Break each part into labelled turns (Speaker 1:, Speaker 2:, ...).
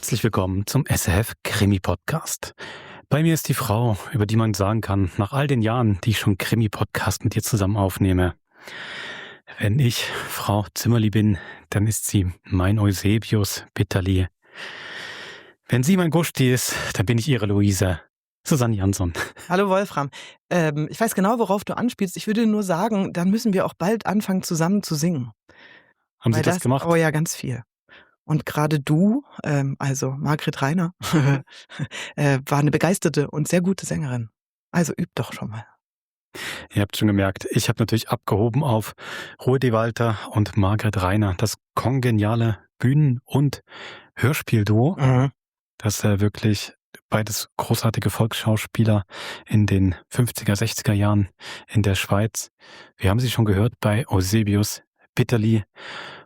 Speaker 1: Herzlich willkommen zum SRF Krimi-Podcast. Bei mir ist die Frau, über die man sagen kann, nach all den Jahren, die ich schon Krimi-Podcast mit ihr zusammen aufnehme. Wenn ich Frau Zimmerli bin, dann ist sie mein Eusebius Bitterli. Wenn sie mein Gusti ist, dann bin ich ihre Luise. Susanne Jansson.
Speaker 2: Hallo Wolfram. Ich weiß genau, worauf du anspielst. Ich würde nur sagen, dann müssen wir auch bald anfangen, zusammen zu singen.
Speaker 1: Haben Sie das gemacht?
Speaker 2: Oh ja, ganz viel. Und gerade du, also Margret Reiner, war eine begeisterte und sehr gute Sängerin. Also üb doch schon mal.
Speaker 1: Ihr habt schon gemerkt, ich habe natürlich abgehoben auf Rudi Walter und Margret Reiner, das kongeniale Bühnen- und Hörspielduo, das wirklich beides großartige Volksschauspieler in den 50er, 60er Jahren in der Schweiz. Wir haben sie schon gehört bei Eusebius Bitterli.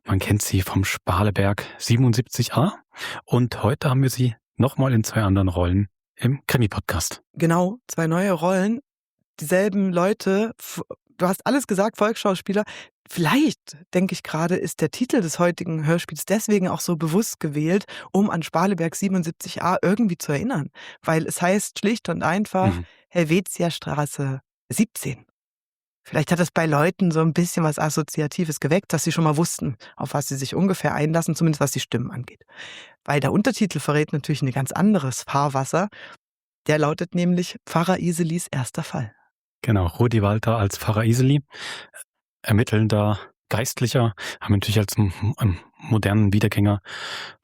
Speaker 1: Man kennt sie vom Spaleberg 77a. Und heute haben wir sie nochmal in 2 anderen Rollen im Krimi-Podcast.
Speaker 2: Genau, 2 neue Rollen, dieselben Leute. Du hast alles gesagt, Volksschauspieler. Vielleicht, denke ich gerade, ist der Titel des heutigen Hörspiels deswegen auch so bewusst gewählt, um an Spaleberg 77a irgendwie zu erinnern. Weil es heißt schlicht und einfach Helvetiastraße 17. Vielleicht hat es bei Leuten so ein bisschen was Assoziatives geweckt, dass sie schon mal wussten, auf was sie sich ungefähr einlassen, zumindest was die Stimmen angeht. Weil der Untertitel verrät natürlich ein ganz anderes Fahrwasser. Der lautet nämlich Pfarrer Iselis erster Fall.
Speaker 1: Genau, Rudi Walter als Pfarrer Iseli, ermittelnder Geistlicher, haben natürlich als einen modernen Wiedergänger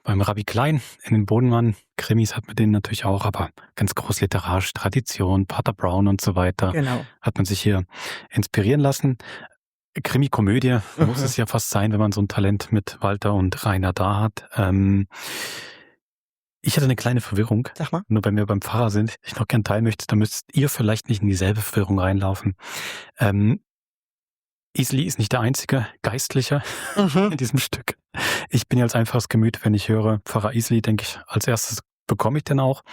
Speaker 1: beim Rabbi Klein in den Bodenmann-Krimis hat man den natürlich auch, aber ganz groß literarische Tradition, Pater Brown und so weiter,
Speaker 2: Genau.
Speaker 1: hat man sich hier inspirieren lassen. Krimi-Komödie muss es ja fast sein, wenn man so ein Talent mit Walter und Rainer da hat. Ich hatte eine kleine Verwirrung,
Speaker 2: Sag mal.
Speaker 1: nur wenn wir beim Pfarrer sind, ich noch gern teilen möchte, dann müsst ihr vielleicht nicht in dieselbe Verwirrung reinlaufen. Iseli ist nicht der einzige Geistliche in diesem Stück. Ich bin ja als einfaches Gemüt, wenn ich höre Pfarrer Iseli, denke ich, als erstes bekomme ich den auch.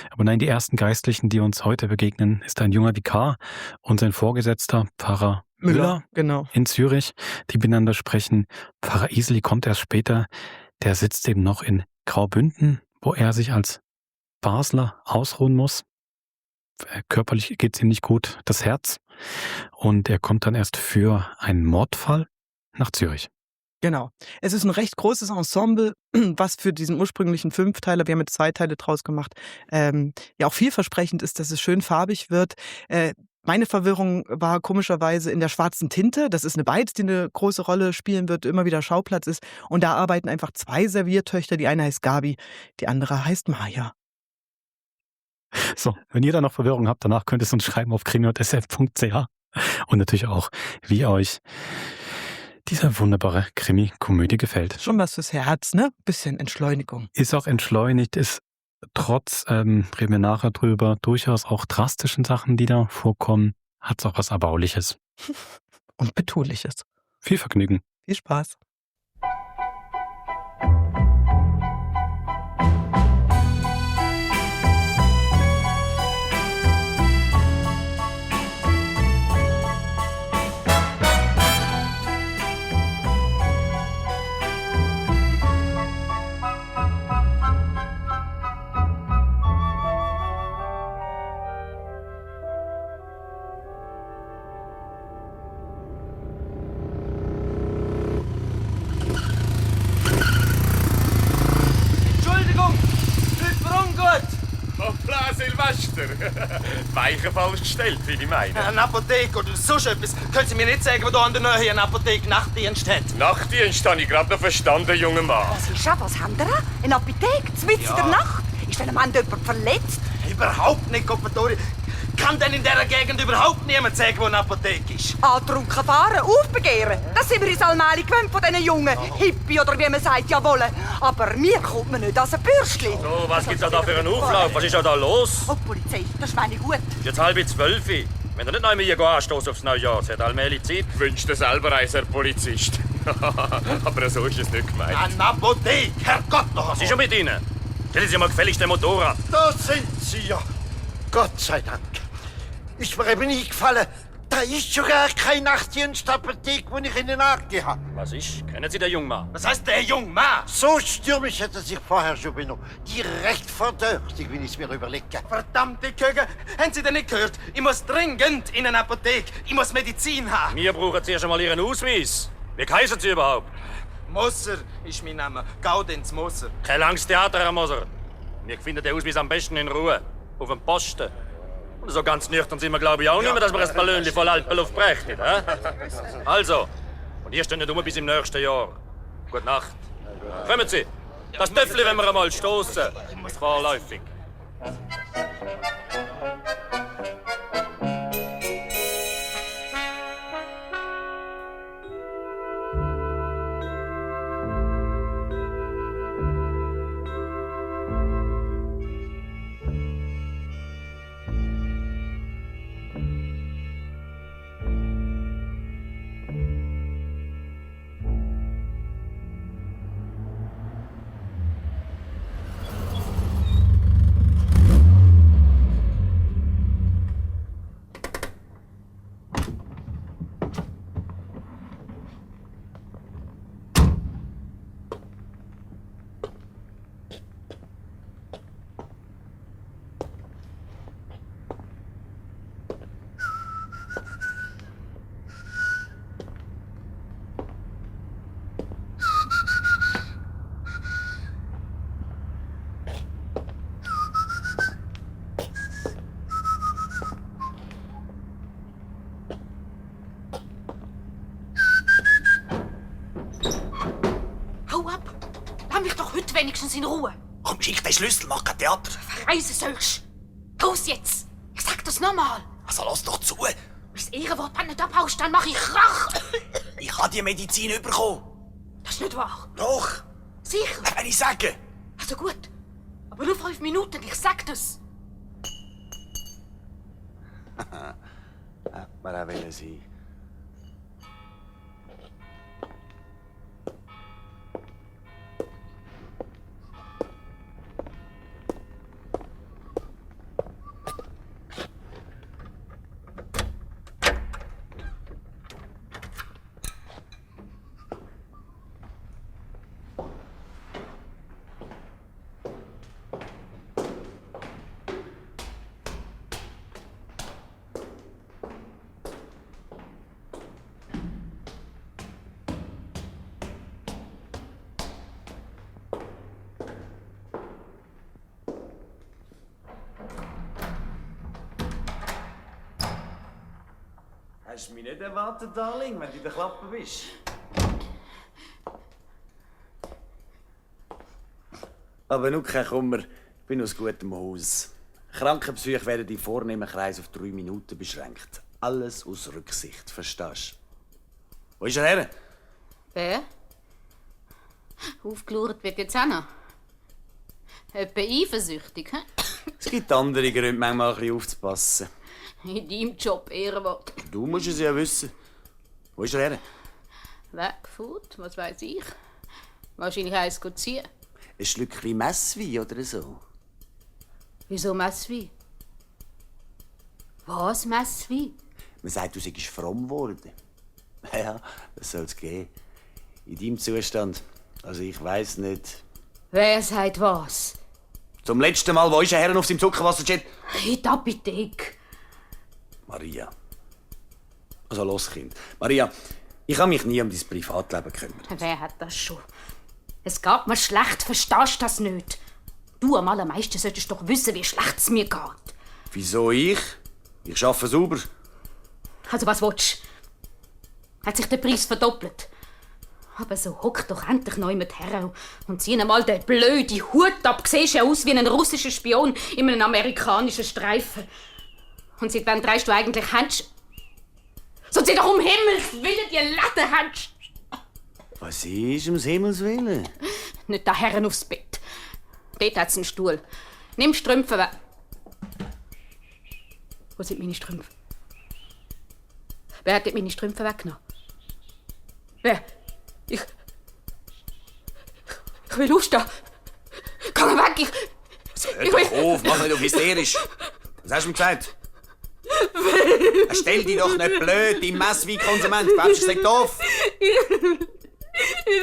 Speaker 1: Aber nein, die ersten Geistlichen, die uns heute begegnen, ist ein junger Vikar und sein Vorgesetzter, Pfarrer Müller
Speaker 2: Genau.
Speaker 1: in Zürich, die miteinander sprechen. Pfarrer Iseli kommt erst später, der sitzt eben noch in Graubünden, wo er sich als Basler ausruhen muss. Körperlich geht es ihm nicht gut, das Herz. Und er kommt dann erst für einen Mordfall nach Zürich.
Speaker 2: Genau. Es ist ein recht großes Ensemble, was für diesen ursprünglichen 5-Teiler, wir haben jetzt 2 Teile draus gemacht, ja auch vielversprechend ist, dass es schön farbig wird. Meine Verwirrung war komischerweise in der schwarzen Tinte. Das ist eine Beiz, die eine große Rolle spielen wird, immer wieder Schauplatz ist. Und da arbeiten einfach 2 Serviertöchter. Die eine heißt Gabi, die andere heißt Maja.
Speaker 1: So, wenn ihr da noch Verwirrung habt, danach könnt ihr es uns schreiben auf krimi.sf.ch und natürlich auch, wie euch diese wunderbare Krimi-Komödie gefällt.
Speaker 2: Schon was fürs Herz, ne? Bisschen Entschleunigung.
Speaker 1: Ist auch entschleunigt, ist trotz, reden wir nachher drüber, durchaus auch drastischen Sachen, die da vorkommen, hat es auch was Erbauliches.
Speaker 2: Und Betuliches.
Speaker 1: Viel Vergnügen.
Speaker 2: Viel Spaß.
Speaker 3: Hoppla, Silvester! Weichen falsch gestellt, wie ich meine.
Speaker 4: Eine Apotheke oder sonst etwas. Können Sie mir nicht sagen, wo da an der Nähe eine Apotheke Nachtdienst hat?
Speaker 3: Nachtdienst habe ich gerade noch verstanden, junger Mann.
Speaker 5: Was ist das? Was haben wir? Eine Apotheke? Mitten in der Nacht? Ist denn am Ende jemand verletzt?
Speaker 4: Überhaupt nicht, Koppatori. Kann denn in dieser Gegend überhaupt niemand sagen, wo eine Apotheke ist?
Speaker 5: Antrunken fahren, aufbegehren. Das sind wir uns allmählich gewöhnt von diesen Jungen. Hippie oder wie man sagt, jawohl. Aber mir kommt man nicht als ein Bürschli.
Speaker 6: So, was gibt's da für einen Auflauf? Was ist da los?
Speaker 5: Oh, Polizei, das ist meine gut.
Speaker 6: Es ist jetzt 11:30. Wenn ihr nicht noch hier anstoßen aufs Neujahr, es hat allmählich Zeit.
Speaker 3: Wünscht dir selber ein, Herr Polizist. Aber so ist es nicht gemeint.
Speaker 4: Eine Apotheke, Herrgott noch
Speaker 6: Was ist schon mit Ihnen? Stellen Sie mal gefälligst den Motor ab.
Speaker 4: Da sind Sie ja. Gott sei Dank. Ist mir eben eingefallen,
Speaker 7: Da ist schon gar keine Nachtdienstapotheke, die ich Ihnen angegeben habe.
Speaker 6: Was ist? Kennen Sie den jungen Mann?
Speaker 4: Was heißt der junge Mann?
Speaker 7: So stürmisch hat er sich vorher schon benommen. Direkt verdächtig, wenn ich es mir überlege.
Speaker 4: Verdammte Köge, haben Sie denn nicht gehört? Ich muss dringend in eine Apotheke. Ich muss Medizin haben.
Speaker 6: Wir brauchen zuerst einmal Ihren Ausweis. Wie heißen Sie überhaupt?
Speaker 4: Moser ist mein Name. Gaudenz Moser.
Speaker 6: Kein langes Theater, Herr Moser. Wir finden den Ausweis am besten in Ruhe. Auf dem Posten. Und so ganz nüchtern sind wir, glaube ich, auch nicht mehr, dass wir ein Ballönchen voll Alpenluft brächten. Also, und ihr steht nicht um bis im nächsten Jahr. Gute Nacht. Kommen Sie. Das Töffel wollen wir einmal stoßen. Vorläufig.
Speaker 8: Hau ab! Lass mich doch heute wenigstens in Ruhe.
Speaker 4: Komm, schick den Schlüssel, mach kein Theater.
Speaker 8: Verreisen sollst. Los jetzt! Ich sag das nochmal.
Speaker 4: Also lass doch zu.
Speaker 8: Das Ehrenwort nicht abhaust, dann mach ich Krach.
Speaker 4: Ich habe die Medizin bekommen.
Speaker 8: Das ist nicht wahr.
Speaker 4: Doch,
Speaker 8: Sicher?
Speaker 4: wenn ich sage.
Speaker 8: Also gut. Aber nur 5 Minuten, ich sag das.
Speaker 7: Hat man auch wollen sein.
Speaker 9: Hast du mich nicht erwartet, Darling, wenn du in der Klappe bist? Aber nur kein Kummer, ich bin aus gutem Haus. Krankenbesuche werden im vornehmen Kreis auf 3 Minuten beschränkt. Alles aus Rücksicht, verstehst du? Wo ist er her?
Speaker 8: Wer? Aufgelauert wird jetzt auch noch. Etwa eifersüchtig, hä?
Speaker 9: Es gibt andere Gründe, manchmal ein bisschen aufzupassen.
Speaker 8: In deinem Job, Ehrenwort.
Speaker 9: Du musst es ja wissen. Wo ist er her?
Speaker 8: Weggefuhrt, was weiß ich. Wahrscheinlich eins ziehen.
Speaker 9: Ein Schlückchen Messwein oder so?
Speaker 8: Wieso Messwein? Was, Messwein?
Speaker 9: Man sagt, du seist fromm geworden. Ja, das soll es geben. In deinem Zustand. Also ich weiss nicht.
Speaker 8: Wer sagt was?
Speaker 9: Zum letzten Mal, wo ist der Herr auf seinem Zuckerwasserjet?
Speaker 8: In der Apotheke.
Speaker 9: Maria. Also los, Kind. Maria, ich habe mich nie um dein Privatleben gekümmert.
Speaker 8: Wer hat das schon? Es geht mir schlecht, verstehst du das nicht? Du am allermeisten solltest doch wissen, wie schlecht es mir geht.
Speaker 9: Wieso ich? Ich arbeite sauber.
Speaker 8: Also was willst du? Hat sich der Preis verdoppelt? Aber so hock doch endlich neu mit her und zieh einmal den blöden Hut ab. Siehst ja aus wie ein russischer Spion in einem amerikanischen Streifen. Und seit wann drehst du eigentlich Händchen? So zieh doch um Himmels Willen die Latte Händchen!
Speaker 9: Was ist ums Himmels Willen?
Speaker 8: Nicht da Herren aufs Bett. Dort hat's einen Stuhl. Nimm Strümpfe weg. Wo sind meine Strümpfe? Wer hat meine Strümpfe weggenommen? Wer? Ich will aufstehen. Geh weg,
Speaker 9: Hör doch auf, mach nicht auf hysterisch. Was hast du mir gesagt? Stell dich doch nicht blöd, im Messweinkonsument. Glaubst du, ich sag doof?
Speaker 8: Ich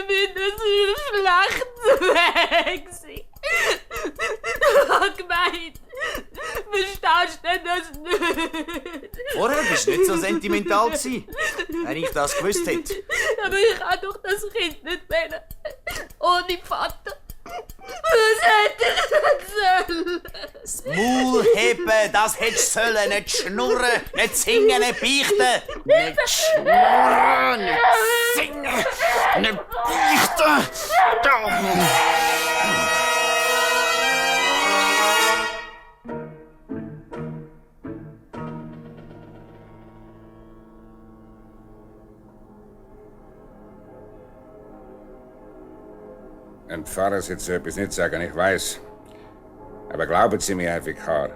Speaker 8: bin das schlecht weg. Ich hab gemeint, verstehst du das nicht?
Speaker 9: Vorher bist du nicht so sentimental gewesen, wenn ich das gewusst hätte.
Speaker 8: Aber ich kann doch das Kind nicht wählen. Ohne Vater. Was hätte ich nicht sollen?
Speaker 9: Das Maul heben, das hättest du sollen. Nicht schnurren, nicht singen, nicht beichten.
Speaker 7: Nicht schnurren, nicht singen, nicht beichten.
Speaker 10: Ein Pfarrer wird so etwas nicht sagen, ich weiß. Aber glauben Sie mir, Herr Vikar,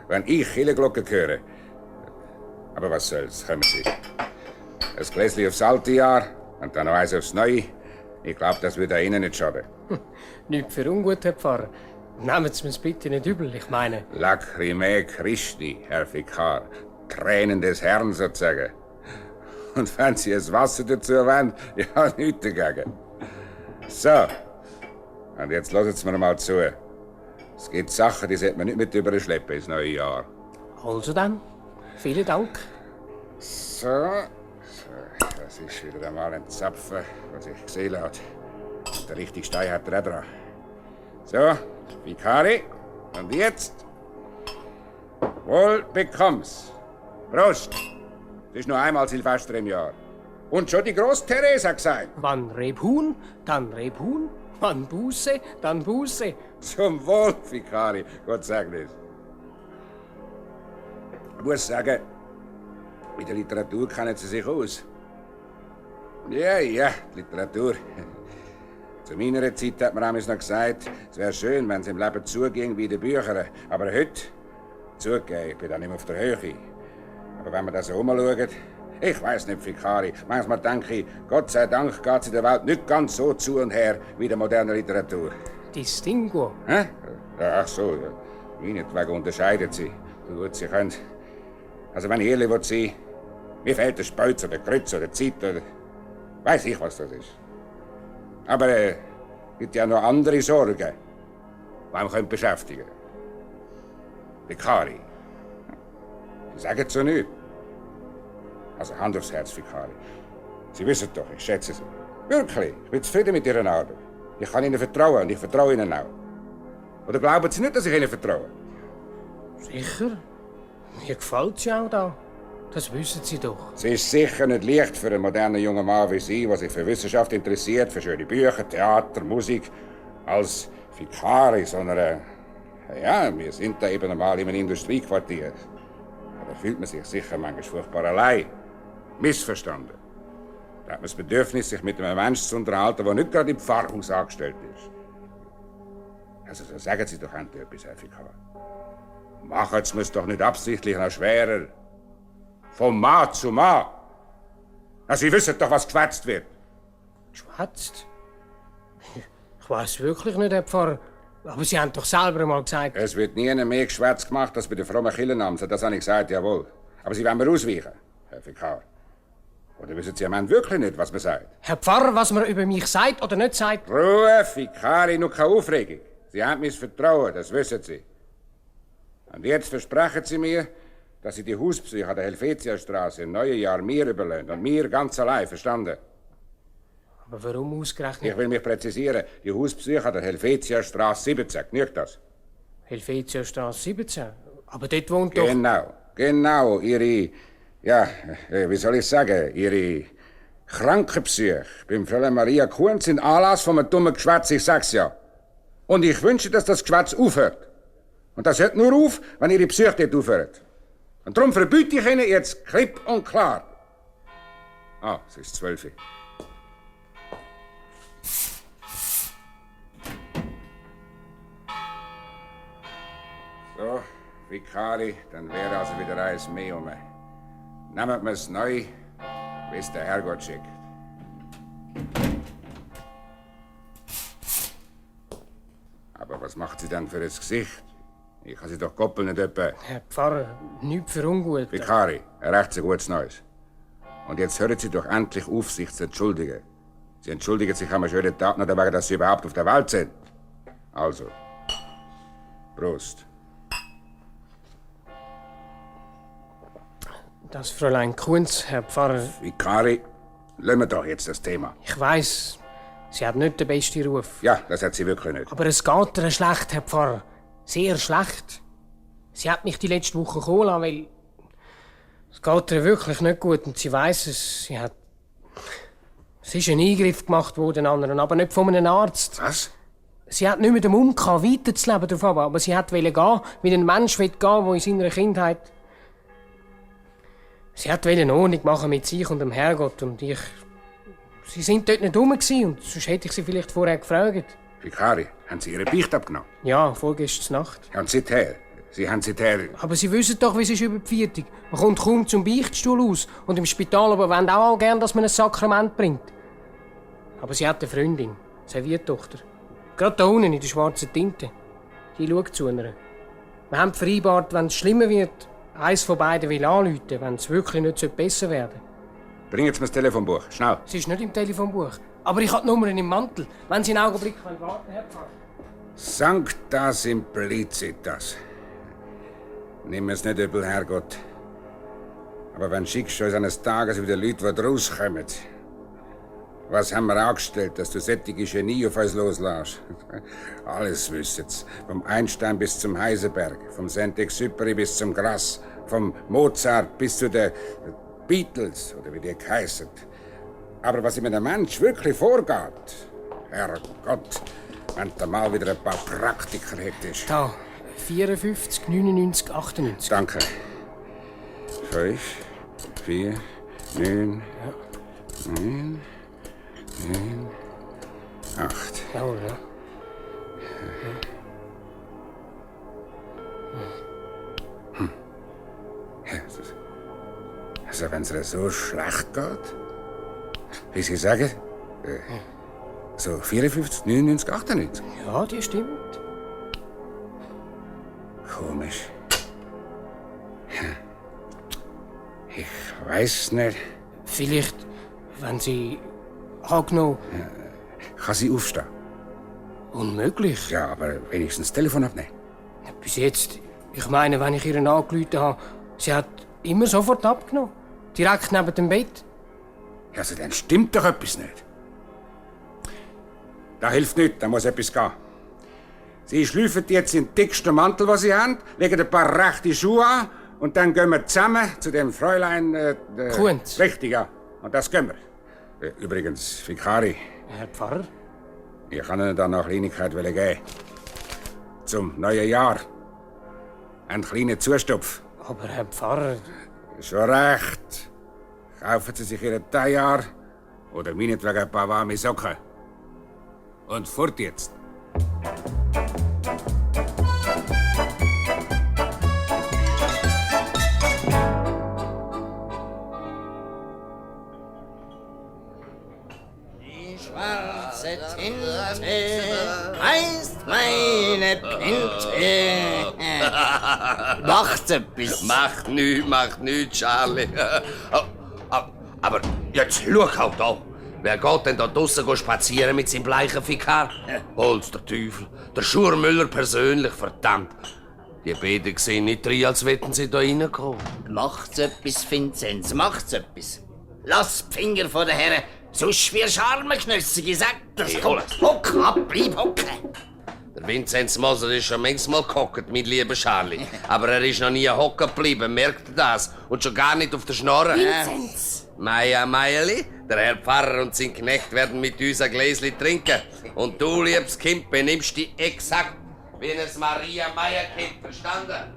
Speaker 10: wenn ich Kirchenglocke höre... Aber was soll's, kommen Sie. Ein Gläschen aufs alte Jahr und dann noch eins aufs neue. Ich glaube, das würde Ihnen nicht schaden.
Speaker 11: Nicht für ungut, Herr Pfarrer. Nehmen Sie mir's bitte nicht übel, ich meine...
Speaker 10: Lacrimae Christi, Herr Vikar. Tränen des Herrn sozusagen. Und wenn Sie das Wasser dazu wollen, ja, nichts dagegen. So. Und jetzt lassen Sie mir mal zu. Es gibt Sachen, die sollte man nicht mit überschleppen ins neue Jahr.
Speaker 11: Also dann, vielen Dank.
Speaker 10: So. Das ist wieder einmal ein Zapfen, was ich gesehen habe. Und der richtige Stein hat er auch dran. So, Vikari. Und jetzt? Wohl bekomm's. Prost. Das ist nur einmal Silvester im Jahr. Und schon die Groß Theresa gesagt.
Speaker 11: Wann Rebhuhn, dann Rebhuhn. Wann Buße, dann Buße.
Speaker 10: Zum Wohl, Vikari. Gott segne es. Ich muss sagen, mit der Literatur kennen Sie sich aus. Ja, Literatur. Zu meiner Zeit hat man noch gesagt, es wäre schön, wenn es im Leben zuging wie in den Büchern. Aber heute, zugegeben, ich bin da nicht mehr auf der Höhe. Aber wenn man das so umschaut, ich weiss nicht, Vikari, manchmal denke ich, Gott sei Dank geht es in der Welt nicht ganz so zu und her wie in der modernen Literatur.
Speaker 11: Distinguo.
Speaker 10: Hä? Ach so, meinetwegen unterscheiden sie, so gut sie können. Also wenn ich ehrlich sein will, mir fehlt der Spötz oder der Grütz oder die Zeit oder... Weiss ich, was das ist. Aber es gibt ja noch andere Sorgen, die einem beschäftigen können. Vikari, Sie sagen so nichts. Also Hand aufs Herz, Vikari. Sie wissen doch, ich schätze Sie. Wirklich, ich bin zufrieden mit Ihrer Arbeit. Ich kann Ihnen vertrauen und ich vertraue Ihnen auch. Oder glauben Sie nicht, dass ich Ihnen vertraue?
Speaker 11: Sicher. Mir gefällt's ja auch da. Das wissen Sie doch.
Speaker 10: Es ist sicher nicht leicht für einen modernen jungen Mann wie Sie, der sich für Wissenschaft interessiert, für schöne Bücher, Theater, Musik, als Vikari, sondern ja, wir sind da eben einmal in einem Industriequartier. Da fühlt man sich sicher manchmal furchtbar allein. Missverstanden. Da hat man das Bedürfnis, sich mit einem Menschen zu unterhalten, der nicht gerade im Pfarrhaus angestellt ist. Also so sagen Sie doch endlich etwas, Herr Vikar. Machen Sie es doch nicht absichtlich noch schwerer. Von Mann zu Mann. Na, Sie wissen doch, was geschwätzt wird.
Speaker 11: Geschwätzt? Ich weiß wirklich nicht, Herr Pfarrer. Aber Sie haben doch selber mal gesagt...
Speaker 10: Es wird nie mehr Geschwätz gemacht als bei den frommen Kirchenamten. Das habe ich gesagt, jawohl. Aber Sie wollen mir ausweichen, Herr Vikar. Oder wissen Sie am Ende wirklich nicht, was man sagt?
Speaker 11: Herr Pfarrer, was man über mich sagt oder nicht sagt...
Speaker 10: Ruhe, Vikari, nur keine Aufregung. Sie haben mir das Vertrauen, das wissen Sie. Und jetzt versprechen Sie mir, dass Sie die Hauspsyche an der Helvetiastraße im neuen Jahr mir überlassen. Und mir ganz allein, verstanden?
Speaker 11: Aber warum ausgerechnet?
Speaker 10: Ich will mich präzisieren. Die Hauspsyche an der Helvetiastraße 17, genügt das?
Speaker 11: Helvetiastraße 17? Aber dort wohnt doch...
Speaker 10: Genau, Ihre... Ja, wie soll ich sagen? Ihre Krankenpsyche beim Fräulein Maria Kuhn sind Anlass von einem dummen Geschwätz, ich sag's ja. Und ich wünsche, dass das Geschwätz aufhört. Und das hört nur auf, wenn Ihre Psyche dort aufhört. Und darum verbiete ich Ihnen jetzt klipp und klar. Ah, es ist 12 Uhr. So, Vikari, dann wäre also wieder eins mehr um. Nehmen wir es neu, wie es der Herrgott schickt. Aber was macht sie dann für das Gesicht? Ich kann Sie doch koppeln, nicht etwa.
Speaker 11: Herr Pfarrer, nichts für ungut.
Speaker 10: Vikari, ein recht gutes Neues. Und jetzt hören Sie doch endlich auf, sich zu entschuldigen. Sie entschuldigen sich am schönen Tag noch wegen, dass Sie überhaupt auf der Welt sind. Also, Prost.
Speaker 11: Das Fräulein Kunz, Herr Pfarrer.
Speaker 10: Vikari, lassen wir doch jetzt das Thema.
Speaker 11: Ich weiss, sie hat nicht den besten Ruf.
Speaker 10: Ja, das hat sie wirklich nicht.
Speaker 11: Aber es geht ihr schlecht, Herr Pfarrer. Sehr schlecht. Sie hat mich die letzte Woche kommen lassen, weil es geht ihr wirklich nicht gut und sie weiss es. Es ist ein Eingriff gemacht worden, aber nicht von einem Arzt.
Speaker 10: Was?
Speaker 11: Sie hat nicht mehr den Mumm gehabt, weiterzuleben davon, aber sie wollte gehen, wie ein Mensch gehen will, der in seiner Kindheit... Sie wollte Ordnung machen mit sich und dem Herrgott und ich... Sie sind dort nicht rum und sonst hätte ich sie vielleicht vorher gefragt.
Speaker 10: Vikari, haben Sie Ihre Beichte abgenommen?
Speaker 11: Ja, vorgestern Nacht.
Speaker 10: Ja, und seither? Sie haben seither...
Speaker 11: Aber Sie wissen doch, wie es ist über die Viertig. Man kommt kaum zum Beichtstuhl aus und im Spital aber wollen auch gern, dass man ein Sakrament bringt. Aber sie hat eine Freundin, Serviertochter. Gerade da unten in der schwarzen Tinte. Die schaut zu ihr. Wir haben vereinbart, wenn es schlimmer wird, eins von beiden will anrufen, wenn es wirklich nicht besser werden sollte.
Speaker 10: Bringen Sie mir das Telefonbuch, schnell.
Speaker 11: Sie ist nicht im Telefonbuch. Aber ich habe die Nummern im Mantel. Wenn Sie einen Augenblick warten, Herr Pfarrer.
Speaker 10: Sancta Simplicitas. Nimm es nicht übel, Herrgott. Aber wenn schickst du uns eines Tages wieder Leute, die rauskommen. Was haben wir angestellt, dass du sättige Genie auf uns loslässt? Alles wissen's. Vom Einstein bis zum Heisenberg, vom Saint-Exupéry bis zum Grass, vom Mozart bis zu den Beatles, oder wie die heißen. Aber was in einem Mensch wirklich vorgeht, Herrgott, wenn du mal wieder ein paar Praktiker hättest.
Speaker 11: Da, 54, 99, 98.
Speaker 10: Danke. 5, 4, 9, 9, 9, 8.
Speaker 11: Jawohl, ja.
Speaker 10: Also, wenn es dir so schlecht geht, wie Sie sagen, so 54, 99, 98.
Speaker 11: Ja, die stimmt.
Speaker 10: Komisch. Ich weiß nicht.
Speaker 11: Vielleicht, wenn Sie angenommen...
Speaker 10: Kann sie aufstehen?
Speaker 11: Unmöglich.
Speaker 10: Ja, aber wenigstens das Telefon abnehmen.
Speaker 11: Bis jetzt. Ich meine, wenn ich ihr angerufen habe, sie hat immer sofort abgenommen. Direkt neben dem Bett.
Speaker 10: Ja, also dann stimmt doch etwas nicht. Da hilft nichts, da muss etwas gehen. Sie schlüpfen jetzt in den dicksten Mantel, den sie haben, legen ein paar rechte Schuhe an und dann gehen wir zusammen zu dem Fräulein...
Speaker 11: Kunz.
Speaker 10: Richtig, ja. Und das gehen wir. Übrigens, Vikari.
Speaker 11: Herr Pfarrer?
Speaker 10: Ich kann Ihnen da noch eine Kleinigkeit geben. Zum neuen Jahr. Einen kleinen Zustupf.
Speaker 11: Aber Herr Pfarrer...
Speaker 10: Schon recht. Kaufen Sie sich Ihren Tailleur oder meinetwegen ein paar warme Socken. Und fort jetzt.
Speaker 12: Die schwarze Tinte heißt meine Pinte. Macht's etwas.
Speaker 13: Macht nichts, Charlie. Aber jetzt schau halt da. Wer geht denn da draussen spazieren mit seinem bleichen Vikar? Hol's der Teufel. Der Schurmüller persönlich, verdammt. Die beiden sehen nicht rein, als wollten sie da reinkommen.
Speaker 12: Macht's etwas, Vinzenz, macht's etwas. Lass die Finger von den Herren, sonst wirst du armeknüssig, ich sag das. Komm, hock ab, bleib hocken.
Speaker 13: Der Vinzenz Moser ist schon manchmal gehockt, mein lieber Charlie. Aber er ist noch nie hocken geblieben, merkt ihr das? Und schon gar nicht auf der Schnorre.
Speaker 8: Vinzenz!
Speaker 13: Meierli, der Herr Pfarrer und sein Knecht werden mit uns ein Gläschen trinken. Und du, liebes Kind, benimmst dich exakt wie ein Maria Meier-Kind, verstanden?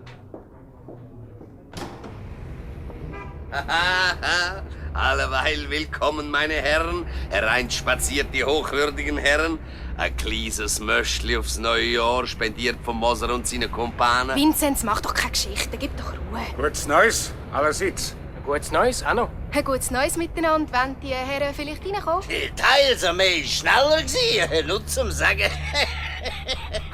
Speaker 13: Alleweil willkommen, meine Herren. Hereinspaziert die hochwürdigen Herren. Ein kleines Möschli aufs neue Jahr, spendiert von Moser und seinen Kumpanen.
Speaker 8: Vinzenz, mach doch keine Geschichte, gib doch Ruhe.
Speaker 10: Gutes Neues, allerseits.
Speaker 11: Gutes Neues, auch noch.
Speaker 14: Ein gutes Neues miteinander, wenn die Herren vielleicht reinkommen.
Speaker 12: Teils, mehr schneller gewesen, nur zum Sagen.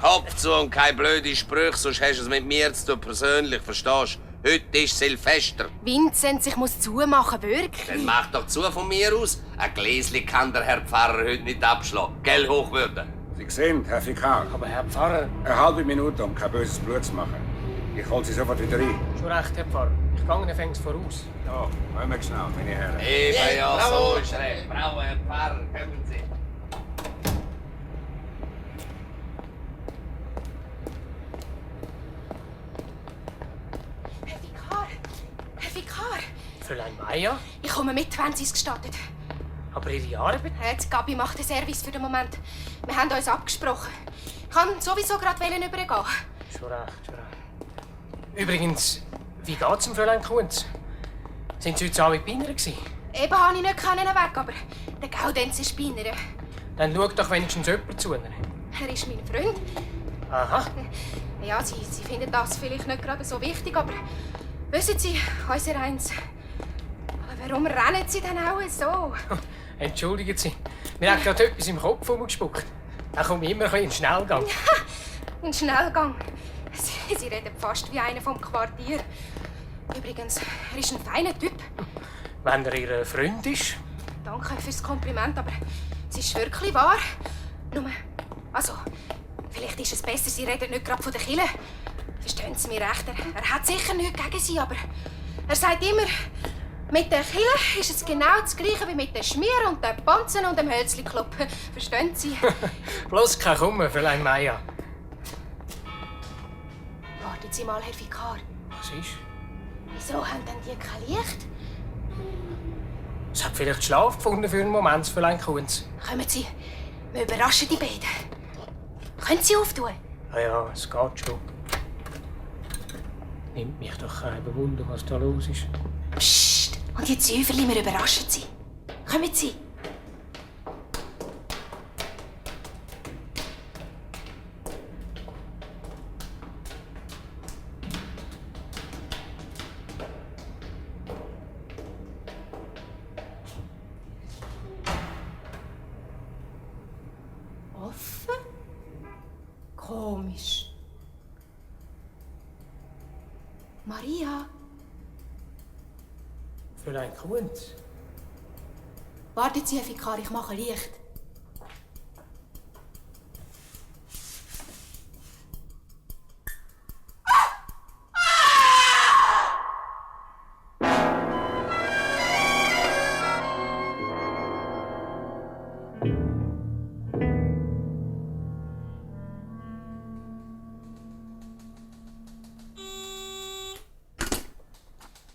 Speaker 13: Kopf zu und keine blöden Sprüche, sonst hast du es mit mir zu tun, persönlich, verstehst du? Heute ist Silvester.
Speaker 14: Vinzenz, ich muss zumachen, wirklich.
Speaker 13: Dann mach doch zu von mir aus. Ein Gläschen kann der Herr Pfarrer heute nicht abschlagen. Gell, Hochwürden?
Speaker 10: Sie sehen, Herr Vikar.
Speaker 11: Aber Herr Pfarrer...
Speaker 10: Eine halbe Minute, um kein böses Blut zu machen. Ich hol Sie sofort wieder rein.
Speaker 11: Schon recht, Herr Pfarrer. Ich gehe fängst voraus.
Speaker 10: Ja, wollen wir schnell, meine Herren.
Speaker 13: Eben, ja,
Speaker 12: bravo.
Speaker 13: so ist recht. Bravo, Herr Pfarrer. Kommen Sie.
Speaker 14: Herr Vikar,
Speaker 11: Fräulein Meier?
Speaker 14: ich komme mit, wenn Sie es gestattet.
Speaker 11: Aber Ihre Arbeit?
Speaker 14: Jetzt Gabi macht den Service für den Moment. Wir haben uns abgesprochen. Ich kann sowieso gerade übergehen.
Speaker 11: Schon recht, schon recht. Übrigens, wie geht's dem Fräulein Kunz? Sind Sie heute Abend bei Ihnen gewesen?
Speaker 14: Eben konnte ich nicht weg, aber der Gaudenz ist bei Ihnen.
Speaker 11: Dann schaut doch wenigstens jemand zu Ihnen.
Speaker 14: Er ist mein Freund.
Speaker 11: Aha.
Speaker 14: Ja, Sie finden das vielleicht nicht gerade so wichtig, aber wissen Sie, unser Eins, aber warum rennen Sie denn auch so?
Speaker 11: Entschuldigen Sie, mir hat gerade etwas im Kopf umgespuckt. Da komme ich immer ein bisschen in Schnellgang.
Speaker 14: Ein Schnellgang. Sie reden fast wie einer vom Quartier. Übrigens, er ist ein feiner Typ.
Speaker 11: Wenn er Ihr Freund ist?
Speaker 14: Danke fürs Kompliment, aber es ist wirklich wahr. Nur, also, vielleicht ist es besser, Sie reden nicht gerade von der Kille. Verstehen Sie mich recht, er hat sicher nichts gegen Sie, aber er sagt immer, mit der Kille ist es genau das Gleiche wie mit dem Schmier und dem Panzen und dem Hölzli-Club. Verstehen Sie?
Speaker 11: Bloß kein Kummer, Fräulein Meier.
Speaker 14: Warten Sie mal, Herr Vikar.
Speaker 11: Was ist?
Speaker 14: Wieso haben denn die kein Licht?
Speaker 11: Es hat vielleicht Schlaf gefunden für einen Moment, Fräulein Kunz.
Speaker 14: Kommen Sie, wir überraschen die beiden. Können Sie auftun?
Speaker 11: Ja, es geht schon. Nimmt mich doch kein Wunder, was da los ist.
Speaker 14: Psst! Und die Zäuferli, wir überraschen Sie. Kommen Sie. Offen? Komisch. Maria?
Speaker 11: Fräulein Kunz?
Speaker 14: Warten Sie, Herr Vikar, ich mache Licht.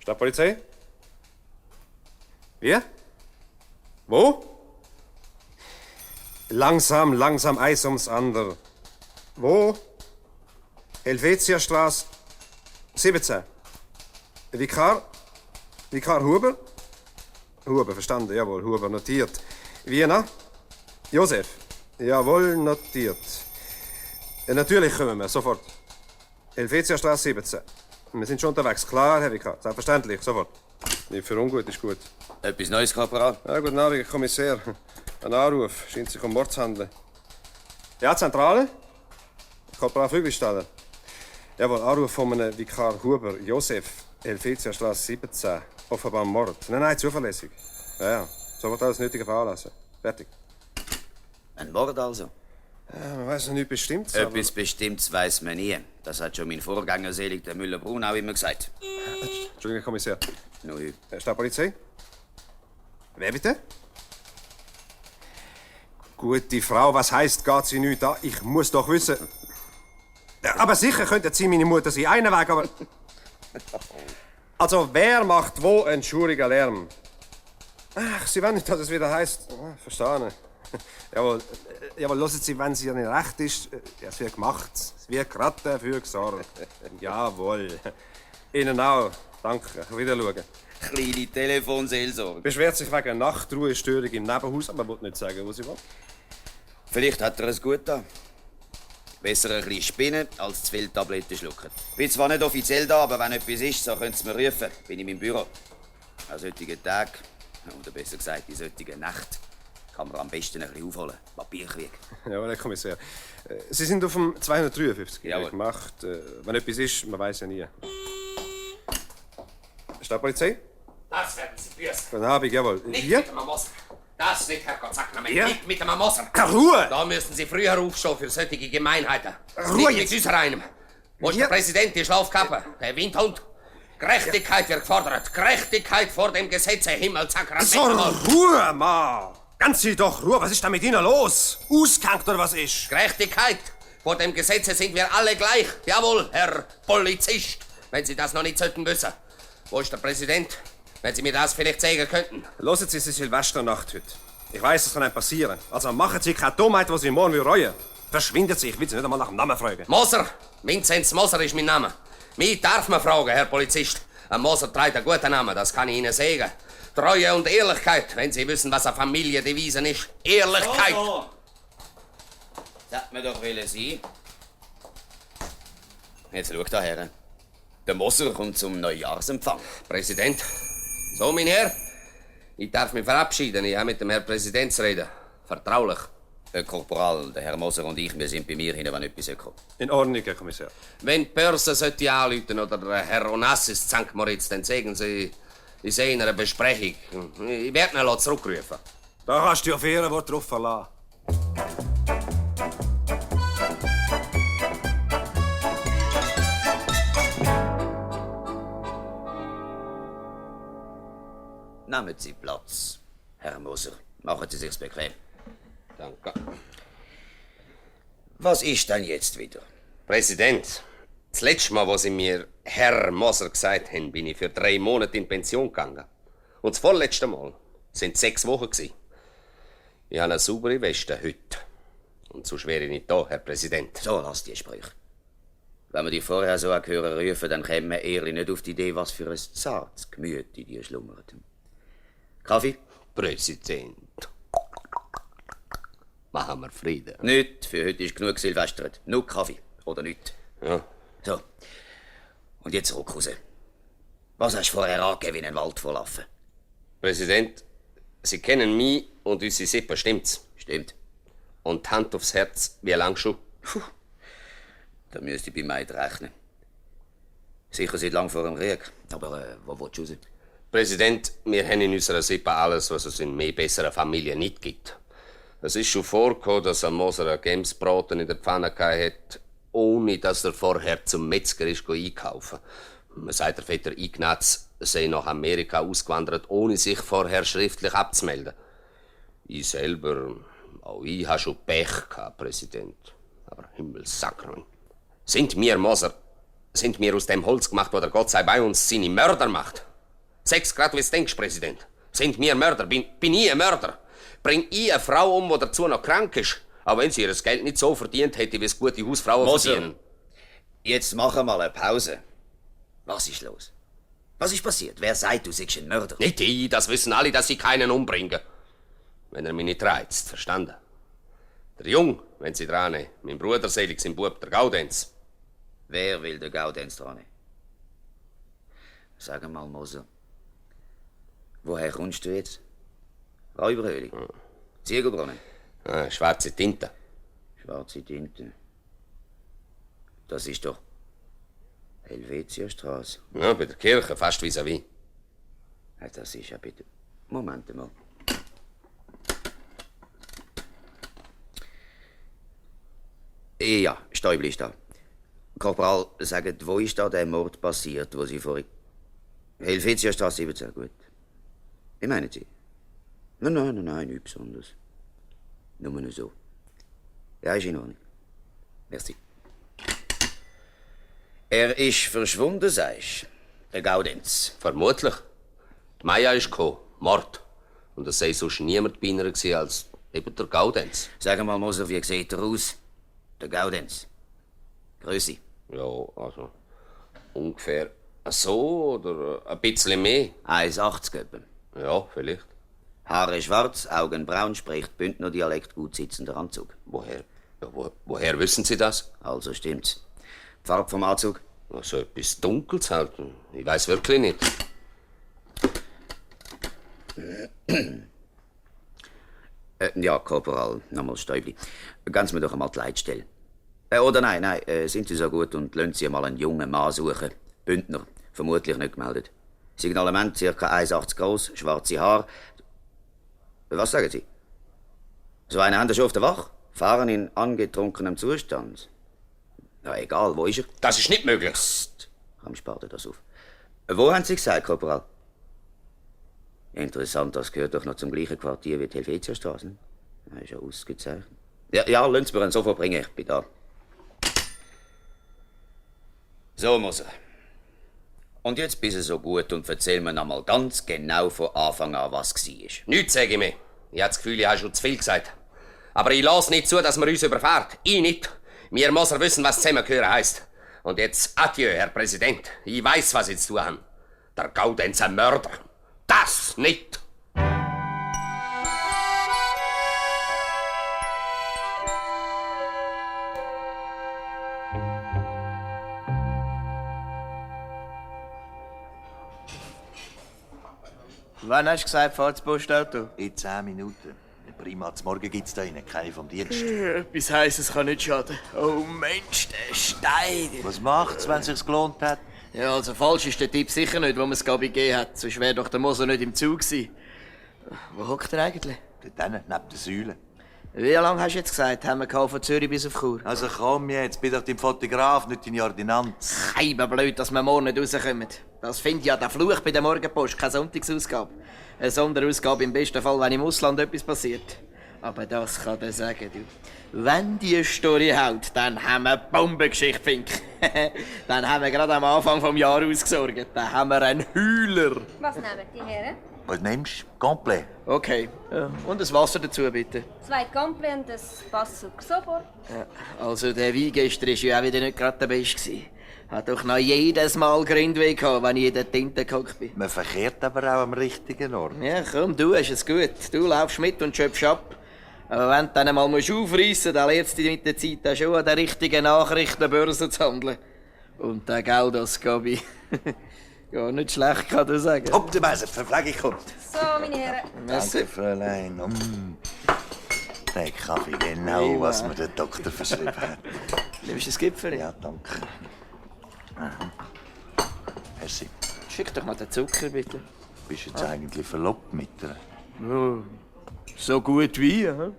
Speaker 15: Stadtpolizei? Wir? Wo? Langsam, langsam, eins ums andere. Wo? Helvetiastraße 17. Vikar? Vikar Huber? Huber, verstanden, jawohl, Huber, notiert. Wiener? Josef? Jawohl, notiert. Natürlich kommen wir, sofort. Helvetiastraße 17. Wir sind schon unterwegs, klar, Herr Vikar, selbstverständlich, sofort. Nicht für ungut, ist gut.
Speaker 16: Etwas Neues, Korporal?
Speaker 15: Ja, guten Abend, Herr Kommissar. Ein Anruf, scheint sich um Mord zu handeln. Ja, Zentrale? Korporal Flügelstaller. Jawohl, Anruf von einem Vikar Huber, Josef, Helvetiastraße 17. Offenbar Mord. Nein, zuverlässig. Ja, sofort alles Nötige veranlassen. Fertig.
Speaker 16: Ein Mord also?
Speaker 15: Ja, man weiß noch nicht bestimmt.
Speaker 16: Etwas Bestimmtes weiß man nie. Das hat schon mein Vorgänger selig, der Müller-Brunau, immer gesagt.
Speaker 15: Entschuldigung, Herr Kommissar.
Speaker 16: Neu.
Speaker 15: Stadtpolizei? Wer bitte? Gute Frau, was heisst, geht sie nicht an? Ich muss doch wissen. Ja, aber sicher könnte Sie meine Mutter sein. Einen Weg, aber. Also, wer macht wo einen schurigen Lärm? Ach, Sie wollen nicht, dass es wieder heisst. Ah, verstehe. Jawohl, jawohl, hören Sie, wenn Sie nicht recht ist, ja, es wird gemacht. Es wird gerade dafür gesorgt. Jawohl. Ihnen auch. Danke. Wiederschauen.
Speaker 16: Kleine Telefonseelsorge.
Speaker 15: Beschwert sich wegen Nachtruhestörung im Nebenhaus, aber will nicht sagen, wo sie will.
Speaker 16: Vielleicht hat er es gut da. Besser ein bisschen spinnen, als zu viele Tabletten schlucken. Bin zwar nicht offiziell da, aber wenn etwas ist, so könnt ihr mir rufen. Bin ich im Büro. An solchen Tagen, oder besser gesagt in solchen Nächten, Kann man am besten ein bisschen aufholen. Papierkrieg.
Speaker 15: Jawohl, Herr Kommissar. Sie sind auf dem 253
Speaker 16: Jawohl.
Speaker 15: gemacht. Wenn etwas ist, man weiß ja nie. Stadtpolizei?
Speaker 13: Das werden Sie büßen.
Speaker 15: Guten Abend, jawohl.
Speaker 13: Nicht
Speaker 15: Hier?
Speaker 13: mit dem Moser. Das nicht, Herrgott, sagt man mir.
Speaker 15: Ja?
Speaker 13: Nicht mit dem Moser.
Speaker 15: Ruhe!
Speaker 13: Da müssen Sie früher aufstehen für solche Gemeinheiten.
Speaker 15: Ruhe
Speaker 13: Nicht mit uns einem. Wo ist der Präsident, die Schlafkappe? Der Windhund? Gerechtigkeit wird gefordert. Gerechtigkeit vor dem Gesetz, Herr Himmelssakrament.
Speaker 15: So, Ruhe, Mann! Ganz Sie doch, Ruhe, was ist da mit Ihnen los? Ausgehängt oder was ist?
Speaker 13: Gerechtigkeit. Vor dem Gesetze sind wir alle gleich. Jawohl, Herr Polizist, wenn Sie das noch nicht sollten wissen. Wo ist der Präsident? Wenn Sie mir das vielleicht sagen könnten.
Speaker 15: Hören Sie, es ist Silvesternacht heute. Ich weiß, das kann einem passieren. Also machen Sie keine Dummheit, die Sie morgen reuen. Verschwinden Sie, ich will Sie nicht einmal nach dem Namen fragen.
Speaker 13: Moser, Vinzenz Moser ist mein Name. Mich darf man fragen, Herr Polizist. Ein Moser trägt einen guten Namen, das kann ich Ihnen sagen. Treue und Ehrlichkeit, wenn Sie wissen, was eine Familiendevise ist. Ehrlichkeit.
Speaker 16: So. Das hätte man doch sein. Jetzt schau da her. Der Moser kommt zum Neujahrsempfang.
Speaker 13: Präsident. So, mein Herr. Ich darf mich verabschieden. Ich habe mit dem Herrn Präsident zu reden. Vertraulich.
Speaker 16: Herr Korporal, der Herr Moser und ich, wir sind bei mir hin, wenn etwas kommt.
Speaker 15: In Ordnung, Herr Kommissar.
Speaker 13: Wenn die Börse sollte anrufen oder der Herr Onassis St. Moritz, dann sagen Sie, ich sehe in einer Besprechung. Ich werde ihn zurückrufen.
Speaker 15: Da kannst du dich auf Ehrenwort drauf verlassen.
Speaker 16: Nehmen Sie Platz, Herr Moser. Machen Sie sich's bequem.
Speaker 13: Danke.
Speaker 16: Was ist denn jetzt wieder?
Speaker 13: Präsident, das letzte Mal, als Sie mir Herr Moser gesagt haben, bin ich für 3 Monate in Pension gegangen. Und das vorletzte Mal sind 6 Wochen gewesen. Ich habe eine saubere Weste heute. Und so wäre ich nicht da, Herr Präsident.
Speaker 16: So, lass die Sprüche. Wenn wir die vorher so hören rufen, dann kämen wir ehrlich nicht auf die Idee, was für ein zartes Gemüt in dir schlummert. Kaffee?
Speaker 13: Präsident. Machen wir Frieden.
Speaker 16: Nicht, für heute ist genug gesilvestert. Nur Kaffee, oder nicht?
Speaker 13: Ja.
Speaker 16: So. Und jetzt zurück raus. Was hast du vorher angegeben wie ein Wald voll Affen?
Speaker 13: Präsident, Sie kennen mich und unsere Sippe, stimmt's?
Speaker 16: Stimmt.
Speaker 13: Und Hand aufs Herz, wie lang schon?
Speaker 16: Puh. Da müsste ich bei Meid rechnen. Sicher seit lang vor dem Krieg. Aber wo willst du raus?
Speaker 13: Präsident, wir haben in unserer Sippe alles, was es in mehr besseren Familien nicht gibt. Es ist schon vorgekommen, dass ein Moser einen Gemsbraten in der Pfanne hat, ohne dass er vorher zum Metzger ist einkaufen. Man sagt, der Vetter Ignaz sei nach Amerika ausgewandert, ohne sich vorher schriftlich abzumelden. Ich selber, auch ich habe schon Pech gehabt, Präsident. Aber Himmelssakrament. Sind wir Moser, sind wir aus dem Holz gemacht, wo der Gott sei bei uns seine Mörder macht? 6 Grad, wie du denkst, Präsident. Sind wir Mörder? Bin ich ein Mörder? Bring ich eine Frau um, die dazu noch krank ist? Auch wenn sie ihr Geld nicht so verdient hätte, wie es gute Hausfrauen
Speaker 16: Moser,
Speaker 13: verdienen.
Speaker 16: Jetzt machen wir mal eine Pause. Was ist los? Was ist passiert? Wer sagt, du seist ein Mörder?
Speaker 13: Nicht ich, das wissen alle, dass ich keinen umbringe. Wenn er mich nicht reizt, verstanden? Der Jung, wenn sie dran haben, mein Bruder selig, sein Bub, der Gaudenz.
Speaker 16: Wer will den Gaudenz dran? Sag mal, Moser. Woher kommst du jetzt? Räuberhöhle? Ziegelbrunnen?
Speaker 13: Schwarze Tinte.
Speaker 16: Schwarze Tinte. Das ist doch Helvetiastraße.
Speaker 13: Ja, bei der Kirche, fast vis-à-vis.
Speaker 16: Ja, das ist ja bitte... Moment mal. Ja, Stäubli ist da. Korporal, sagt, wo ist da der Mord passiert, wo Sie vorhin... Helvetiastraße 17, gut. Wie meinen Sie? Nein, nichts Besonderes. Nur so. Ja, ist in Ordnung. Merci. Er ist verschwunden, sagst du? Der Gaudenz.
Speaker 13: Vermutlich. Die Maya ist gekommen. Mord. Und es sei sonst niemand bei ihnen gewesen als eben der Gaudenz.
Speaker 16: Sag mal, Moser, wie sieht er aus? Der Gaudenz. Größe.
Speaker 13: Ja, also ungefähr so oder ein bisschen mehr.
Speaker 16: 1,80 etwa.
Speaker 13: Ja, vielleicht.
Speaker 16: Haare schwarz, Augen braun, spricht Bündnerdialekt, gut sitzender Anzug.
Speaker 13: Woher? Ja, woher wissen Sie das?
Speaker 16: Also stimmt's. Die Farbe vom Anzug?
Speaker 13: So etwas Dunkles halt. Ich weiß wirklich nicht.
Speaker 16: Ja, Korporal, nochmal Stäubli. Ganz mir doch einmal die Leitstelle. Oder nein, sind Sie so gut und lassen Sie mal einen jungen Mann suchen. Bündner, vermutlich nicht gemeldet. Signalement ca. 1,80 groß, schwarze Haare. Was sagen Sie? So einen haben Sie schon auf der Wache? Fahren in angetrunkenem Zustand? Ja, egal, wo ist er?
Speaker 13: Das ist nicht möglich.
Speaker 16: Psst, komm, spart das auf. Wo haben Sie gesagt, Korporal? Interessant, das gehört doch noch zum gleichen Quartier wie die Helvetiastraße. Das ist ja ausgezeichnet. Ja, lassen Sie mir ihn sofort bringen, ich bin da. So muss er. Und jetzt bist du so gut und erzähl mir noch mal ganz genau von Anfang an, was war.
Speaker 13: Nichts sage ich mir. Ich habe das Gefühl, ich habe schon zu viel gesagt. Aber ich lasse nicht zu, dass man uns überfährt. Ich nicht. Wir müssen wissen, was zusammengehören heisst. Und jetzt adieu, Herr Präsident. Ich weiß, was ich zu tun habe. Der Gaudenz ein Mörder. Das nicht!
Speaker 12: Wann hast du gesagt, fahrt das Postauto?
Speaker 17: In 10 Minuten. Prima, zum Morgen gibt's da einen, keinen vom Dienst.
Speaker 12: Etwas Heisses kann nicht schaden. Oh Mensch, der Stein.
Speaker 17: Was macht's, wenn es sich gelohnt hat?
Speaker 12: Ja, also falsch ist der Tipp sicher nicht, wo man es Gabi gegeben hat. Sonst wäre doch der Moser nicht im Zug gewesen. Wo hockt er eigentlich?
Speaker 17: Dort hinten, neben der Säule.
Speaker 12: Wie lange hast du jetzt gesagt, haben wir von Zürich bis auf Chur?
Speaker 17: Also komm jetzt, bin doch dein Fotograf, nicht deine Ordinanz.
Speaker 12: Scheibe blöd, dass wir morgen nicht rauskommen. Das finde ich ja der Fluch bei der Morgenpost, keine Sonntagsausgabe. Eine Sonderausgabe im besten Fall, wenn im Ausland etwas passiert. Aber das kann er sagen, du. Wenn die Story haut, dann haben wir eine Bombengeschichte, Fink. Dann haben wir gerade am Anfang des Jahres ausgesorgt. Dann haben wir einen Heuler.
Speaker 14: Was nehmen die Herren?
Speaker 17: Was nimmst du? Komplett.
Speaker 12: Okay. Ja. Und das Wasser dazu, bitte.
Speaker 14: 2 Compli und das Passuk sofort.
Speaker 12: Ja. Also, der Wein gestern war ja auch wieder nicht gerade der Beste. Hat doch noch jedes Mal Grindweh gehabt, wenn ich in der Tinte gehockt bin.
Speaker 17: Man verkehrt aber auch am richtigen Ort.
Speaker 12: Ja, komm, du hast es gut. Du laufst mit und schöpfst ab. Aber wenn du dann mal aufreissen musst, dann lernst du mit der Zeit auch schon an der richtigen Nachrichtenbörse zu handeln. Und der Geld, das Gabi. Gar nicht schlecht, kann ich sagen.
Speaker 17: Kommt, der Messer, Verpflegung kommt.
Speaker 14: So, meine Herren.
Speaker 17: Danke, Fräulein. Der Kaffee, genau, was mir der Doktor verschrieben hat.
Speaker 12: Nimmst du das Gipfel?
Speaker 17: Ja, danke. Merci.
Speaker 12: Schick doch mal den Zucker, bitte.
Speaker 17: Bist du jetzt eigentlich verlobt mit ihr?
Speaker 12: Ja, so gut wie, ja.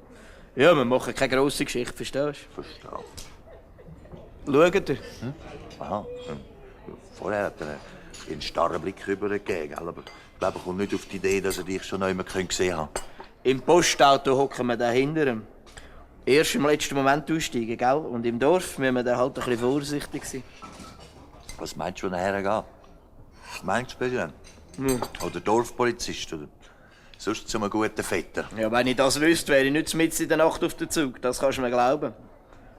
Speaker 12: Ja, wir machen keine grosse Geschichte, verstehst
Speaker 17: du? Verstehe.
Speaker 12: Schaut ihr?
Speaker 17: Aha. Vorher hat er einen starren Blick rübergegeben, aber ich glaube, er kommt nicht auf die Idee, dass er dich schon noch immer gesehen hat.
Speaker 12: Im Postauto hocken wir da hinter ihm. Erst im letzten Moment aussteigen, gell? Und im Dorf müssen wir da halt ein bisschen vorsichtig sein.
Speaker 17: Was meinst du, wo er hergeht? Gemeindepräsident? Oder Dorfpolizist? Oder sonst zu einem guten Vetter?
Speaker 12: Ja, wenn ich das wüsste, wäre ich nicht mitten in der Nacht auf den Zug. Das kannst du mir glauben.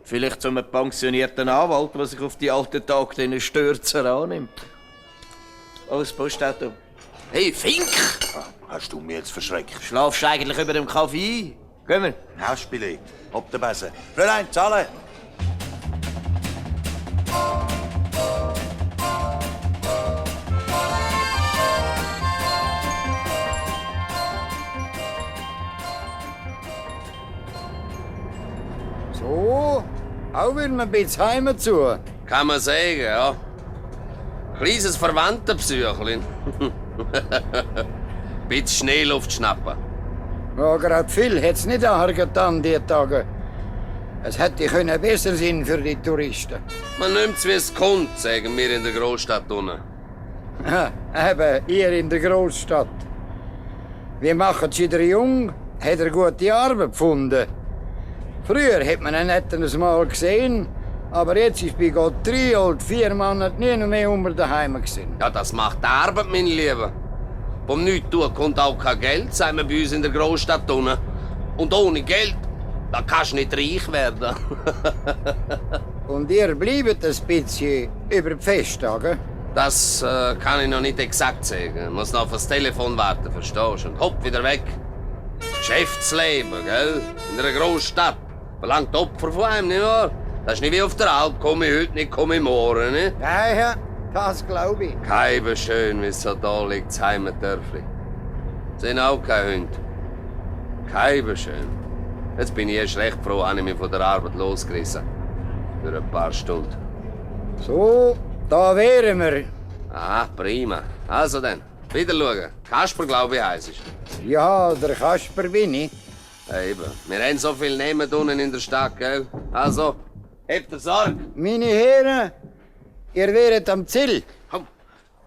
Speaker 12: Vielleicht zu einem pensionierten Anwalt, der sich auf die alten Tage den Stürzer annimmt. Oh, das Postauto. Hey, Fink!
Speaker 17: Hast du mich jetzt verschreckt?
Speaker 12: Schlafst du eigentlich über dem Kaffee ein? Gehen wir.
Speaker 17: Hausspieler, ob der Besen. Fräulein, zahlen!
Speaker 18: So, auch wieder ein bisschen heim zu.
Speaker 13: Kann man sagen, ja. Kleines Verwandtenpsüchlein. Bisschen Schneeluft schnappen.
Speaker 18: Ja, grad viel hätt's nicht angetan, die Tage. Es hätte können besser sein für die Touristen.
Speaker 13: Man nimmt's, wie es kommt, sagen wir in der Großstadt unten.
Speaker 18: Ha, eben, ihr in der Großstadt. Wie machen Sie der Jung? Hat er gute Arbeit gefunden? Früher hat man ihn nicht einmal gesehen, aber jetzt ist bei Gott 3 und 4 Monate nie mehr unter daheim gewesen.
Speaker 13: Ja, das macht die Arbeit, mein Lieber. Vom Nichtstun kommt auch kein Geld, sagen wir bei uns in der Großstadt unten. Und ohne Geld, da kannst du nicht reich werden.
Speaker 18: Und ihr bleibt ein bisschen über die Festtage?
Speaker 13: Das kann ich noch nicht exakt sagen. Ich muss noch auf das Telefon warten, verstehst du? Und hopp, wieder weg. Geschäftsleben, gell? In einer Großstadt. Verlangt Opfer von einem, nicht wahr? Das ist nicht wie auf der Alp. Komme ich heute nicht, komme ich morgen, nicht?
Speaker 18: Ja, das glaube ich.
Speaker 13: Keibe schön, wie es so da liegt, das Heimatdörfli. Sind auch keine Hunde. Keibe schön. Jetzt bin ich erst recht froh, habe ich mich von der Arbeit losgerissen. Für ein paar Stunden.
Speaker 18: So, da wären wir.
Speaker 13: Ah, prima. Also dann, wieder schauen. Kasper, glaube ich, heisst es.
Speaker 18: Ja, der Kasper bin ich.
Speaker 13: Eben. Wir haben so viel Nehmen unten in der Stadt, gell? Also, habt ihr Sorge.
Speaker 18: Meine Herren, ihr wäret am Ziel.
Speaker 12: Komm,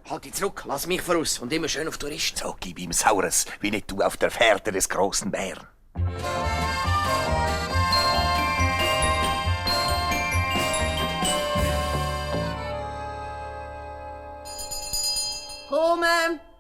Speaker 12: halt dich zurück, lass mich voraus und immer schön auf Tourist.
Speaker 19: So, gib ihm Saures, wie nicht du auf der Fährte des großen Bären.
Speaker 20: Komm,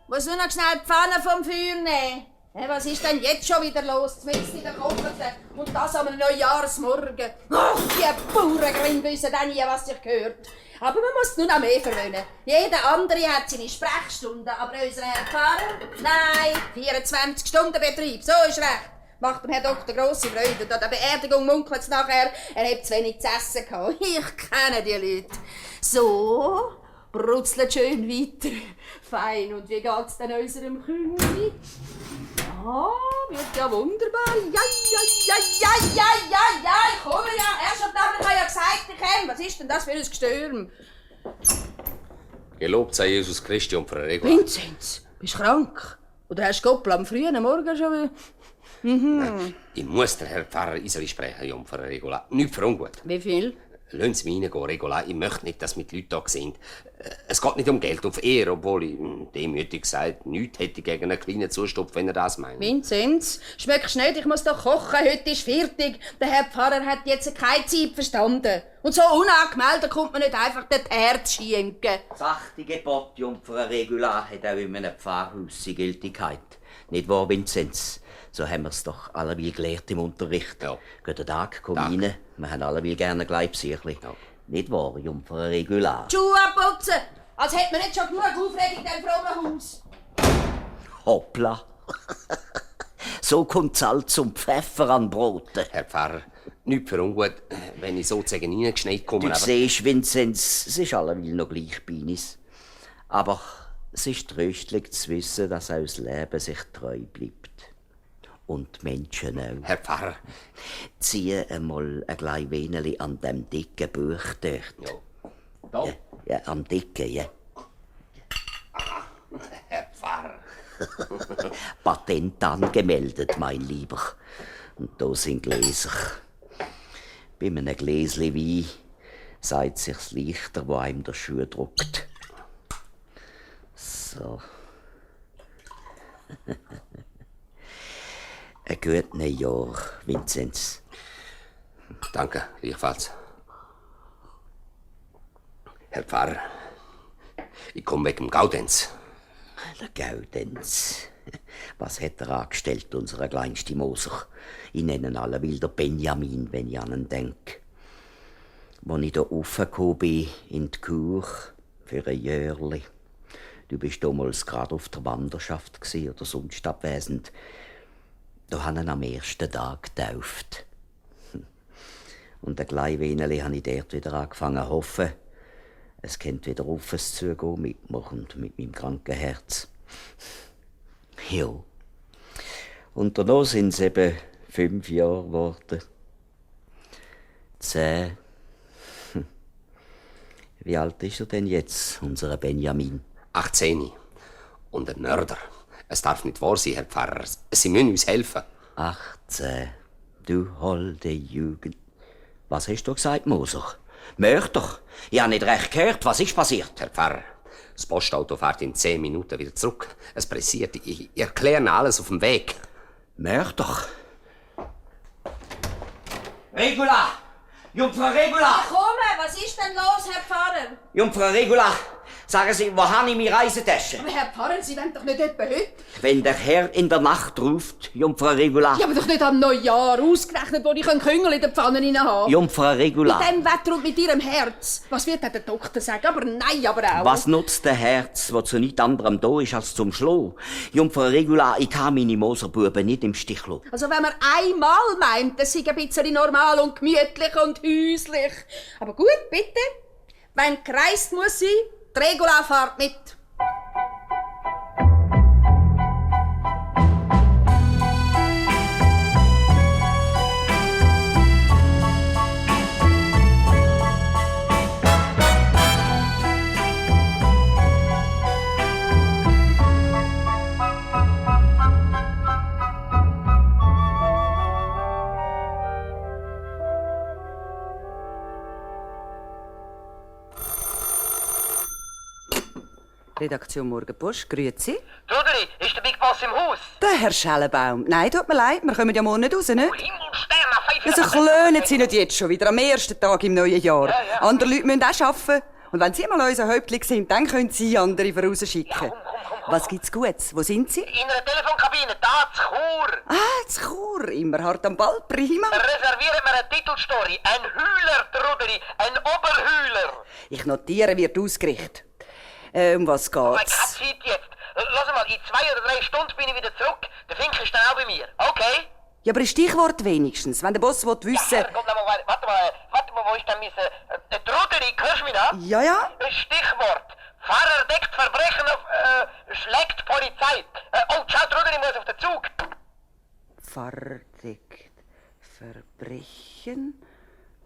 Speaker 20: muss nur noch schnell die Pfanne vom Feuer nehmen. Hey, was ist denn jetzt schon wieder los? Mitten in der Kocherte und das am Neujahrsmorgen. Ach, die Bauerngrimm wissen dann nie, was sich gehört. Aber man muss nur noch mehr verwöhnen. Jeder andere hat seine Sprechstunde, aber unser Herr Pfarrer, nein, 24-Stunden-Betrieb, so ist recht. Macht dem Herrn Doktor grosse Freude. An der Beerdigung munkelt es nachher, er hat zu wenig zu essen gehabt. Ich kenne die Leute. So, brutzelt schön weiter. Fein, und wie geht's denn unserem Küngli? Ah, wird ja wunderbar. Ja, ich komme ja. Erst am Tag habe ja gesagt, ich komme. Was ist denn das für ein Gestürm?
Speaker 13: Gelobt sei Jesus Christi und Frau Regula.
Speaker 20: Vinzenz, bist du krank? Oder hast du Goppel am frühen Morgen schon wieder?
Speaker 13: Ich muss den Herrn Pfarrer Iseli sprechen, Jungfrau Regula. Nicht für ungut.
Speaker 20: Wie viel?
Speaker 13: Lassen Sie mich reingehen, Regula. Ich möchte nicht, dass wir die Leute da sind. Es geht nicht um Geld auf Ehre, obwohl ich demütig gesagt nichts hätte gegen einen kleinen Zustupf, wenn er das meint.
Speaker 20: Vinzenz, schmeckst nicht, ich muss doch kochen, heute ist fertig. Der Herr Pfarrer hat jetzt keine Zeit verstanden. Und so unangemeldet kommt man nicht einfach das Herz schenken.
Speaker 16: Das 8. Gebot, Jungfrau Regula, hat auch in einem Pfarrhaus seine Gültigkeit. Nicht wahr, Vinzenz? So haben wir es doch alleweil gelernt im Unterricht. Ja. Guten Tag, komm rein. Wir haben alleweil gerne Gleibsierchen. Ja. Nicht wahr, Jungfrau Regula?
Speaker 20: Schuhe abputzen! Als hätte man nicht schon genug Aufregung in diesem frommen Haus.
Speaker 16: Hoppla. So kommt Salz und Pfeffer an Brote.
Speaker 13: Herr Pfarrer, nichts für ungut, wenn ich sozusagen reingeschneit komme.
Speaker 16: Du siehst, Vinzenz, es ist alleweil noch gleich bei uns. Aber es ist tröstlich zu wissen, dass auch das Leben sich treu bleibt. Und die Menschen auch.
Speaker 13: Herr Pfarrer.
Speaker 16: Ziehe einmal ein klein wenig an dem dicken Buch dort.
Speaker 13: Ja. Da?
Speaker 16: Ja, am dicken, ja.
Speaker 13: Herr Pfarrer.
Speaker 16: Patent angemeldet, mein Lieber. Und da sind Gläser. Bei einem Gläschen Wein sagt sich's leichter, wo einem der Schuh drückt. So. Ein gutes Jahr, Vinzenz.
Speaker 13: Danke, gleichfalls. Herr Pfarrer, ich komme wegen dem Gaudenz.
Speaker 16: Der Gaudenz. Was hat er angestellt, unser kleinster Moser? Ich nenne ihn alle wilder Benjamin, wenn ich an ihn denke. Als ich hier raufgekommen bin, in die Kur, für ein Jährli. Du bist damals gerade auf der Wanderschaft oder sonst abwesend. Da haben ihn am ersten Tag getauft. Und ein klein wenig habe ich dort wieder angefangen zu hoffen. Es könnte wieder auf es zugehen mit mir und mit meinem kranken Herz. Ja. Und danach sind es eben 5 Jahre geworden. 10. Wie alt ist er denn jetzt, unser Benjamin?
Speaker 13: 18. Und ein Mörder. Es darf nicht wahr sein, Herr Pfarrer. Sie müssen uns helfen.
Speaker 16: 18. Du holde Jugend. Was hast du gesagt, Moser? Mörder? Ich habe nicht recht gehört. Was ist passiert?
Speaker 13: Herr Pfarrer, das Postauto fährt in 10 Minuten wieder zurück. Es pressiert. Ich erkläre Ihnen alles auf dem Weg.
Speaker 16: Mörder? Regula! Jungfrau Regula!
Speaker 20: Komm, was ist denn los, Herr Pfarrer?
Speaker 16: Jungfrau Regula, sagen Sie, wo habe ich meine Reisetasche?
Speaker 20: Aber Herr Pfarrer, Sie wollen doch nicht etwa heute?
Speaker 16: Wenn der Herr in der Nacht ruft, Jungfrau Regula.
Speaker 20: Ja, aber doch nicht am Neujahr, ausgerechnet, wo ich einen Küngel in der Pfanne rein habe.
Speaker 16: Jungfrau Regula.
Speaker 20: Mit dem Wetter und mit Ihrem Herz. Was wird denn der Doktor sagen? Aber nein, aber auch.
Speaker 16: Was nutzt der Herz, das zu nichts anderem da ist als zum Schlagen? Jungfrau Regula, ich kann meine Moserbuben nicht im Stich lassen.
Speaker 20: Also wenn man einmal meint, das sei ein bisschen normal und gemütlich und häuslich. Aber gut, bitte. Wenn gereist muss sein, die Regula fährt mit.
Speaker 5: Redaktion Morgenpost, grüezi.
Speaker 4: Truderi, ist der Big Boss im Haus?
Speaker 5: Der Herr Schellenbaum. Nein, tut mir leid, wir kommen ja morgen nicht raus, nicht? Also klönen Sie nicht jetzt schon wieder, am ersten Tag im neuen Jahr. Andere Leute müssen auch arbeiten. Und wenn Sie mal unser Häuptling sind, dann können Sie andere vorausschicken. Was gibt's Gutes? Wo sind Sie?
Speaker 4: In einer Telefonkabine, da zu Chur.
Speaker 5: Ah, zu Chur. Immer hart am Ball, prima.
Speaker 4: Reservieren wir eine Titelstory. Ein Hühler, Truderi, ein Oberhühler.
Speaker 5: Ich notiere, wird ausgerichtet. Was geht's?
Speaker 4: Keine Zeit jetzt. Lass mal, in 2 oder 3 Stunden bin ich wieder zurück. Der Fink ist dann auch bei mir, okay?
Speaker 5: Ja, aber ein Stichwort wenigstens, wenn der Boss wissen will.
Speaker 4: Warte mal, wo ist denn mein... Truderi, hörst du mich da?
Speaker 5: Ja.
Speaker 4: Stichwort. Fahrer deckt Verbrechen auf... schlägt Polizei. Oh, ciao, Truderi, muss auf den Zug.
Speaker 5: Fahrer deckt Verbrechen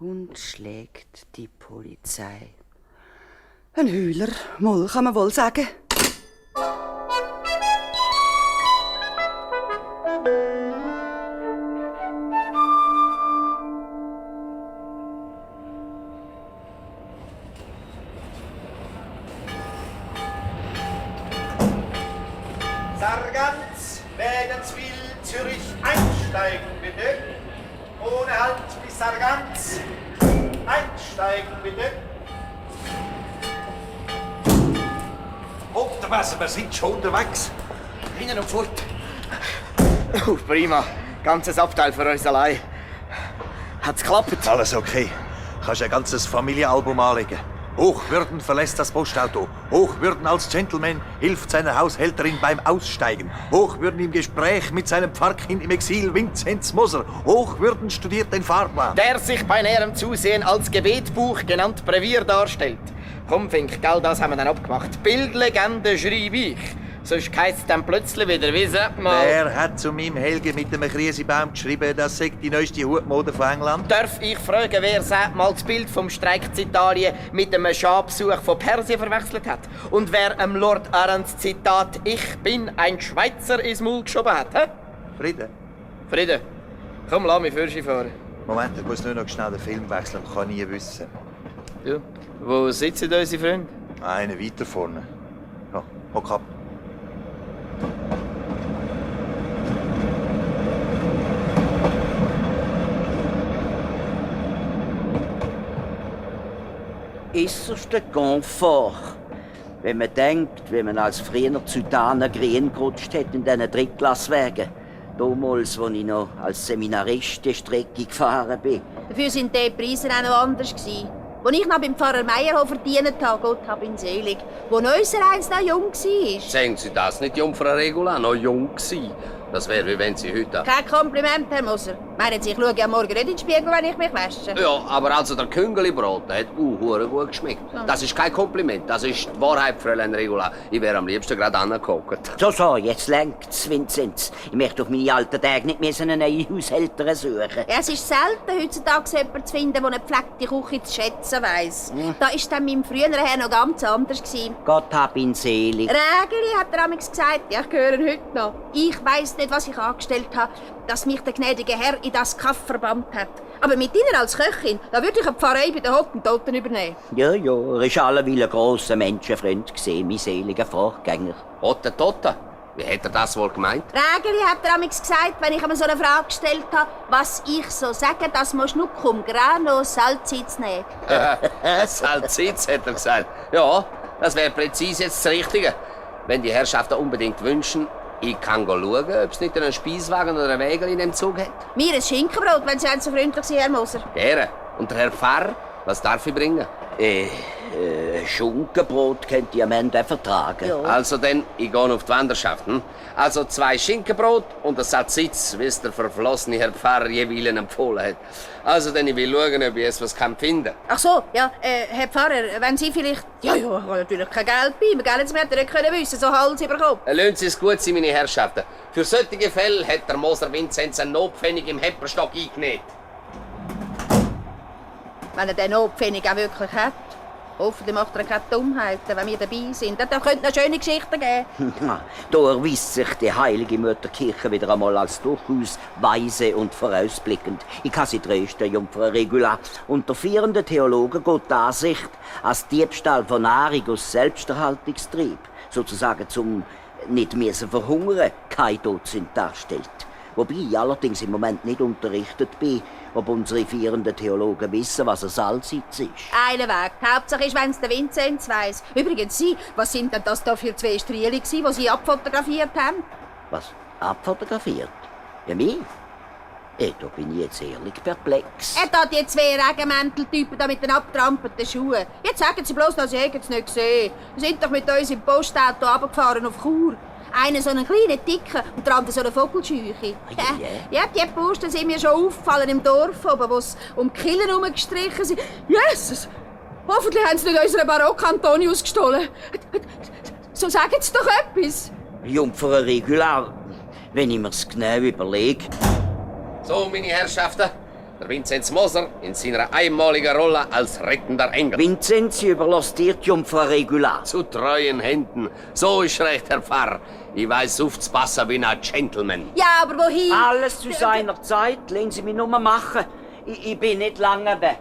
Speaker 5: und schlägt die Polizei. Ein Hühler, mal kann man wohl sagen.
Speaker 9: Sargans, Wädenswil, Zürich einsteigen, bitte. Ohne Halt bis Sargans. Einsteigen, bitte.
Speaker 19: Unterwasser, wir sind schon unterwegs.
Speaker 12: Hinten und fort. Prima. Ganzes Abteil für uns allein. Hat's geklappt?
Speaker 17: Alles okay. Kannst ein ganzes Familienalbum anlegen. Hochwürden verlässt das Postauto. Hochwürden als Gentleman hilft seiner Haushälterin beim Aussteigen. Hochwürden im Gespräch mit seinem Pfarrkind im Exil Vinzenz Moser. Hochwürden studiert den Fahrplan.
Speaker 12: Der sich bei näherem Zusehen als Gebetbuch genannt Brevier darstellt. Komm, Fink, gell, das haben wir dann abgemacht. Bildlegende schreibe ich. Sonst heisst es dann plötzlich wieder, wie sagt man...
Speaker 17: Wer hat zu meinem Helge mit dem Krisebaum geschrieben, das sei die neueste Hutmode von England?
Speaker 12: Darf ich fragen, wer sagt mal das Bild vom Streik in Italien mit einem Schabbesuch von Persien verwechselt hat? Und wer Lord Arends Zitat «Ich bin ein Schweizer» ins Maul geschoben hat? He? Friede. Komm, lass mich Fürschi fahren.
Speaker 17: Moment, ich muss nur noch schnell den Film wechseln, man kann nie wissen.
Speaker 12: Ja, wo sitzen unsere Freunde?
Speaker 17: Einer weiter vorne. Ja, hock ab.
Speaker 16: Äußerster Komfort. Wenn man denkt, wie man als früher zu Dana Green gerutscht hat in diesen Drittklasswagen. Damals, als ich noch als Seminarist die Strecke gefahren bin.
Speaker 20: Dafür waren die Preise auch noch anders. Als ich noch beim Pfarrer Meyerhof verdient habe, Gott hab ihn selig, wo unser eins noch jung war.
Speaker 13: Sagen Sie das nicht, Jungfrau Regula, noch jung gewesen. Das wäre, wie wenn Sie heute...
Speaker 20: Kein Kompliment, Herr Moser. Meinen Sie, ich schaue ja morgen nicht in den Spiegel, wenn ich mich wasche?
Speaker 13: Ja, aber also der Küngelibrot, der hat hure gut geschmeckt. Das ist kein Kompliment, das ist die Wahrheit, Fräulein Regula. Ich wäre am liebsten gerade angeguckt.
Speaker 16: So, jetzt längt's, Vinzenz. Ich möchte auf meine alten Tage nicht eine neue Haushälterin suchen.
Speaker 20: Ja, es ist selten, heutzutage jemanden zu finden, der eine gepflegte Küche zu schätzen weiss. Da war dann meinem früheren Herr noch ganz anders.
Speaker 16: Gott hab ihn selig.
Speaker 20: Rägeli hat er amigs gesagt, ja, ich höre ihn heute noch. Ich weiss nicht, was ich angestellt habe, dass mich der gnädige Herr in das Kaff verbannt hat. Aber mit Ihnen als Köchin, da würde ich eine Pfarrei bei den Hottentoten übernehmen.
Speaker 16: Ja, er war alleweil ein grosser Menschenfreund, mein seliger Vorgänger.
Speaker 13: Hottentoten? Wie hat er das wohl gemeint?
Speaker 20: Rägeli hat er amigs gesagt, wenn ich ihm so eine Frage gestellt habe, was ich so sage, dass man Schnuckum Grano Salzitz nehmen.
Speaker 13: Salzitz, hat er gesagt. Ja, das wäre präzise jetzt das Richtige. Wenn die Herrschaften unbedingt wünschen, ich kann schauen, ob es nicht einen Speiswagen oder einen Wägel in dem Zug hat.
Speaker 20: Mir ein Schinkenbrot, wenn Sie so freundlich sind, Herr Moser.
Speaker 13: Gerne. Und der Herr Pfarrer, was darf ich bringen?
Speaker 16: Schinkenbrot könnt ihr am Ende vertragen. Ja.
Speaker 13: Also dann, ich gehe auf die Wanderschaft. Also 2 Schinkenbrot und ein Salzitz, wie es der verflossene Herr Pfarrer jeweils empfohlen hat. Also dann, ich will schauen, ob ich etwas finden kann.
Speaker 20: Ach so, ja, Herr Pfarrer, wenn Sie vielleicht... Ja, ich habe natürlich kein Geld bei mir, gell? Sie hätten nicht können wissen, so Hals über Kopf.
Speaker 13: Lassen Sie es gut sein, meine Herrschaften. Für solche Fälle hat der Moser Vinzenz einen Notpfennig im Hepperstock eingenäht.
Speaker 20: Wenn er den Notpfennig auch wirklich hat. Hoffentlich macht er keine Dummheiten, wenn wir dabei sind. Da könnte noch schöne Geschichten geben.
Speaker 16: Da erweist sich die heilige Mutterkirche wieder einmal als durchaus weise und vorausblickend. Ich kann sie trösten, Jungfrau Regula. Unter führenden Theologen geht die Ansicht, als Diebstahl von Nahrung aus Selbsterhaltungstrieb, sozusagen zum nicht müssen verhungern, kein Todsünd darstellt. Wobei ich allerdings im Moment nicht unterrichtet bin, ob unsere führenden Theologen wissen, was ein Salzitz ist.
Speaker 20: Einen Weg. Die Hauptsache ist, wenn es der Vinzenz weiss. Übrigens, Sie, was sind denn das da für 2 Striele gsi, die Sie abfotografiert haben?
Speaker 16: Was? Abfotografiert? Ja, mich? Da bin ich jetzt ehrlich perplex.
Speaker 20: Er hat die 2 Regenmänteltypen da mit den abtrampelten Schuhen. Jetzt sagen Sie bloß, dass Sie es nicht gesehen. Sie sind doch mit uns im Postauto runtergefahren auf Chur. Einer so einen kleinen, dicken und der andere so eine Vogelscheuche. Ja, die Posten sind mir schon aufgefallen im Dorf oben, wo sie um die Killen herumgestrichen sind. Jesus! Hoffentlich haben sie nicht unseren Barock-Antonius gestohlen. So sagen Sie doch etwas.
Speaker 16: Jungfrau Regula, wenn ich mir's genau überlege.
Speaker 13: So, meine Herrschaften, der Vinzenz Moser in seiner einmaligen Rolle als rettender Engel.
Speaker 16: Vinzenz überlässt dir die Jungfrau Regula.
Speaker 13: Zu treuen Händen. So ist recht, Herr Pfarrer. Ich weiss aufzupassen wie ein Gentleman.
Speaker 20: Ja, aber wohin?
Speaker 16: Alles zu seiner Zeit. Lassen Sie mich nur machen. Ich bin nicht lange weg.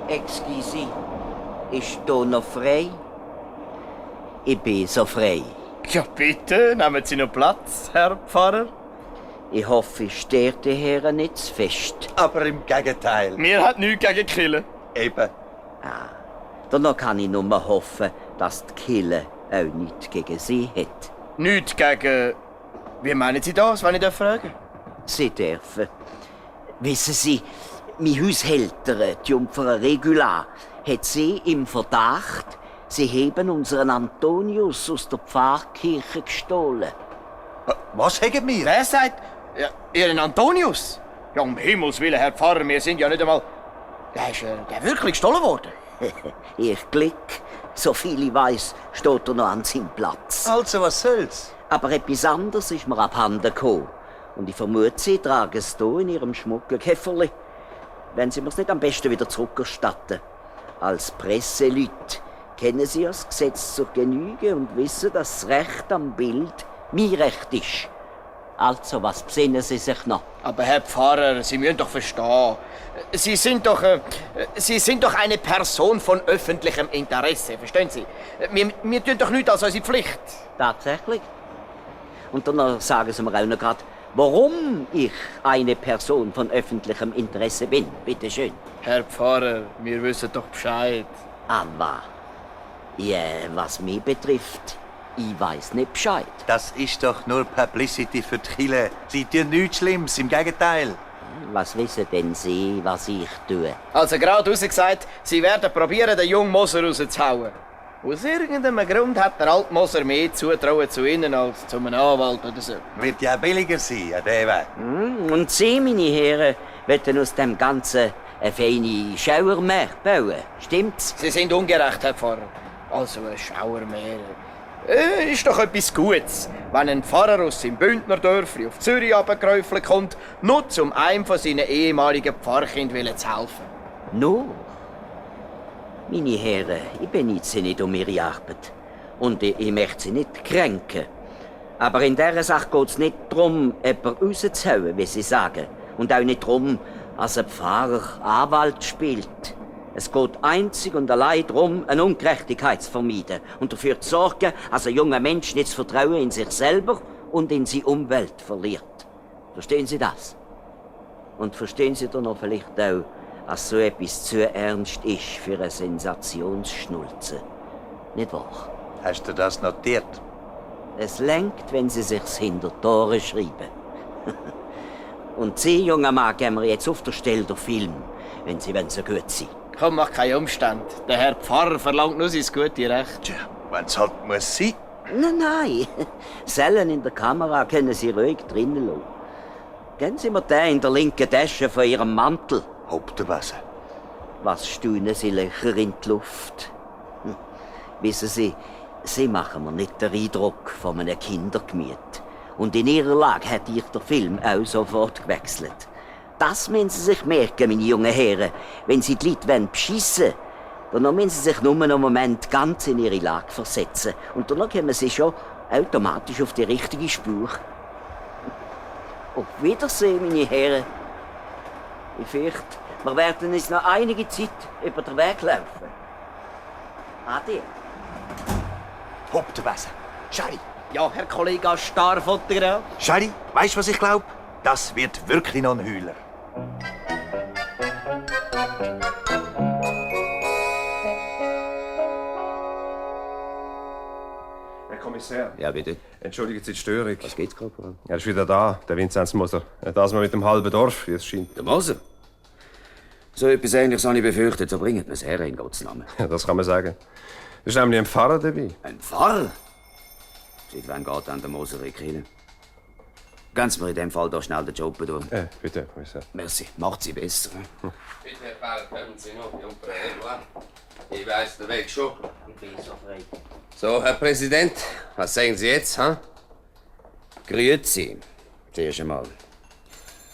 Speaker 16: Excuse, ist hier noch frei? Ich bin so frei.
Speaker 12: Ja, bitte, nehmen Sie noch Platz, Herr Pfarrer.
Speaker 16: Ich hoffe, ich stehe die Herren nicht zu fest.
Speaker 17: Aber im Gegenteil.
Speaker 12: Wir haben nichts gegen Killen.
Speaker 17: Eben.
Speaker 16: Danach kann ich nur hoffen, dass die Kille auch nichts gegen sie hat.
Speaker 12: Nichts gegen... Wie meinen Sie das, wenn ich fragen darf?
Speaker 16: Sie dürfen. Wissen Sie, meine Haushälterin, die Jungfrau Regula, hat sie im Verdacht, sie haben unseren Antonius aus der Pfarrkirche gestohlen.
Speaker 17: Was haben wir?
Speaker 12: Wer sagt? Ja, Ihren Antonius? Ja, um Himmels Willen, Herr Pfarrer, wir sind ja nicht einmal... Der ist wirklich gestohlen worden?
Speaker 16: Ich Glück. So viel ich weiss, steht er noch an seinem Platz.
Speaker 17: Also, was soll's?
Speaker 16: Aber etwas anderes ist mir abhanden gekommen. Und ich vermute, Sie tragen es hier in Ihrem schmucken Käferli. Wenn Sie mir's nicht am besten wieder zurückerstatten. Als Presseleute kennen Sie das Gesetz zur Genüge und wissen, dass das Recht am Bild mein Recht ist. Also, was besinnen Sie sich noch?
Speaker 12: Aber Herr Pfarrer, Sie müssen doch verstehen. Sie sind doch eine Person von öffentlichem Interesse, verstehen Sie? Wir tun doch nichts als unsere Pflicht.
Speaker 16: Tatsächlich. Und dann sagen Sie mir auch noch gerade, warum ich eine Person von öffentlichem Interesse bin. Bitte schön.
Speaker 12: Herr Pfarrer, wir wissen doch Bescheid.
Speaker 16: Aber, ja, was mich betrifft, ich weiß nicht Bescheid.
Speaker 17: Das ist doch nur Publicity für die Kirche. Sie tun nichts Schlimmes, im Gegenteil.
Speaker 16: Was wissen denn Sie, was ich tue?
Speaker 12: Also gerade gesagt, Sie werden probieren, den jungen Moser rauszuhauen. Aus irgendeinem Grund hat der alte Moser mehr Zutrauen zu Ihnen als zu einem Anwalt oder so.
Speaker 17: Wird ja billiger sein, an dem Weg.
Speaker 16: Und Sie, meine Herren, wollen aus dem Ganzen eine feine Schauermeer bauen. Stimmt's?
Speaker 12: Sie sind ungerecht, Herr Pfarrer. Also ein Schauermeer. Ist doch etwas Gutes, wenn ein Pfarrer aus seinem Bündnerdörfli auf Zürich runtergeräufelt kommt, nur um einem von seinen ehemaligen Pfarrkindern zu helfen.
Speaker 16: Nur? Meine Herren, ich beneize Sie nicht um Ihre Arbeit. Und ich möchte Sie nicht kränken. Aber in dieser Sache geht es nicht darum, jemanden rauszuhauen, wie Sie sagen. Und auch nicht darum, als ein Pfarrer Anwalt spielt. Es geht einzig und allein darum, eine Ungerechtigkeit zu vermeiden und dafür zu sorgen, dass ein junger Mensch nicht das Vertrauen in sich selber und in seine Umwelt verliert. Verstehen Sie das? Und verstehen Sie dann noch vielleicht auch, dass so etwas zu ernst ist für eine Sensationsschnulze? Nicht wahr?
Speaker 17: Hast du das notiert?
Speaker 16: Es lenkt, wenn Sie sich's hinter die Tore schreiben. Und Sie, junger Mann, geben wir jetzt auf der Stelle den Film, wenn Sie so gut sind.
Speaker 12: Komm, mach keinen Umstand. Der Herr Pfarrer verlangt nur sein gutes Recht.
Speaker 17: Tja, wenn's halt muss sein.
Speaker 16: Nein. Zellen in der Kamera können Sie ruhig drinnen lassen. Geben Sie mir den in der linken Tasche von Ihrem Wissen Sie, Sie machen mir nicht den Eindruck von einem Kindergemüt. Und in Ihrer Lage hätte ich den Film auch sofort gewechselt. Das müssen Sie sich merken, meine jungen Herren. Wenn Sie die Leute beschissen wollen, dann müssen Sie sich nur einen Moment ganz in Ihre Lage versetzen. Und dann kommen Sie schon automatisch auf die richtige Spur. Auf Wiedersehen, meine Herren. Ich fürchte, wir werden uns noch einige Zeit über den Weg laufen. Ade.
Speaker 17: Hauptwesen. Schei.
Speaker 12: Ja, Herr Kollege Starfotograf.
Speaker 17: Schei, weißt du, was ich glaube? Das wird wirklich noch ein Heuler.
Speaker 15: Herr Kommissar.
Speaker 16: Ja, bitte.
Speaker 15: Entschuldigen Sie die Störung.
Speaker 16: Was geht's, Korporal?
Speaker 15: Er ist wieder da, der Vinzenz Moser. Das mal mit dem halben Dorf, wie es scheint.
Speaker 16: Der Moser? So etwas Ähnliches habe ich befürchtet. So bringt man es her, in Gottes Namen.
Speaker 15: Ja, das kann man sagen. Es ist nämlich ein Pfarrer dabei.
Speaker 16: Ein Pfarrer? Seit wann geht dann der Moser in die Kirche? Ganz mir in dem Fall da schnell den Job durch.
Speaker 15: Bitte, Kommissar.
Speaker 16: Merci, macht sie besser.
Speaker 13: Bitte, Herr Pfarrer, kommen Sie noch, Jungfrau Eduard. Ich weiß den Weg schon.
Speaker 16: Ich bin so frei.
Speaker 13: So, Herr Präsident, was sagen Sie jetzt, ha?
Speaker 16: Grüezi. Zuerst einmal.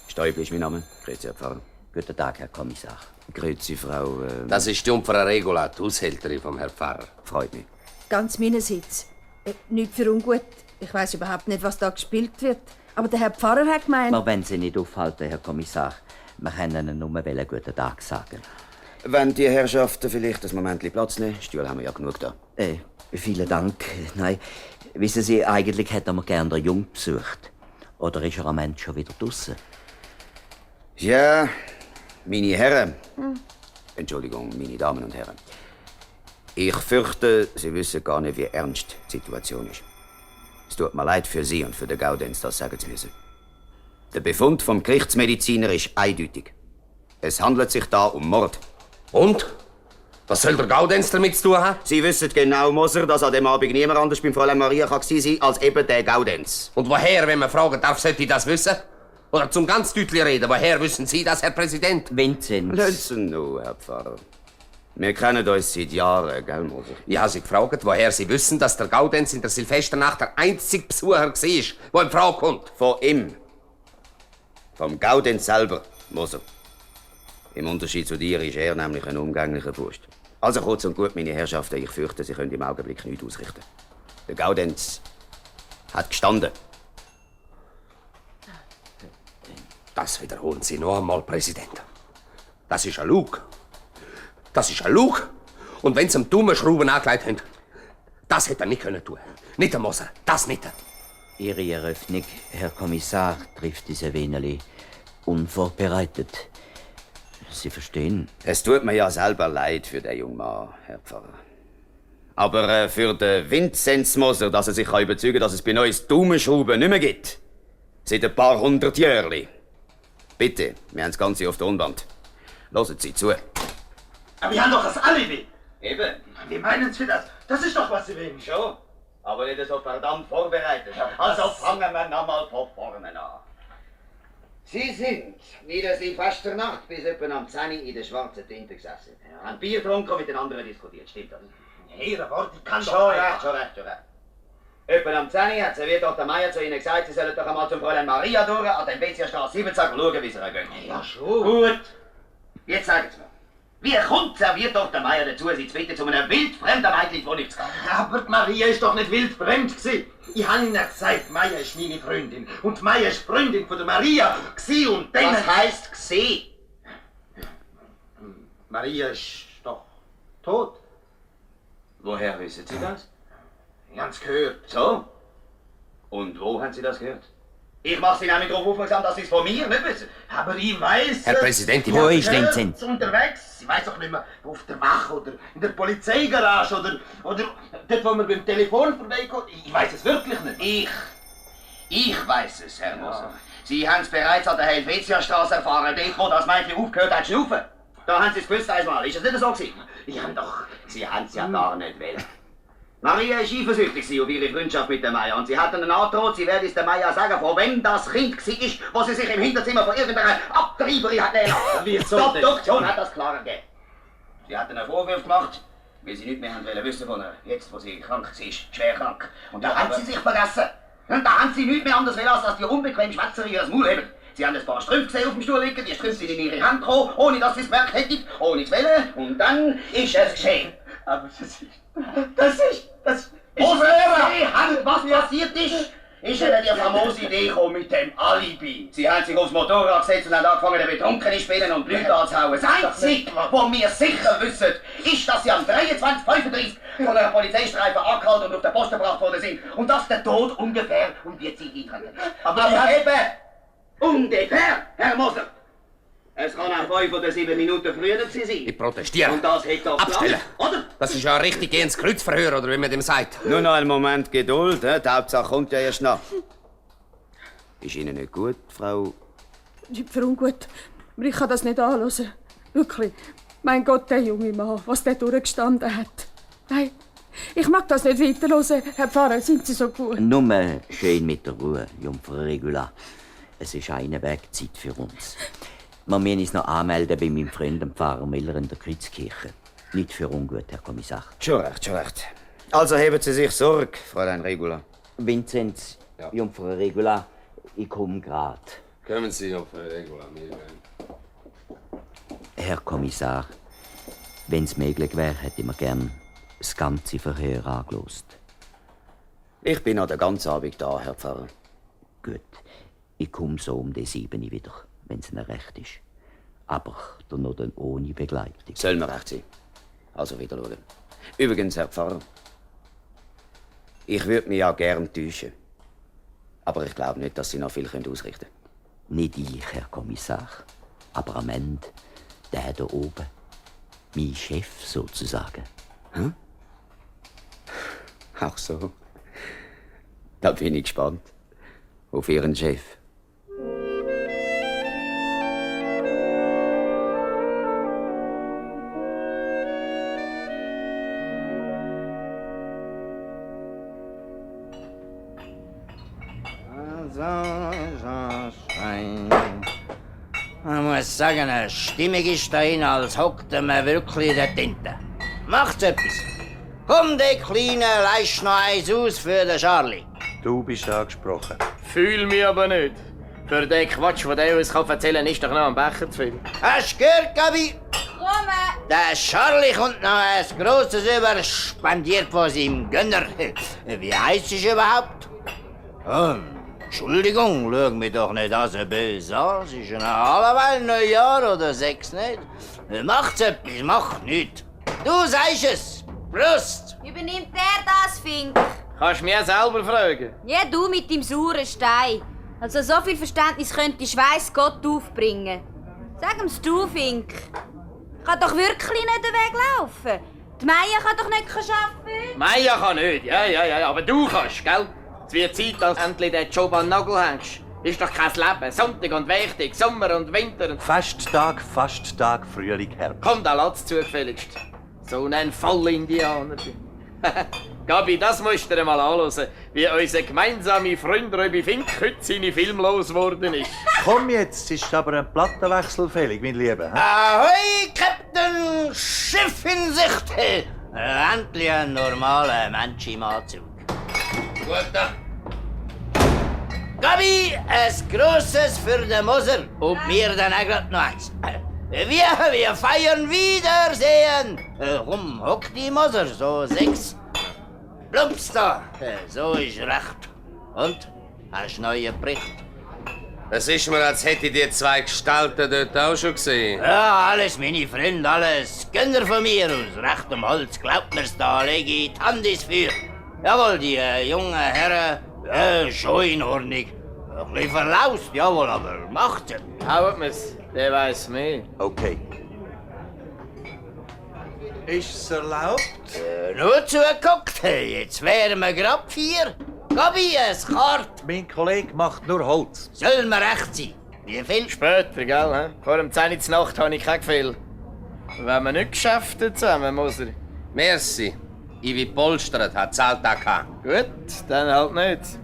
Speaker 16: Stäubli ist mein Name. Grüezi, Herr Pfarrer. Guten Tag, Herr Kommissar. Grüezi, Frau...
Speaker 13: Das ist die Jungfrau Regula, die Haushälterin vom Herrn Pfarrer.
Speaker 16: Freut mich.
Speaker 20: Ganz meinerseits. Nicht für ungut. Ich weiß überhaupt nicht, was da gespielt wird. Aber der Herr Pfarrer hat gemeint...
Speaker 16: Wir wollen Sie nicht aufhalten, Herr Kommissar. Wir können Ihnen nur einen guten Tag sagen. Wenn die Herrschaften vielleicht ein Moment Platz nehmen, Stühle haben wir ja genug da. Vielen Dank. Nein, wissen Sie, eigentlich hätten wir gerne den Jungen besucht. Oder ist er am Ende schon wieder draussen? Ja, meine Herren. Entschuldigung, meine Damen und Herren. Ich fürchte, Sie wissen gar nicht, wie ernst die Situation ist. Es tut mir leid für Sie und für den Gaudenz, das sagen zu müssen. Der Befund vom Gerichtsmediziner ist eindeutig. Es handelt sich da um Mord.
Speaker 13: Und? Was soll der Gaudenz damit zu tun haben?
Speaker 16: Sie wissen genau, Moser, dass an dem Abend niemand anders beim Fräulein Maria gewesen sein als eben der Gaudenz.
Speaker 13: Und woher, wenn man fragen darf, sollte ich das wissen? Oder zum ganz deutlich reden, woher wissen Sie das, Herr Präsident?
Speaker 16: Vinzenz. Lassen nur, Herr Pfarrer. Wir kennen uns seit Jahren, gell, Moser?
Speaker 13: Ich habe Sie gefragt, woher Sie wissen, dass der Gaudenz in der Silvesternacht der einzige Besucher war, der in Frage kommt.
Speaker 16: Von ihm. Vom Gaudenz selber, Moser. Im Unterschied zu dir ist er nämlich ein umgänglicher Fürst. Also kurz und gut, meine Herrschaften, ich fürchte, Sie können im Augenblick nichts ausrichten. Der Gaudenz hat gestanden.
Speaker 13: Das wiederholen Sie noch einmal, Präsident. Das ist ein Lug. Das ist ein Lug. Und wenn Sie ihm dumme Schrauben angelegt haben, das hätte er nicht tun können. Nicht der Moser, das nicht.
Speaker 16: Ihre Eröffnung, Herr Kommissar, trifft diese Weneli unvorbereitet. Sie verstehen? Es tut mir ja selber leid für den jungen Mann, Herr Pfarrer. Aber für den Vinzenz Moser, dass er sich überzeugen kann, dass es bei uns Daumenschrauben nicht mehr gibt. Seit ein paar hundert Jahren. Bitte, wir haben das Ganze auf der Tonband. Hören Sie zu.
Speaker 4: Aber wir haben doch das Alibi.
Speaker 16: Eben.
Speaker 4: Wie meinen Sie das? Das ist doch, was Sie wollen.
Speaker 16: Schon. Aber nicht so verdammt vorbereitet. Also fangen wir nochmal von vorne an. Sie sind in der Silvesternacht bis etwa am 10 Uhr in der schwarzen Tinte gesessen. Haben Bier getrunken und mit den anderen diskutiert. Stimmt das?
Speaker 4: Ihre Worte kann doch...
Speaker 16: Schon recht. Etwa am 10 Uhr hat Serviertochter Meier zu Ihnen gesagt, Sie sollen doch einmal zum Fräulein Maria durch, an den Bezirkstraße 17 schauen, wie es ihr geht.
Speaker 4: Ja, schon.
Speaker 16: Gut. Jetzt sagen Sie mir. Wie kommt Serviertochter Meier dazu, Sie zu bitten, zu einem wildfremden Mädchen in die Wohnung zu gehen?
Speaker 4: Aber die Maria ist doch nicht wildfremd gewesen. Ich habe Ihnen gesagt, Meier ist meine Freundin. Und Meier ist Freundin von der Maria gewesen und dann...
Speaker 16: Was heisst «gsi»?
Speaker 4: Maria ist doch tot.
Speaker 16: Woher wissen Sie das?
Speaker 4: Ich habe es gehört.
Speaker 16: So? Und wo haben Sie das gehört? Ich mache Sie nämlich darauf aufmerksam, dass Sie es von mir nicht wissen.
Speaker 4: Aber ich weiß.
Speaker 13: Herr Präsident,
Speaker 16: wo ist Vinzenz?
Speaker 4: Unterwegs. Ich weiß doch nicht mehr, auf der Wache oder in der Polizeigarage oder dort, wo man beim Telefon vorbeigeht. Ich weiß es wirklich nicht.
Speaker 16: Ich weiß es, Herr Moser. Sie haben es bereits an der Helvetiastraße erfahren, dort, wo das Mädchen aufgehört hat zu schnaufen. Da haben Sie es gewusst einmal. Ist es nicht so gewesen?
Speaker 4: Ich habe doch...
Speaker 16: Sie haben es ja gar nicht wollen. Maria war eifersüchtig auf ihre Freundschaft mit der Meier und sie hat ihnen angedroht, sie werde es der Meier sagen, von wem das Kind war, wo sie sich im Hinterzimmer von irgendeiner Abtreiberin hat nehmen lassen. Die Obduktion hat das klar gegeben. Sie hat ihnen Vorwürfe gemacht,
Speaker 4: weil sie nicht mehr haben wissen von ihr, jetzt wo sie krank war, schwer krank. Und da haben sie sich vergessen. Und da haben sie nichts mehr anderes wollen, als dass die unbequem Schwätzer ihr Maul haben. Sie haben ein paar Strümpfe gesehen auf dem Stuhl liegen, die Strümpfe sind in ihre Hand gekommen, ohne dass sie es gemerkt hätten, ohne zu wollen. Und dann ist es geschehen. Aber das ist... Was passiert ist, ist ihnen die famose Idee gekommen mit dem Alibi. Sie haben sich aufs Motorrad gesetzt und haben angefangen, den Betrunkenen zu spielen und die Leute anzuhauen. Das Einzige, was wir sicher wissen, ist, dass sie am 23.35 von einer Polizeistreife angehalten und auf den Posten gebracht worden sind. Und dass der Tod ungefähr um die Zeit eintritt. Aber eben ungefähr, Herr Moser. Es kann auch 5 oder 7 Minuten früher sein.
Speaker 13: Ich protestiere.
Speaker 4: Und das hätte doch
Speaker 13: Abstellen.
Speaker 4: oder?
Speaker 13: Das ist ja ein richtig ins Kreuzverhör, oder wie man dem sagt.
Speaker 16: Nur noch einen Moment Geduld, die Hauptsache kommt ja erst noch. Ist Ihnen nicht gut, Frau?
Speaker 20: Nicht für ungut. Aber ich kann das nicht anhören. Wirklich. Mein Gott, der junge Mann, was der durchgestanden hat. Nein, ich mag das nicht weiterhören. Herr Pfarrer, sind Sie so gut?
Speaker 16: Nur schön mit der Ruhe, Jungfrau Regula. Es ist eine Wegzeit für uns. Wir müssen uns noch anmelden bei meinem Freund, dem Pfarrer Miller in der Kreuzkirche. Nicht für ungut, Herr Kommissar. Schon recht. Also haben Sie sich Sorge, Fräulein Regula. Vinzenz, ja. Jungfrau Regula, ich komme grad.
Speaker 13: Kommen Sie, Jungfrau Regula.
Speaker 16: Herr Kommissar, wenn es möglich wäre, hätte ich mir gern das ganze Verhör angelost. Ich bin noch den ganzen Abend da, Herr Pfarrer. Gut, ich komme so um die 7 Uhr wieder, wenn es Ihnen recht ist. Aber noch dann ohne Begleitung. Soll mir recht sein. Also wieder schauen. Übrigens, Herr Pfarrer, ich würde mich ja gern täuschen. Aber ich glaube nicht, dass Sie noch viel ausrichten können. Nicht ich, Herr Kommissar. Aber am Ende der da oben. Mein Chef sozusagen. Hm? Ach so. Da bin ich gespannt. Auf Ihren Chef.
Speaker 18: Man muss sagen, eine Stimmung ist da drin, als hockte man wirklich in der Tinte. Macht's etwas. Komm, der Kleine, leist noch eins aus für den Charlie.
Speaker 17: Du bist angesprochen.
Speaker 12: Fühl mich aber nicht. Für den Quatsch, den der uns erzählen kann, ist doch noch ein Becher zu viel.
Speaker 18: Hast du gehört, Gabi?
Speaker 20: Komme!
Speaker 18: Der Charlie kommt noch ein grosses überspendiert von seinem Gönner. Wie heisst es überhaupt? Entschuldigung, schau mich doch nicht so böse an. Es ist ja alleweil Neujahr oder 6 nicht. Macht's etwas, macht nichts. Du sagst es. Prost!
Speaker 8: Übernimmt der das, Fink?
Speaker 12: Kannst du mich selber fragen?
Speaker 8: Ja, du mit deinem sauren Stein. Also so viel Verständnis könntest weiss Gott aufbringen. Sag ihm's du, Fink. Kann doch wirklich nicht den Weg laufen. Die Maya kann doch nicht arbeiten.
Speaker 12: Maya kann nicht, ja, aber du kannst, gell? Es wird Zeit, dass du endlich den Job an den Nagel hängst. Ist doch kein Leben. Sonntag und wichtig, Sommer und Winter.
Speaker 17: Festtag, Frühling, Herbst.
Speaker 12: Komm, da lass zufälligst. So ein Voll-Indianer. Gabi, das musst du dir mal anhören, wie unser gemeinsamer Freund Röbi Fink heute seine Film losgeworden ist.
Speaker 17: Komm jetzt, ist aber ein Plattenwechsel fällig, mein Lieber.
Speaker 18: Ahoi, Captain, Schiff in Sicht. Endlich ein normaler Mensch im Anzug.
Speaker 13: Gut, da.
Speaker 18: Gabi, ein grosses für den Moser und mir dann auch grad noch eins. Wir feiern Wiedersehen. Komm, hock die Moser, so 6. Plumps da, so ist recht. Und, hast du neuen Bericht?
Speaker 13: Es ist mir, als hätte ich die 2 Gestalten dort auch schon gesehen.
Speaker 18: Ja, alles meine Freunde, alles Gönner von mir aus rechtem Holz. Glaubt mir's, da lege ich die Hand ins Feuer. Jawohl, die jungen Herren, schon in Ordnung. Ein bisschen verlaust, jawohl, aber macht's.
Speaker 12: Haut mir's, der weiss mehr.
Speaker 17: Okay. Ist's erlaubt?
Speaker 18: Nur zugeguckt, jetzt wären wir grad 4. Gabi, ein Kart.
Speaker 17: Mein Kollege macht nur Holz.
Speaker 18: Soll mir recht sein. Wie viel?
Speaker 12: Später, gell? Vor dem 10 Uhr Nacht habe ich kein Gefühl. Wenn wir nicht Geschäfte zusammen, Moser.
Speaker 13: Merci. Ivi Polstert hat zahlt da gehabt.
Speaker 12: Gut, dann halt nicht.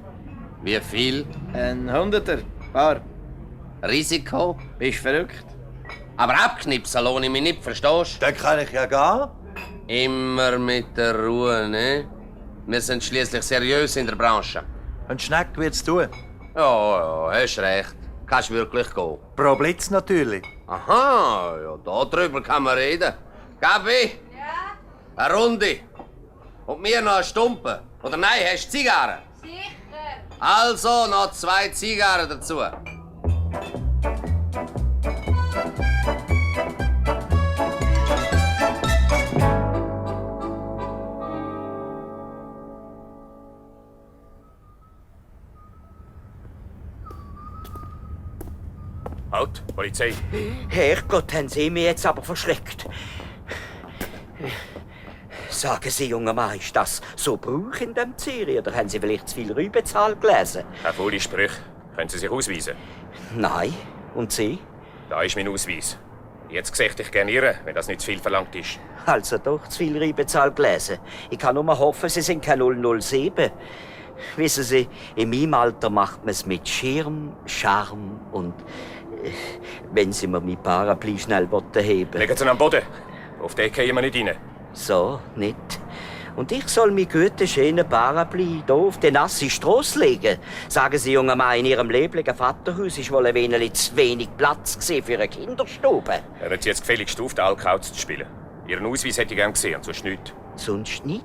Speaker 13: Wie viel?
Speaker 12: Ein 100er. Bar.
Speaker 13: Risiko?
Speaker 12: Bist verrückt?
Speaker 13: Aber abknipsen lohne ich mich nicht, verstehst du?
Speaker 17: Dann kann ich ja gehen.
Speaker 13: Immer mit der Ruhe, ne? Wir sind schließlich seriös in der Branche.
Speaker 17: Ein Schneck wird's tun.
Speaker 13: Ja, hast recht. Kannst wirklich gehen.
Speaker 17: Pro Blitz natürlich.
Speaker 13: Aha, ja, darüber kann man reden. Gabi? Ja? Eine Runde. Und mir noch eine Stumpe. Oder nein, hast du Zigarren?
Speaker 20: Sicher.
Speaker 13: Also noch 2 Zigarren dazu.
Speaker 3: Halt, Polizei.
Speaker 16: Herrgott, haben Sie mich jetzt aber verschreckt. Sagen Sie, junger Mann, ist das so Brauch in dem Zürich? Oder haben Sie vielleicht zu viel Rübezahl gelesen?
Speaker 3: Herr volle Sprüche. Können Sie sich ausweisen?
Speaker 16: Nein. Und Sie?
Speaker 3: Da ist mein Ausweis. Jetzt sehe ich gerne Ihre, wenn das nicht zu viel verlangt ist.
Speaker 16: Also doch zu viel Rübezahl gelesen. Ich kann nur hoffen, Sie sind kein 007. Wissen Sie, in meinem Alter macht man es mit Schirm, Charme und... wenn Sie mir mein Parapluie schnell heben.
Speaker 3: Legen Sie ihn am Boden. Auf den gehen wir nicht rein.
Speaker 16: So, nicht. Und ich soll mein guten, schönen Parapluie hier auf die nasse Strasse legen. Sagen Sie, junger Mann, in Ihrem leblichen Vaterhaus ist wohl ein wenig zu wenig Platz für eine Kinderstube.
Speaker 3: Hören Sie jetzt gefälligst auf, den Alkauz zu spielen. Ihren Ausweis hätte ich gern gesehen, sonst nicht.
Speaker 16: Sonst nicht?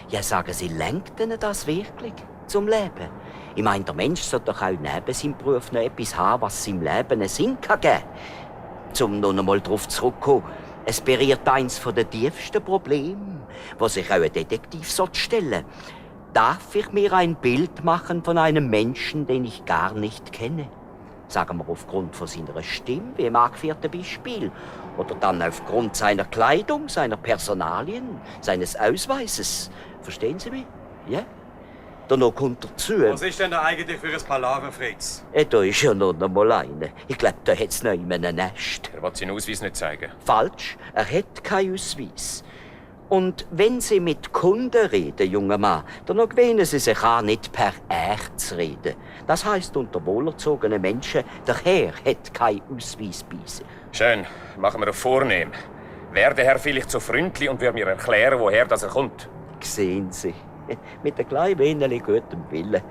Speaker 16: Ja, sagen Sie, lenkt Ihnen das wirklich zum Leben? Ich meine, der Mensch sollte doch auch neben seinem Beruf noch etwas haben, was seinem Leben einen Sinn geben kann. Um noch einmal darauf zurückzukommen, es berührt eines der tiefsten Probleme, wo sich auch ein Detektiv stellen sollte. Darf ich mir ein Bild machen von einem Menschen, den ich gar nicht kenne? Sagen wir aufgrund von seiner Stimme, wie im angeführten Beispiel. Oder dann aufgrund seiner Kleidung, seiner Personalien, seines Ausweises. Verstehen Sie mich? Ja? Danach kommt dazu.
Speaker 15: Was ist denn da eigentlich für ein Palaver, Fritz?
Speaker 16: Da ist ja noch einmal einer. Ich glaube, da hat es noch immer ein Nest.
Speaker 3: Er will seinen Ausweis nicht zeigen.
Speaker 16: Falsch. Er hat keinen Ausweis. Und wenn Sie mit Kunden reden, junger Mann, dann gewöhnen Sie sich an, nicht per «er» zu reden. Das heisst, unter wohlerzogenen Menschen, der Herr hat keinen Ausweis bei sich.
Speaker 3: Schön. Machen wir auf vornehm. Wäre der Herr vielleicht so freundlich und würde mir erklären, woher er kommt?
Speaker 16: Sehen Sie. Mit einem kleinen wenig gutem Willen.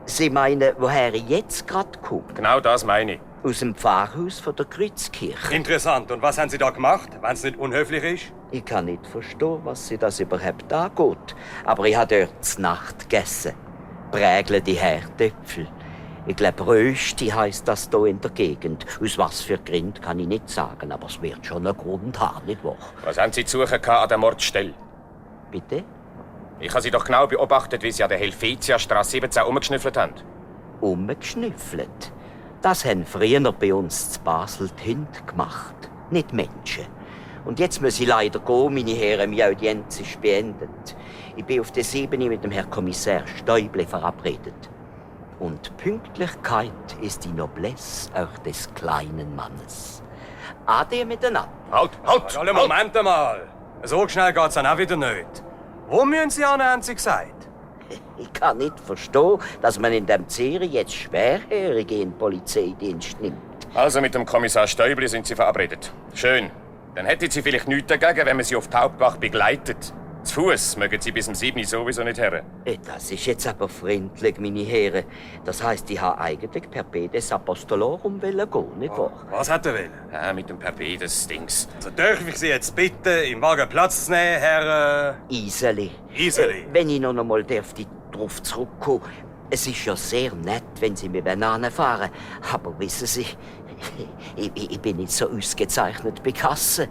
Speaker 16: Sie meinen, woher ich jetzt gerade komme?
Speaker 3: Genau das meine ich.
Speaker 16: Aus dem Pfarrhaus von der Kreuzkirche.
Speaker 15: Interessant. Und was haben Sie da gemacht, wenn es nicht unhöflich ist?
Speaker 16: Ich kann nicht verstehen, was Sie das überhaupt angeht. Aber ich habe dort zur Nacht gegessen. Prägelte Herdäpfel. Ich glaube, Rösti heisst das hier in der Gegend. Aus was für Grund kann ich nicht sagen, aber es wird schon einen Grund haben, nicht wahr?
Speaker 3: Was haben Sie zu suchen an der Mordstelle?
Speaker 16: Bitte?
Speaker 3: Ich habe Sie doch genau beobachtet, wie Sie an der Helvetiastrasse 17 umgeschnüffelt haben.
Speaker 16: Umgeschnüffelt? Das haben früher bei uns zu Basel die Hunde gemacht, nicht Menschen. Und jetzt muss ich leider gehen, meine Herren, meine Audienz ist beendet. Ich bin auf der 7 mit dem Herrn Kommissar Stäuble verabredet. Und Pünktlichkeit ist die Noblesse auch des kleinen Mannes. Ade miteinander.
Speaker 15: Halt! Alle Moment einmal. So schnell geht's dann auch wieder nicht. Wo müssen Sie an, haben Sie gesagt?
Speaker 16: Ich kann nicht verstehen, dass man in dem Zürich jetzt Schwerhörige in den Polizeidienst nimmt.
Speaker 3: Also mit dem Kommissar Stäubli sind Sie verabredet. Schön. Dann hätten Sie vielleicht nichts dagegen, wenn man Sie auf die Hauptwache begleitet. Zu Fuß mögen Sie bis um 7 Uhr sowieso nicht her.
Speaker 16: Das ist jetzt aber freundlich, meine Herren. Das heisst, ich habe eigentlich per Pedes Apostolorum gehen, nicht wahr?
Speaker 15: Was hat er wollen?
Speaker 3: Ja, mit dem Perpedes-Dings.
Speaker 15: Also darf ich Sie jetzt bitten, im Wagen Platz zu nehmen, Herr...
Speaker 16: Iseli.
Speaker 15: Iseli?
Speaker 16: Wenn ich noch einmal darauf zurückkommen. Es ist ja sehr nett, wenn Sie mich anfahren. Aber wissen Sie, ich bin nicht so ausgezeichnet bei Kasse.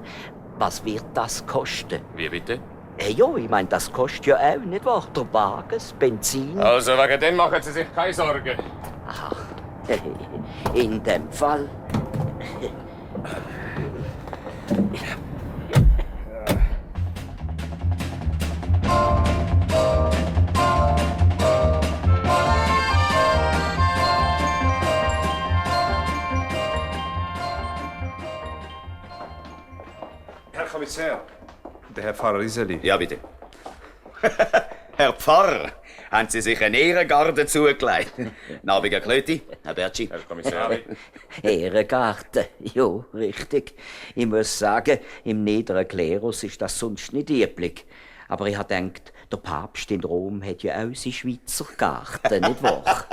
Speaker 16: Was wird das kosten?
Speaker 3: Wie bitte?
Speaker 16: Ja, ich meine, das kostet ja auch, nicht wahr? Der Wagen, das Benzin.
Speaker 3: Also wegen dem machen Sie sich keine Sorgen.
Speaker 16: Aha, in dem Fall.
Speaker 15: Herr Kommissar, der Herr Pfarrer Iseli.
Speaker 21: Ja, bitte. Herr Pfarrer,
Speaker 16: haben Sie sich einen Ehrengarten zugelegt. Nabiger Klöti, Herr Bertschi.
Speaker 3: Herr Kommissar.
Speaker 21: Ehrengarten, ja, richtig. Ich muss sagen, im niederen Klerus ist das sonst nicht üblich. Aber ich habe gedacht, der Papst in Rom hat ja auch seinen Schweizer Garten, nicht wahr?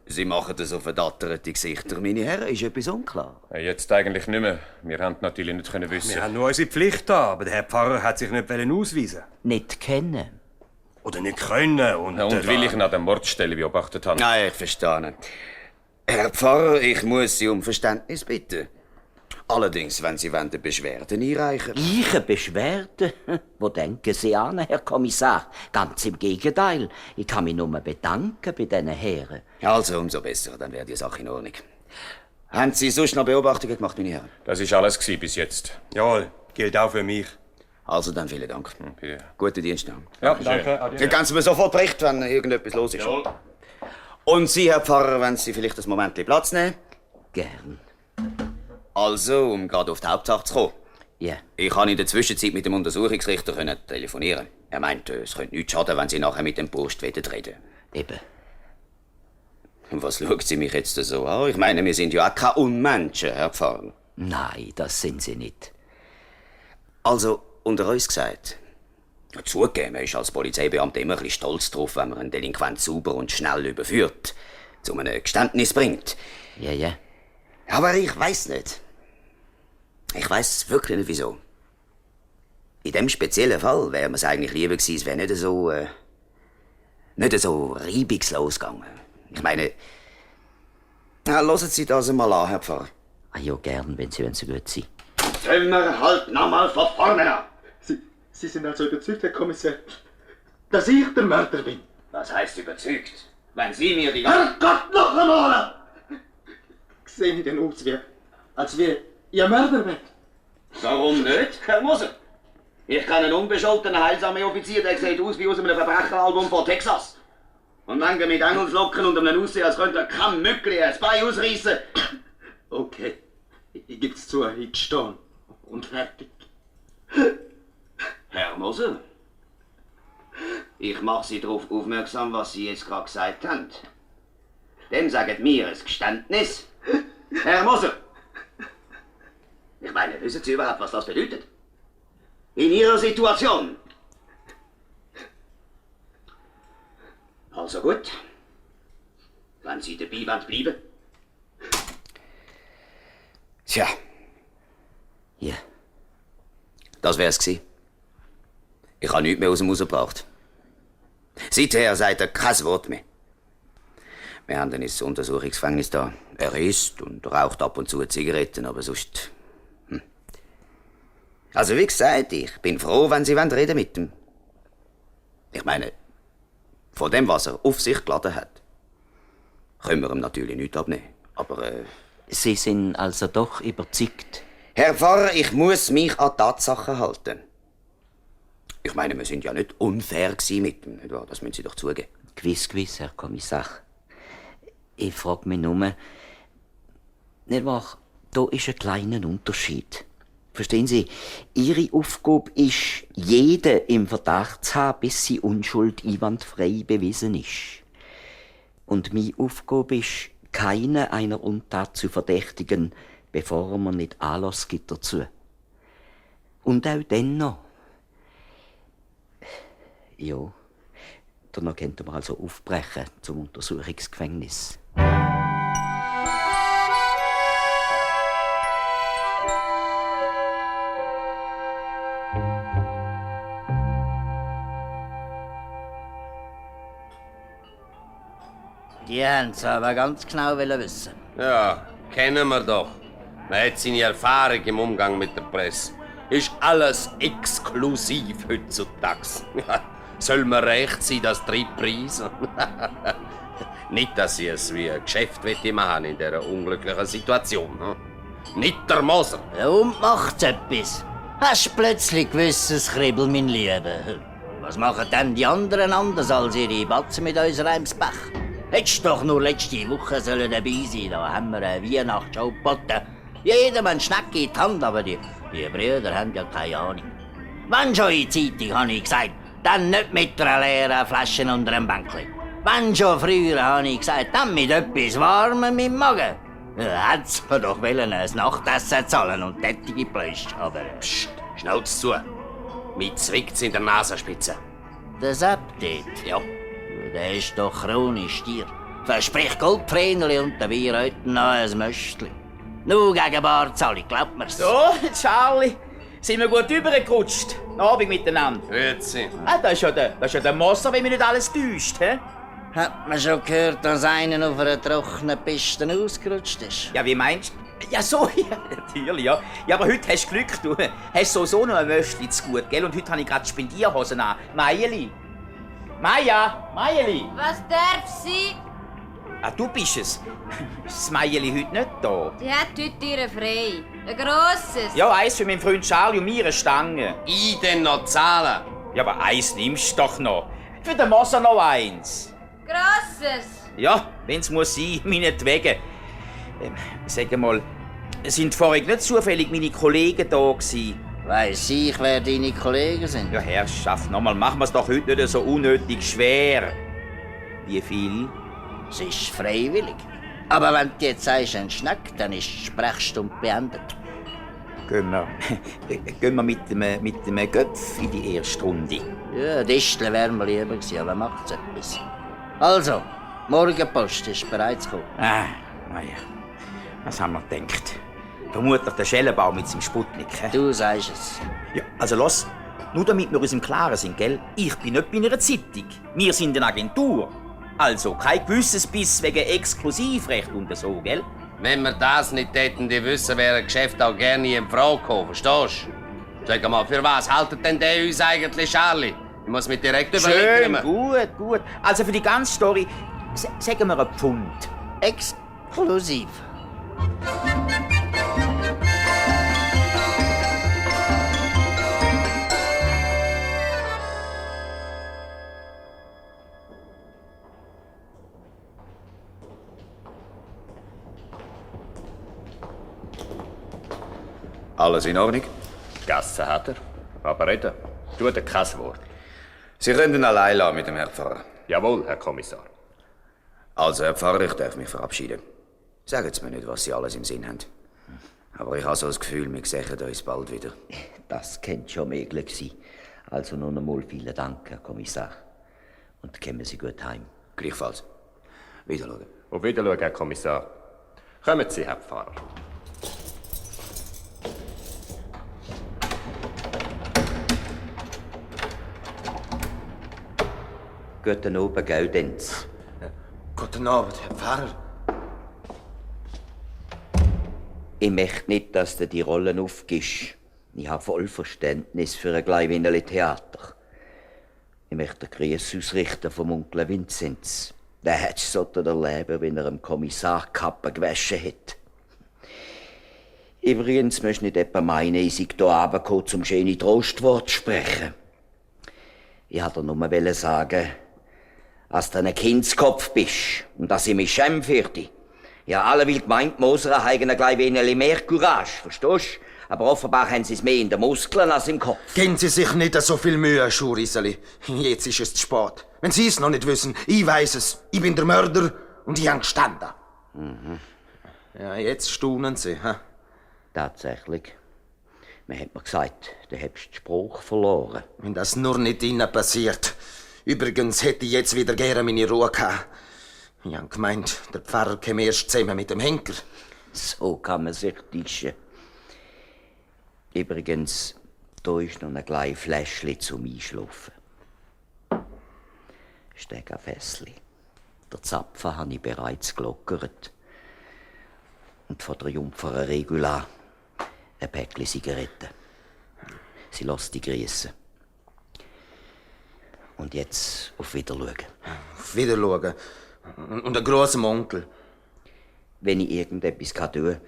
Speaker 16: Sie machen so verdatterte Gesichter, meine Herren. Ist etwas unklar?
Speaker 3: Jetzt eigentlich nicht mehr. Wir haben natürlich nicht wissen.
Speaker 22: Wir haben nur unsere Pflicht da, aber der Herr Pfarrer hat sich nicht ausweisen.
Speaker 21: Nicht kennen.
Speaker 22: Oder nicht können. Und
Speaker 3: weil ich ihn an der Mordstelle beobachtet habe.
Speaker 16: Nein, ich verstehe. Herr Pfarrer, ich muss Sie um Verständnis bitten. Allerdings, wenn Sie eine Beschwerde einreichen.
Speaker 21: Ich eine Beschwerde? Wo denken Sie an, Herr Kommissar? Ganz im Gegenteil. Ich kann mich nur bedanken bei diesen Herren.
Speaker 16: Also, umso besser, dann wäre die Sache in Ordnung. Haben Sie sonst noch Beobachtungen gemacht, meine Herren?
Speaker 3: Das ist alles bis jetzt.
Speaker 22: Jawohl, gilt auch für mich.
Speaker 16: Also dann vielen Dank.
Speaker 3: Bitte.
Speaker 16: Guten Dienst noch.
Speaker 22: Ja, danke.
Speaker 16: Sie können mir sofort berichten, wenn irgendetwas los ist.
Speaker 3: Jawohl.
Speaker 16: Und Sie, Herr Pfarrer, wenn Sie vielleicht ein Moment Platz nehmen?
Speaker 21: Gern.
Speaker 16: Also, um gerade auf die Hauptsache zu kommen.
Speaker 21: Ja.
Speaker 16: Ich kann in der Zwischenzeit mit dem Untersuchungsrichter telefonieren. Er meint, es könnte nichts schaden, wenn Sie nachher mit dem Burst reden.
Speaker 21: Eben.
Speaker 16: Und was schaut Sie mich jetzt so an? Ich meine, wir sind ja auch keine Unmenschen, Herr Pfarrer.
Speaker 21: Nein, das sind Sie nicht.
Speaker 16: Also, unter uns gesagt. Zugegeben, man ist als Polizeibeamter immer ein bisschen stolz drauf, wenn man einen Delinquent sauber und schnell überführt, zu einem Geständnis bringt.
Speaker 21: Ja, ja.
Speaker 16: Aber ich weiss nicht. Ich weiss wirklich nicht, wieso. In dem speziellen Fall wäre mir es eigentlich lieber gewesen, es wäre nicht so reibungslos gegangen. Ich meine, hören Sie das einmal an, Herr Pfarrer.
Speaker 21: Ah, ja, gern, wenn Sie so gut sind.
Speaker 4: Fangen wir halt nochmal von vorne an.
Speaker 23: Sie sind also überzeugt, Herr Kommissar, dass ich der Mörder bin?
Speaker 4: Was heißt überzeugt? Wenn Sie mir die...
Speaker 23: Herrgott, noch einmal! Sehen Sie denn aus, als wäre Ihr Mörder weg?
Speaker 4: Warum nicht, Herr Moser? Ich kenne einen unbescholtenen, heilsamen Offizier, der sieht aus wie aus einem Verbrecheralbum von Texas. Und manche mit Engelslocken und einem Aussehen, als könnte er kein Mückli ein Bein ausreißen.
Speaker 23: Okay, ich geb's zu, ich gestehe. Und fertig.
Speaker 4: Herr Moser, ich mache Sie darauf aufmerksam, was Sie jetzt gerade gesagt haben. Dem sagen wir ein Geständnis. Herr Moser! Ich meine, wissen Sie überhaupt, was das bedeutet? In Ihrer Situation. Also gut. Wenn Sie dabei bleiben.
Speaker 16: Tja.
Speaker 21: Ja.
Speaker 16: Das wär's gewesen. Ich habe nichts mehr aus dem Haus gebracht. Seither sagt er kein Wort mehr. Wir haben ihn ins Untersuchungsgefängnis da. Er isst und raucht ab und zu Zigaretten, aber sonst... Also wie gesagt, ich bin froh, wenn Sie reden mit ihm. Ich meine, von dem, was er auf sich geladen hat, können wir ihm natürlich nichts abnehmen. Aber
Speaker 21: Sie sind also doch überzeugt?
Speaker 16: Herr Pfarrer, ich muss mich an Tatsachen halten. Ich meine, wir sind ja nicht unfair gewesen mit ihm, nicht wahr? Das müssen Sie doch zugeben.
Speaker 21: Gewiss, Herr Kommissar. Ich frage mich nur, nicht wahr, da ist ein kleiner Unterschied. Verstehen Sie, Ihre Aufgabe ist, jeden im Verdacht zu haben, bis sie Unschuld einwandfrei bewiesen ist. Und meine Aufgabe ist, keine einer Untat zu verdächtigen, bevor man nicht Anlass gibt dazu. Und auch dann noch. Ja, danach könnte man also aufbrechen zum Untersuchungsgefängnis.
Speaker 18: Die haben es aber ganz genau wissen.
Speaker 13: Ja, kennen wir doch. Man hat seine Erfahrung im Umgang mit der Presse. Ist alles exklusiv heutzutage. Soll mir recht sein, das treibt Preise? Nicht, dass ich es wie ein Geschäft machen in dieser unglücklichen Situation. Nicht der Moser.
Speaker 18: Ja, und macht's etwas. Hast du plötzlich gewisses Kribbel, mein Lieber? Was machen denn die anderen anders als ihre Batzen mit unserem Eimsbach? Hättest doch nur letzte Woche sollen dabei sein, da haben wir eine Weihnachtsshow geboten. Jedem ein Schnecke in die Hand, aber die Brüder haben ja keine Ahnung. Wenn schon in die Zeitung, habe ich gesagt,
Speaker 1: dann nicht mit einer leeren Flasche unter dem Bänkchen. Wenn schon früher, habe ich gesagt, dann mit etwas Warmem im Magen. Ja, hätt's mir doch wollen, ein Nachtessen zahlen und tätige Plösch, aber...
Speaker 13: Psst, Schnauz zu. Mir zwickt's in der Nasenspitze.
Speaker 1: Der Sepp dort? Ja. Der ist doch chronisch Stier. Verspricht Goldvreneli und der Bier heute noch ein Möstli. Nur gegen Barzahlung, glaubt mir's.
Speaker 2: So, Charlie, sind wir gut übergerutscht? Abend miteinander.
Speaker 13: Grüezi.
Speaker 2: Ah, das ist ja der Moser, wenn mich nicht alles täuscht, hä?
Speaker 1: Hat man schon gehört, dass einer auf einer trockenen Piste ausgerutscht ist?
Speaker 2: Ja, wie meinst du? Ja, so, ja, natürlich, ja. Ja, aber heute hast du Glück, du. Hast so noch ein Möstli zu gut, gell? Und heute habe ich gerade Spendierhosen an. Meieli. Meieli.
Speaker 20: Was darf sie?
Speaker 2: Ah, du bist es. Ist das Meieli heute nicht da?
Speaker 20: Die hat heute ihre frei. Ein grosses.
Speaker 2: Ja, eins für meinen Freund Charlie und mir eine Stange.
Speaker 13: Ich denn noch zahlen?
Speaker 2: Ja, aber eins nimmst du doch noch. Für den Moser noch eins.
Speaker 20: Grosses.
Speaker 2: Ja, wenn's muss sein, meinetwegen. Sag mal, sind vorhin nicht zufällig meine Kollegen da gewesen?
Speaker 1: Weiss ich, wer deine Kollegen sind?
Speaker 2: Ja, Herrschaft, nochmal, machen wir's doch heute nicht so unnötig schwer. Wie viel?
Speaker 1: Es ist freiwillig. Aber wenn du jetzt sagst, ein Schnack, dann ist die Sprechstunde beendet.
Speaker 2: Gehen wir mit dem Göpf in die erste Runde.
Speaker 1: Ja, Disteln wäre mir lieber gewesen, aber macht's etwas. Also, Morgenpost ist bereits gekommen.
Speaker 2: Naja, was haben wir gedacht? Vermutlich der Schellenbau mit seinem Sputnik.
Speaker 1: Du sagst es.
Speaker 2: Ja, also los, nur damit wir uns im Klaren sind, gell? Ich bin nicht bei einer Zeitung. Wir sind eine Agentur. Also kein Gewissensbiss wegen Exklusivrecht und so, gell?
Speaker 13: Wenn wir das nicht hätten, die wissen, wäre ein Geschäft auch gerne in Frage gekommen, verstehst du? Sag mal, für was haltet denn der uns eigentlich, Charlie? Ich muss mir direkt überlegen.
Speaker 2: Schön, gut. Also für die ganze Story, sagen wir ein Pfund.
Speaker 1: Exklusiv.
Speaker 6: Alles in Ordnung?
Speaker 3: Gasse hat er, aber reden tut er kein Wort.
Speaker 6: Sie können allein lassen mit dem Herrn Pfarrer.
Speaker 3: Jawohl, Herr Kommissar.
Speaker 6: Also, Herr Pfarrer, ich darf mich verabschieden. Sagen Sie mir nicht, was Sie alles im Sinn haben. Aber ich habe so das Gefühl, wir sehen uns bald wieder.
Speaker 21: Das könnte schon möglich sein. Also noch einmal vielen Dank, Herr Kommissar. Und kommen Sie gut heim.
Speaker 6: Gleichfalls. Wiederschauen.
Speaker 3: Auf Wiederschauen, Herr Kommissar. Kommen Sie, Herr Pfarrer.
Speaker 21: Guten Abend, Gaudenz.
Speaker 17: Guten Abend, Herr Pfarrer.
Speaker 21: Ich möchte nicht, dass du die Rollen aufgibst. Ich habe voll Verständnis für ein kleines Theater. Ich möchte den Gruß ausrichten vom Onkel Vinzenz. Der hat es so erleben, wenn er dem Kommissar die Kappe gewaschen hat. Übrigens musst du nicht etwa meinen, ich sei hier runtergekommen, um schöne Trostworte zu sprechen. Ich wollte dir nur sagen, dass du ein Kindskopf bist und dass ich mich schäme für dich. Ja, alle will gemeint, Moser haben ein klein wenig mehr Courage, verstehst du? Aber offenbar haben sie es mehr in den Muskeln als im Kopf.
Speaker 23: Geben Sie sich nicht so viel Mühe, Schuriseli. Jetzt ist es zu spät. Wenn Sie es noch nicht wissen, ich weiß es. Ich bin der Mörder und ich habe gestanden.
Speaker 21: Mhm.
Speaker 23: Ja, jetzt staunen Sie, hä?
Speaker 21: Tatsächlich. Man hat mir gesagt, du hättest den Spruch verloren.
Speaker 23: Wenn das nur nicht Ihnen passiert. Übrigens hätte ich jetzt wieder gerne meine Ruhe gehabt. Ich habe gemeint, der Pfarrer käme erst zusammen mit dem Henker.
Speaker 21: So kann man sich tischen. Übrigens, da ist noch ein kleines Fläschchen zum Einschlafen. Stegerfässli. Der Zapfen habe ich bereits gelockert. Und von der Jungfer Regula ein Päckchen Zigaretten. Sie lässt dich grüßen. Und jetzt auf Wiederschauen.
Speaker 23: Auf Wiederschauen? Und ein grosser Onkel?
Speaker 21: Wenn ich irgendetwas tun kann,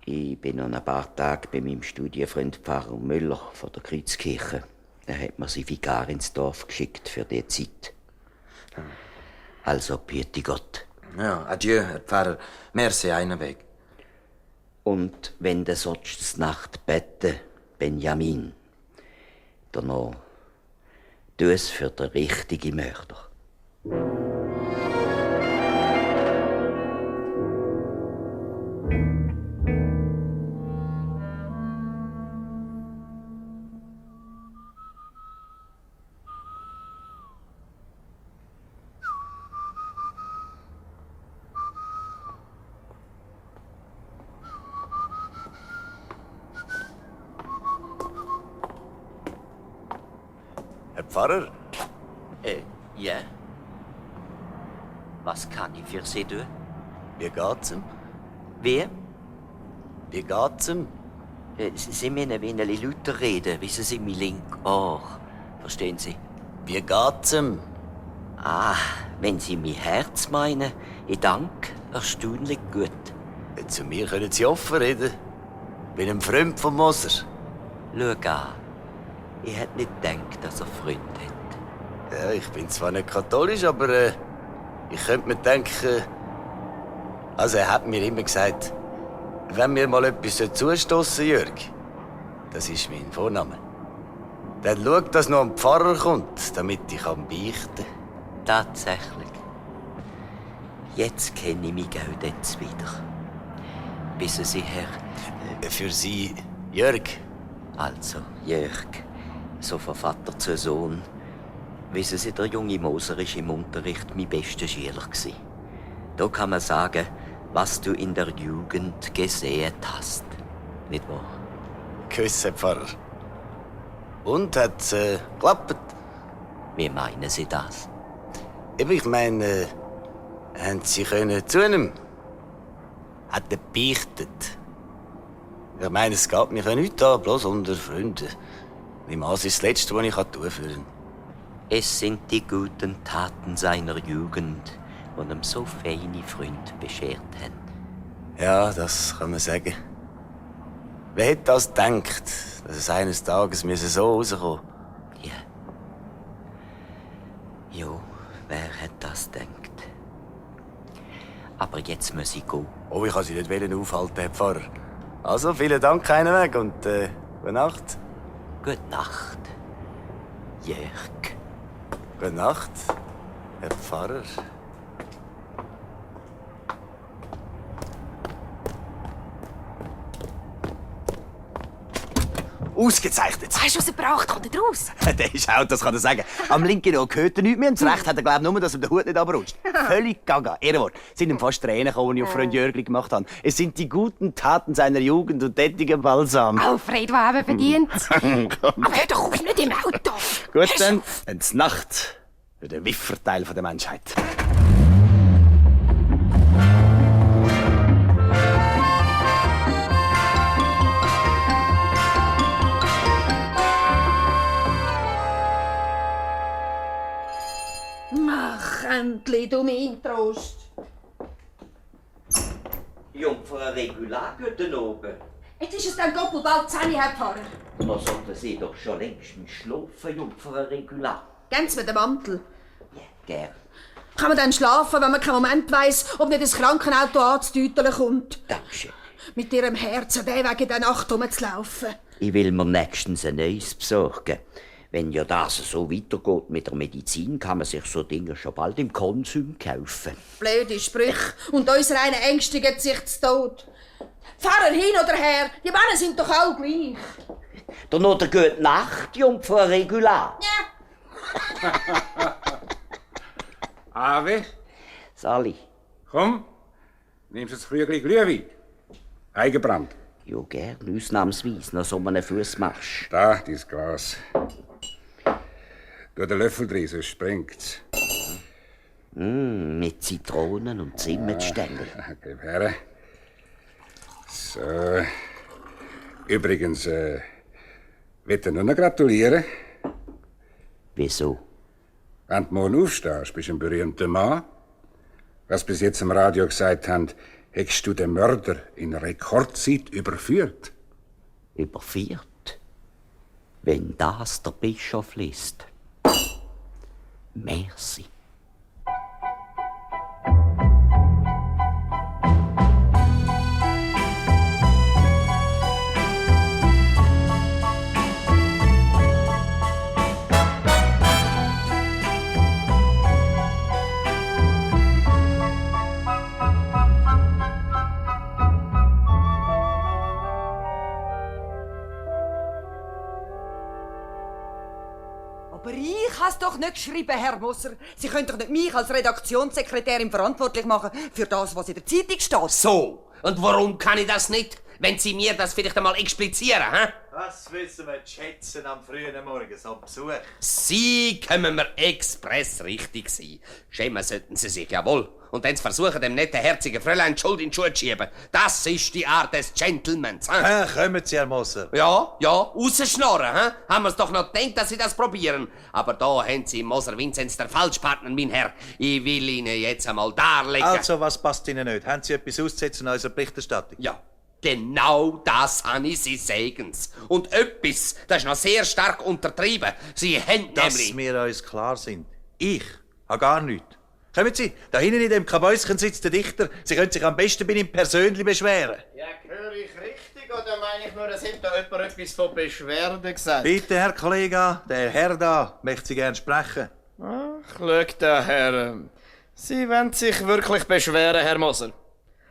Speaker 21: ich bin noch ein paar Tage bei meinem Studienfreund Pfarrer Müller von der Kreuzkirche. Er hat mir seinen Vikar ins Dorf geschickt für diese Zeit. Also, behüte Gott.
Speaker 23: Ja, adieu, Herr Pfarrer. Merci, einen Weg.
Speaker 21: Und wenn du sollst Nacht beten, Benjamin, danach Tu es für den richtigen Mörder.
Speaker 17: Herr Pfarrer?
Speaker 21: Ja. Was kann ich für Sie tun?
Speaker 17: Wie geht's ihm?
Speaker 21: Wie?
Speaker 17: Wie geht's ihm?
Speaker 21: Sie müssen ein wenig lauter reden, wissen Sie, mein linker Ohr. Verstehen Sie?
Speaker 17: Wie geht's ihm?
Speaker 21: Ah, wenn Sie mein Herz meinen, ich danke, erstaunlich gut.
Speaker 17: Zu mir können Sie offen reden. Bin ein Freund von Moser.
Speaker 21: Schau an. Ich hätte nicht gedacht, dass er Freunde hat.
Speaker 17: Ja, ich bin zwar nicht katholisch, aber ich könnte mir denken... Also er hat mir immer gesagt, wenn mir mal etwas zustoßen, Jörg, das ist mein Vorname, dann schau, dass noch ein Pfarrer kommt, damit ich beichten kann.
Speaker 21: Tatsächlich. Jetzt kenne ich mich auch jetzt wieder. Wissen Sie, Herr...
Speaker 17: Für Sie, Jörg.
Speaker 21: Also, Jörg. So von Vater zu Sohn. Wissen Sie, der junge Moser war im Unterricht mein bester Schüler. Da kann man sagen, was du in der Jugend gesehen hast. Nicht wahr?
Speaker 17: Küsse, Pfarrer. Und, hat's geklappt?
Speaker 21: Wie meinen Sie das?
Speaker 17: Ich meine, haben Sie können zu ihm? Hat er beichtet? Ich meine, es geht mich ja nichts an, bloß unter Freunden. Nimm an, es ist das Letzte, was ich tun kann.
Speaker 21: Es sind die guten Taten seiner Jugend, die ihm so feine Freunde beschert haben.
Speaker 17: Ja, das kann man sagen. Wer hätte das gedacht, dass es eines Tages so rauskommen müsse?
Speaker 21: Ja, wer hätte das gedacht? Aber jetzt muss ich gehen.
Speaker 17: Oh, ich kann Sie nicht aufhalten, Herr Pfarrer. Also, vielen Dank, keinen Weg und gute Nacht.
Speaker 21: Gute Nacht, Jörg.
Speaker 17: Gute Nacht, Herr Pfarrer. Ausgezeichnet!
Speaker 14: Hast du rausgebracht? Kommt er raus?
Speaker 2: Der ist out, das kann er sagen. Am linken Ohr gehört er nichts mehr und das Recht hat er, glaube ich, nur, dass ihm der Hut nicht abrutscht. Völlig gaga. Ehrenwort. Es sind ihm fast Tränen gekommen, die ich auf Freund Jörgli gemacht habe. Es sind die guten Taten seiner Jugend und tätigen Balsam.
Speaker 14: Alfred, der eben verdient. Aber hör doch auf, nicht im Auto.
Speaker 17: Gut, dann ins Nacht für den Wifferteil der Menschheit.
Speaker 20: Mach endlich, du mein Trost.
Speaker 21: Jungfer Regular, guten Abend.
Speaker 20: Jetzt ist es dann doppelt bald 10, Herr Pfarrer.
Speaker 21: Man sollte Sie doch schon längst schlafen, Jungfer Regular.
Speaker 20: Gehen Sie mir den Mantel.
Speaker 21: Gern.
Speaker 20: Kann man dann schlafen, wenn man keinen Moment weiss, ob nicht das Krankenauto anzudeuteln kommt?
Speaker 21: Dankeschön.
Speaker 20: Mit Ihrem Herzen den Weg in der Nacht rumzulaufen.
Speaker 21: Ich will mir nächstens ein neues besorgen. Wenn ja das so weitergeht mit der Medizin, kann man sich so Dinge schon bald im Konsum kaufen.
Speaker 20: Blöde Sprüche. Und unsere einen ängstigen sich zu Tod. Pfarrer hin oder her, die Männer sind doch alle gleich.
Speaker 21: Dann noch eine gute Nacht, Jungfer Regular.
Speaker 20: Ja.
Speaker 7: Ave,
Speaker 21: Sali.
Speaker 7: komm, nimmst du das Krügel Glühwein? Eigenbrand.
Speaker 21: Ja, gern, ausnahmsweise, noch so einen Fußmarsch.
Speaker 7: Da, dein Glas. Tu den Löffel drin, sonst springt's.
Speaker 21: Mit Zitronen und Zimmetstängel.
Speaker 7: Gib her. So. Übrigens, will dir nur noch gratulieren.
Speaker 21: Wieso?
Speaker 7: Wenn du morgen aufstehst, bist du ein berühmter Mann. Was bis jetzt im Radio gesagt haben, hättest du den Mörder in Rekordzeit überführt.
Speaker 21: Überführt? Wenn das der Bischof liest. Merci.
Speaker 5: Ich habe es doch nicht geschrieben, Herr Moser. Sie können doch nicht mich als Redaktionssekretärin verantwortlich machen für das, was in der Zeitung steht.
Speaker 13: So, und warum kann ich das nicht? Wenn Sie mir das vielleicht einmal explizieren, hä?
Speaker 17: Das wissen wir zu schätzen am frühen Morgen, so ein Besuch.
Speaker 13: Sie können mir express richtig sein. Schämen sollten Sie sich, jawohl. Und dann versuchen, dem netten, herzigen Fräulein die Schuld in die Schuhe zu schieben. Das ist die Art des Gentlemans.
Speaker 17: Ja, kommen Sie, Herr Moser.
Speaker 13: Ja, rausschnorren, hä? Haben wir's doch noch gedacht, dass Sie das probieren. Aber da haben Sie Moser Vinzenz der Falschpartner, mein Herr. Ich will Ihnen jetzt einmal darlegen.
Speaker 17: Also, was passt Ihnen nicht? Haben Sie etwas auszusetzen in unserer Berichterstattung?
Speaker 13: Ja. Genau das habe ich Sie sagen's. Und etwas, das ist noch sehr stark untertrieben. Sie haben
Speaker 17: Dass
Speaker 13: nämlich...
Speaker 17: wir uns klar sind. Ich habe gar nichts. Kommen Sie, da hinten in dem Kabäuschen sitzt der Dichter. Sie können sich am besten bei ihm persönlich beschweren.
Speaker 12: Ja, höre ich richtig oder meine ich nur, es hat da jemand etwas von Beschwerden gesagt?
Speaker 17: Bitte, Herr Kollege, der Herr da möchte Sie gerne sprechen.
Speaker 12: Ach, schau da, Herr. Sie wollen sich wirklich beschweren, Herr Moser.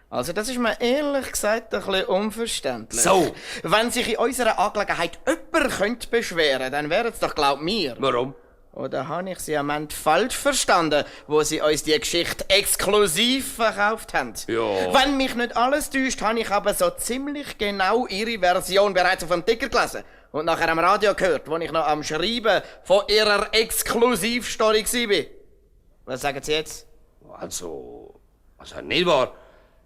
Speaker 12: Also, das ist mir ehrlich gesagt ein bisschen unverständlich.
Speaker 13: So.
Speaker 12: Wenn sich in unserer Angelegenheit jemand könnte beschweren, dann wäre es doch, glaub mir.
Speaker 13: Warum?
Speaker 12: Oder habe ich Sie am Ende falsch verstanden, wo Sie uns die Geschichte exklusiv verkauft haben?
Speaker 13: Ja.
Speaker 12: Wenn mich nicht alles täuscht, habe ich aber so ziemlich genau Ihre Version bereits auf dem Ticker gelesen. Und nachher am Radio gehört, wo ich noch am Schreiben von Ihrer Exklusivstory war. Was sagen Sie jetzt?
Speaker 13: Also nicht wahr.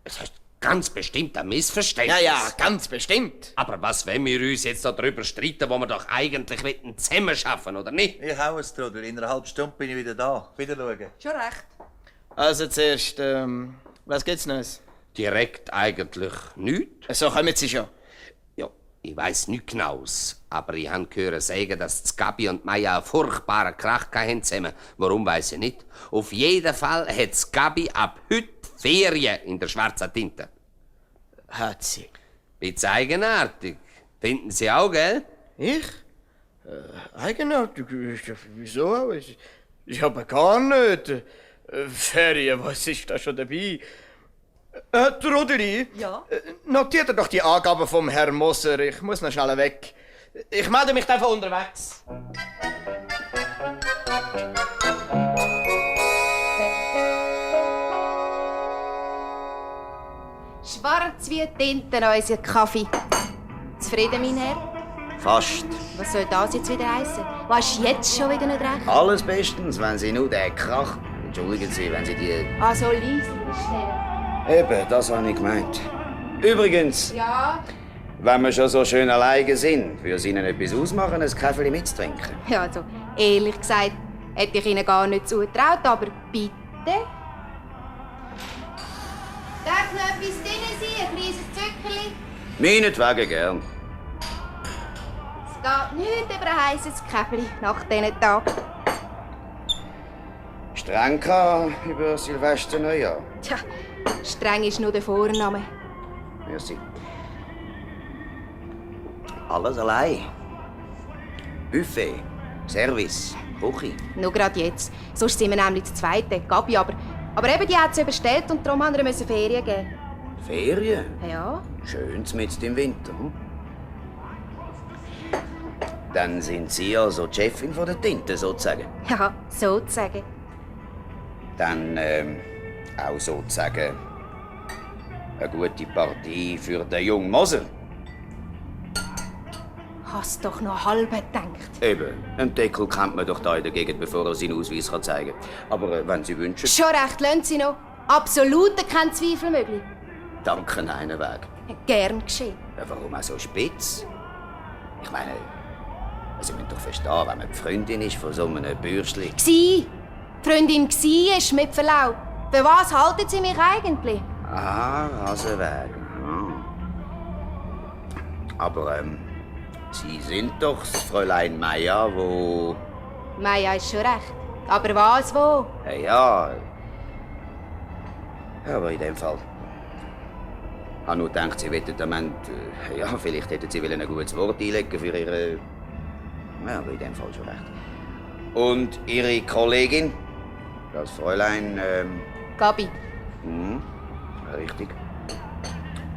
Speaker 13: Es ist ganz bestimmt ein Missverständnis.
Speaker 12: Ja, ganz bestimmt.
Speaker 13: Aber was, wenn wir uns jetzt darüber streiten, wo wir doch eigentlich zusammen schaffen, oder nicht?
Speaker 17: Ich hau es, Trudel. In einer halben Stunde bin ich wieder da. Wieder schauen.
Speaker 5: Schon recht.
Speaker 12: Also zuerst, was gibt's Neues?
Speaker 13: Direkt eigentlich nichts.
Speaker 12: So kommen Sie schon.
Speaker 13: Ja, ich weiss nichts Genaues. Aber ich habe gehört sagen, dass Gabi und Maya einen furchtbaren Krach hatten zusammen. Warum weiss ich nicht. Auf jeden Fall hat Gabi ab heute Ferien in der schwarzen Tinte.
Speaker 12: Hat sie?
Speaker 13: Bisschen eigenartig. Finden Sie auch, gell?
Speaker 12: Ich? Eigenartig? Wieso? Ich habe gar nicht. Ferien, was ist da schon dabei? Trudeli?
Speaker 5: Ja?
Speaker 12: Notiert ihr doch die Angaben vom Herrn Moser. Ich muss noch schnell weg. Ich melde mich dann von unterwegs.
Speaker 14: Schwarz wie Tinte, unser Kaffee. Zufrieden, mein Herr?
Speaker 16: Fast.
Speaker 14: Was soll das jetzt wieder heissen? Was ist jetzt schon wieder nicht recht?
Speaker 16: Alles bestens, wenn Sie nur den Krach... Entschuldigen Sie, wenn Sie die...
Speaker 14: Ah, so leise schnell.
Speaker 16: Eben, das habe ich gemeint. Übrigens,
Speaker 14: Ja?
Speaker 16: wenn wir schon so schön alleine sind, würde es Ihnen etwas ausmachen, ein Kaffee mitzutrinken?
Speaker 14: Ja, also, ehrlich gesagt, hätte ich Ihnen gar nicht zugetraut, aber bitte. Darf noch etwas drin sein? Ein kleines Zückerli?
Speaker 16: Meinetwegen gern.
Speaker 14: Es geht nichts über ein heisses Käferli nach diesen Tagen.
Speaker 16: Streng gehabt über Silvester Neujahr.
Speaker 14: Tja, streng ist nur der Vorname.
Speaker 16: Merci. Alles allein. Buffet, Service, Küche.
Speaker 14: Nur gerade jetzt. Sonst sind wir nämlich zu zweit, Gabi, aber eben die hat es überstellt und darum haben wir Ferien geben.
Speaker 16: Ferien?
Speaker 14: Ja.
Speaker 16: Schön mitten im Winter. Hm? Dann sind Sie also die Chefin von der Tinte, sozusagen.
Speaker 14: Ja, sozusagen.
Speaker 16: Dann auch sozusagen eine gute Partie für den jungen Moser.
Speaker 14: Hast doch noch halb gedacht.
Speaker 16: Eben, einen Deckel kennt man doch da in der Gegend, bevor er seinen Ausweis zeigen kann. Aber wenn Sie wünschen...
Speaker 14: Schon recht, lassen Sie noch. Absolut kein Zweifel möglich.
Speaker 16: Danke, einen Weg.
Speaker 14: Gern geschehen.
Speaker 16: Ja, warum auch so spitz? Ich meine, Sie müssen doch verstehen, wenn man die Freundin ist von so einem Bürschli.
Speaker 14: Gsi. Die Freundin gsi ist mit Verlaub. Für was halten Sie mich eigentlich?
Speaker 16: Ah, Rasenweg. Aber, Sie sind doch das Fräulein Maya, wo...
Speaker 14: Maya ist schon recht. Aber was, wo?
Speaker 16: Ja. Aber in dem Fall... Ich habe nur gedacht, Sie wollten am Ende... Ja, vielleicht hätten Sie ein gutes Wort einlegen für Ihre... Ja, aber in dem Fall schon recht. Und Ihre Kollegin? Das Fräulein...
Speaker 14: Gabi.
Speaker 16: Richtig.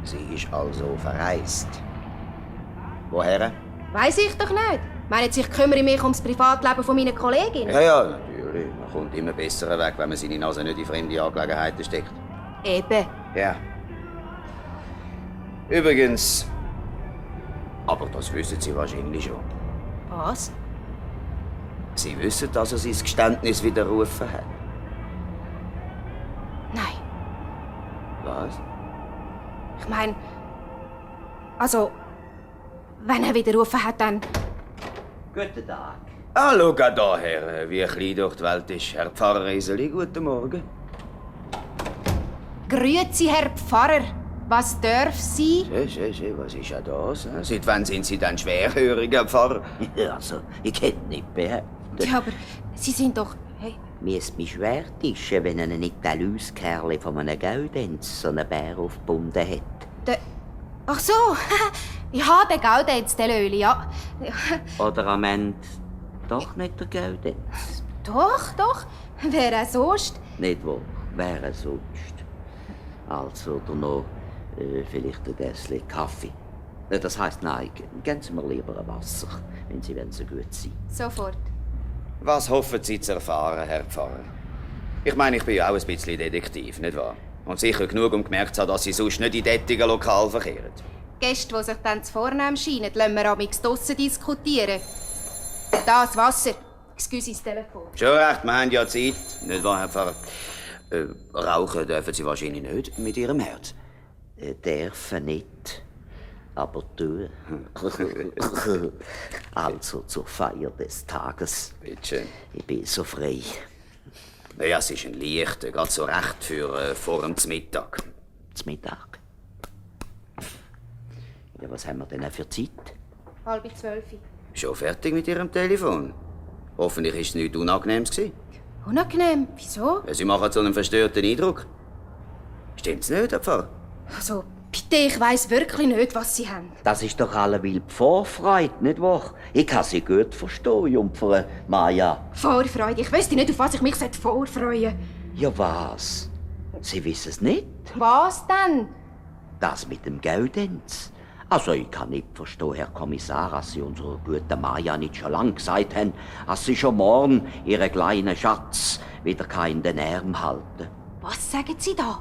Speaker 16: Sie ist also verreist. Woher?
Speaker 14: Weiss ich doch nicht. Meinen Sie, ich kümmere mich ums Privatleben von meiner Kollegin?
Speaker 16: Ja, natürlich. Man kommt immer besser weg, wenn man seine Nase nicht in fremde Angelegenheiten steckt.
Speaker 14: Eben.
Speaker 16: Ja. Übrigens. Aber das wissen Sie wahrscheinlich schon.
Speaker 14: Was?
Speaker 16: Sie wissen, dass er sein Geständnis widerrufen hat.
Speaker 14: Nein.
Speaker 16: Was?
Speaker 14: Ich meine, also, wenn er widerrufen hat, dann...
Speaker 21: Guten Tag.
Speaker 16: Ah, schau da her, wie klein doch die Welt ist. Herr Pfarrer Eseli, guten Morgen.
Speaker 14: Grüezi, Herr Pfarrer. Was darf Sie?
Speaker 16: Was ist ja das? Seit wann sind Sie denn schwerhörig, Herr Pfarrer?
Speaker 21: Also, ich hätte nicht behauptet.
Speaker 14: Ja, aber Sie sind doch... Hey.
Speaker 21: Mir ist mich schwer tischen, wenn ein Italus-Kerl von einem Gaudenz so einen Bär aufgebunden hat.
Speaker 14: Ach so, ich habe den Gaudenz, den Löli, ja.
Speaker 21: Oder am Ende doch nicht der Gaudenz.
Speaker 14: Doch. Wer er sonst?
Speaker 21: Nicht wo, wer sonst. Also, oder noch vielleicht ein Gässchen Kaffee. Das heisst, nein, geben Sie mir lieber ein Wasser, wenn Sie so gut sind.
Speaker 14: Sofort.
Speaker 16: Was hoffen Sie zu erfahren, Herr Pfarrer? Ich meine, ich bin ja auch ein bisschen Detektiv, nicht wahr? Und sicher genug, um gemerkt zu haben, dass Sie sonst nicht in dettigen Lokal verkehren.
Speaker 14: Gäste, die sich dann zu vornehm scheinen, lassen wir amigs draussen diskutieren. Das Wasser. Excuse das Telefon.
Speaker 16: Schon recht, wir haben ja Zeit, nicht wahr, Herr Pfarrer? Rauchen dürfen Sie wahrscheinlich nicht mit Ihrem Herz.
Speaker 21: Dürfen nicht, aber tun. Also zur Feier des Tages.
Speaker 16: Bitte.
Speaker 21: Ich bin so frei.
Speaker 16: Ja, es ist ein leichter, gerade so recht für vor dem Mittag.
Speaker 21: Zum Mittag? Ja, was haben wir denn für Zeit?
Speaker 14: 11:30.
Speaker 16: Schon fertig mit Ihrem Telefon? Hoffentlich war es nichts Unangenehmes.
Speaker 14: Unangenehm? Wieso?
Speaker 16: Ja, Sie machen so einen verstörten Eindruck. Stimmt's nicht, Herr Pfarrer?
Speaker 14: Also, bitte, ich weiss wirklich nicht, was Sie haben.
Speaker 21: Das ist doch alleweil die Vorfreude, nicht wahr? Ich kann Sie gut verstehen, Jungfer Maja.
Speaker 14: Vorfreude? Ich wüsste nicht, auf was ich mich vorfreuen sollte.
Speaker 21: Ja, was? Sie wissen es nicht?
Speaker 14: Was denn?
Speaker 21: Das mit dem Gaudenz. Also, ich kann nicht verstehen, Herr Kommissar, dass Sie unserer guten Maja nicht schon lange gesagt haben, dass Sie schon morgen Ihren kleinen Schatz wieder in den Arm halten.
Speaker 14: Was sagen Sie da?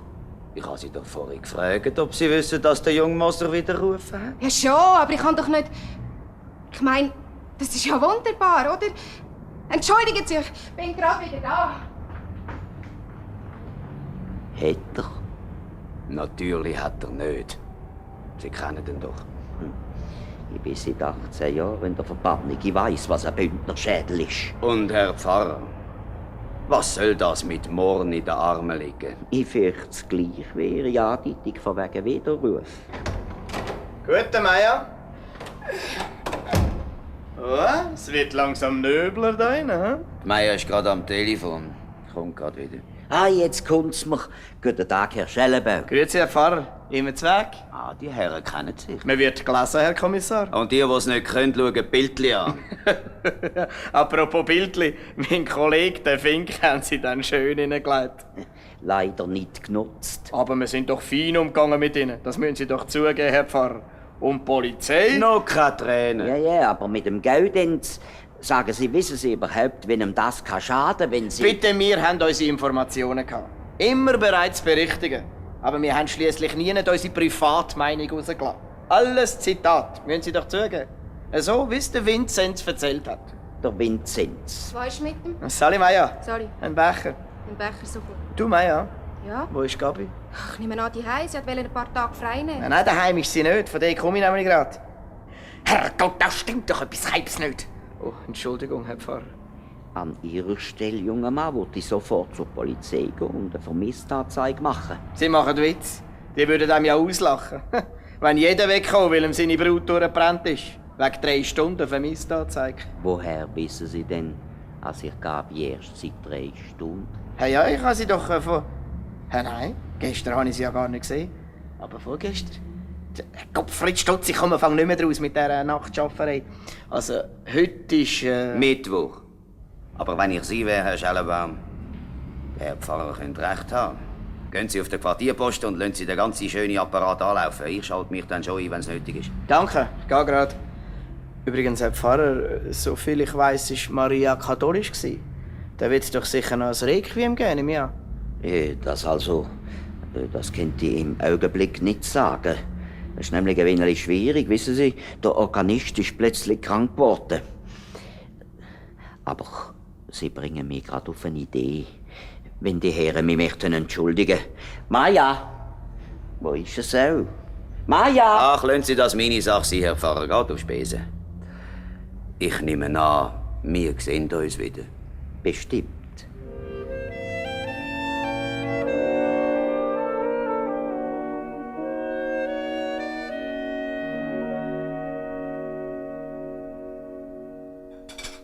Speaker 16: Ich habe Sie doch vorhin gefragt, ob Sie wissen, dass der junge Moser widerrufen hat.
Speaker 14: Ja schon, aber ich kann doch nicht... Ich meine, das ist ja wunderbar, oder? Entschuldigen Sie, ich bin gerade wieder da.
Speaker 21: Hat er?
Speaker 16: Natürlich hat er nicht. Sie kennen ihn doch.
Speaker 21: Ich bin seit 18 Jahren in der Verbannung. Ich weiss, was ein Bündnerschädel ist.
Speaker 16: Und Herr Pfarrer, was soll das mit Morn in den Armen liegen?
Speaker 21: Ich fürchte es gleich wie Ihre Andeutung von wegen Widerruf.
Speaker 12: Guten Meier. Oh, es wird langsam nöbler da drin, hm?
Speaker 16: Meier ist gerade am Telefon. Kommt gerade wieder.
Speaker 21: Ah, jetzt kommt's mir. Guten Tag, Herr Schellenberg.
Speaker 12: Grüezi, Herr Pfarrer. Immer Zweck?
Speaker 16: Ah, die Herren kennen sich.
Speaker 12: Man wird gelesen, Herr Kommissar.
Speaker 16: Und die es nicht können, schauen Bildli an.
Speaker 12: Apropos Bildli, mein Kollege, der Fink, haben Sie dann schön hineingelegt.
Speaker 21: Leider nicht genutzt.
Speaker 12: Aber wir sind doch fein umgegangen mit Ihnen. Das müssen Sie doch zugeben, Herr Pfarrer. Und die Polizei?
Speaker 16: Noch keine Tränen.
Speaker 21: Ja, aber mit dem Gaudenz... Sagen Sie, wissen Sie überhaupt, wenn ihm das schaden kann, wenn Sie...
Speaker 12: Bitte, wir haben unsere Informationen gehabt. Immer bereit zu berichtigen. Aber wir haben schließlich nie unsere Privatmeinung rausgelassen. Alles Zitat, müssen Sie doch zugeben. So, wie es der Vinzenz erzählt hat.
Speaker 21: Der Vinzenz.
Speaker 14: Was ist mit dem?
Speaker 12: Sali Meier.
Speaker 14: Sorry.
Speaker 12: Ein Becher.
Speaker 14: Ein Becher so gut.
Speaker 12: Du, Meier?
Speaker 14: Ja?
Speaker 12: Wo ist Gabi?
Speaker 14: Ich nehme an, die Heim. Sie wollte ein paar Tage frei nehmen.
Speaker 12: Nein, daheim ist sie nicht. Von der komme ich nämlich gerade. Herrgott, da stimmt doch etwas Halbs nicht. Oh, Entschuldigung, Herr Pfarrer.
Speaker 21: An Ihrer Stelle, junger Mann, würde ich sofort zur Polizei gehen und eine Vermisstenanzeige machen.
Speaker 12: Sie machen Witz. Die würden einem ja auslachen. Wenn jeder wegkommt, weil ihm seine Brut durchgebrannt ist. Wegen 3 Stunden Vermisstenanzeige.
Speaker 21: Woher wissen Sie denn, als ich Gabi erst seit 3 Stunden?
Speaker 12: Hey, ja, ich habe sie doch von... Nein, gestern habe ich sie ja gar nicht gesehen. Aber vorgestern... Gottfried Stutz, ich komme nicht mehr raus mit dieser Nachtschafferei. Also, heute ist...
Speaker 16: Mittwoch. Aber wenn ich Sie wäre, Herr Schellenbaum, der Herr Pfarrer könnte recht haben. Gehen Sie auf den Quartierposten und lassen Sie den ganzen schönen Apparat anlaufen. Ich schalte mich dann schon ein, wenn es nötig ist.
Speaker 12: Danke, ich gehe gerade. Übrigens, Herr Pfarrer, soviel ich weiss, war Maria katholisch. Da wird es doch sicher noch ein Requiem geben, nehme ich an.
Speaker 21: Das könnte ich im Augenblick nicht sagen. Das ist nämlich ein wenig schwierig, wissen Sie. Der Organist ist plötzlich krank geworden. Aber Sie bringen mich gerade auf eine Idee. Wenn die Herren mich möchten entschuldigen. Maja! Wo ist es auch? Maja!
Speaker 16: Ach, lassen Sie das meine Sache sein, Herr Pfarrer. Geht auf Spesen. Ich nehme an, wir sehen uns wieder.
Speaker 21: Bestimmt.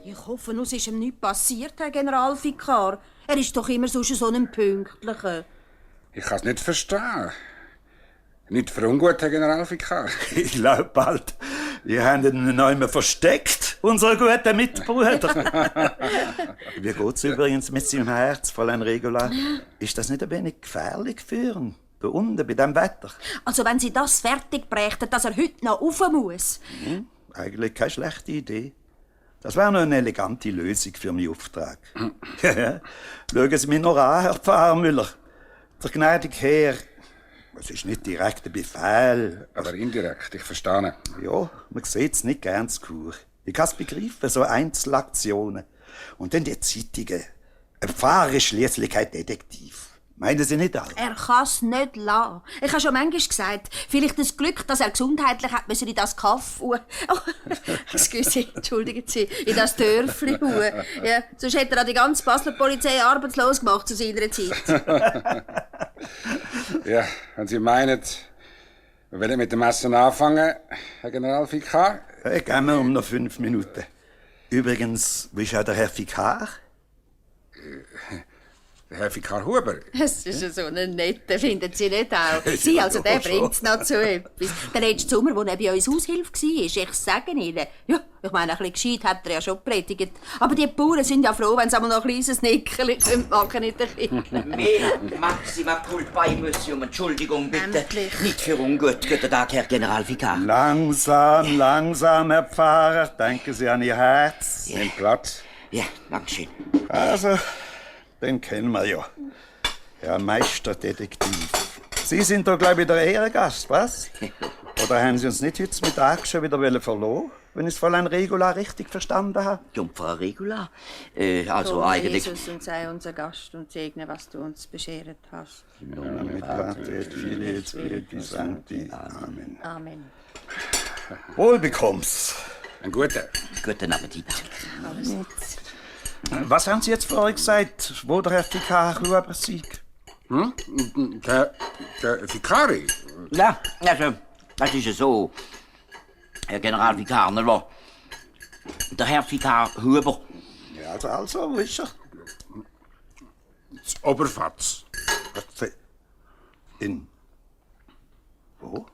Speaker 20: Ich hoffe, uns ist ihm nichts passiert, Herr Generalvikar. Er ist doch immer so ein Pünktlicher.
Speaker 7: Ich kann es nicht verstehen. Nicht für ungut, Herr Generalvikar.
Speaker 17: Ich glaube bald. Wir haben ihn noch immer versteckt, unser guter Mitbruder. Wie geht's übrigens mit seinem Herz, Fräulein Regula? Ist das nicht ein wenig gefährlich für ihn? Da unten, bei diesem Wetter?
Speaker 20: Also, wenn Sie das fertig brächten, dass er heute noch rauf muss.
Speaker 17: Eigentlich keine schlechte Idee. Das wäre noch eine elegante Lösung für meinen Auftrag. Schauen Sie mich noch an, Herr Pfarrer Müller. Der gnädige Herr, es ist nicht direkt ein Befehl.
Speaker 7: Aber indirekt, ich verstehe.
Speaker 17: Ja, man sieht es nicht gern zu Kur. Ich kann es begreifen, so Einzelaktionen. Und dann die Zeitungen. Ein Pfarrer ist schliesslich kein Detektiv. Meinen Sie nicht alle?
Speaker 20: Er kann es nicht lassen. Ich habe schon manchmal gesagt, vielleicht das Glück, dass er gesundheitlich hat, müssen in das Kaff excuse, entschuldigen Sie, in das Dörfli hauen. Ja, sonst hätte er auch die ganze Basler Polizei arbeitslos gemacht zu seiner Zeit.
Speaker 7: Ja, wenn Sie meinen, wir wollen mit dem Essen anfangen, Herr Generalvikar?
Speaker 17: Gehen wir um noch 5 Minuten. Übrigens, wie ist auch der Herr Vikar?
Speaker 7: Der Herr Vikar Huber.
Speaker 20: Es ist so ein netter, finden Sie nicht auch? Sie, also der bringt es noch zu etwas. Der letzte Sommer, als er bei uns Aushilfe war, ich sage Ihnen, ja, ich meine, ein bisschen gescheit hat er ja schon gepredigt. Aber die Bauern sind ja froh, wenn sie einmal noch ein kleines Nickerli machen in der Kirche.
Speaker 21: Maxima culpa, ich muss Sie um Entschuldigung bitten. Endlich. Nicht für ungut, guten Tag, Herr Generalvikar.
Speaker 17: Langsam, langsam, Herr Pfarrer. Denken Sie an Ihr Herz.
Speaker 7: Nehmen Platz.
Speaker 21: Ja, danke schön.
Speaker 17: Also, den kennen wir ja. Herr Meisterdetektiv. Sie sind doch, glaube ich, der Ehrengast, was? Oder haben Sie uns nicht heute Mittag schon wieder verloren, wenn ich es Fräulein Regula richtig verstanden habe?
Speaker 21: Jungfrau Regula?
Speaker 20: Komm,
Speaker 21: eigentlich...
Speaker 20: Jesus, und sei unser Gast und segne, was du uns beschert hast.
Speaker 17: Amen.
Speaker 20: Amen.
Speaker 17: Wohlbekomm's.
Speaker 7: Ein guter.
Speaker 21: Guten Appetit.
Speaker 20: Alles gut.
Speaker 17: Was haben Sie jetzt vorhin gesagt, wo der Herr Vikar Huber siegt?
Speaker 7: Der Vikari?
Speaker 21: Ja, also, das ist ja so, Herr Generalvikar, nicht wahr? Der Herr Vikar Huber.
Speaker 17: Ja, also, wo ist er?
Speaker 7: Das Oberfatz.
Speaker 17: In... Wo?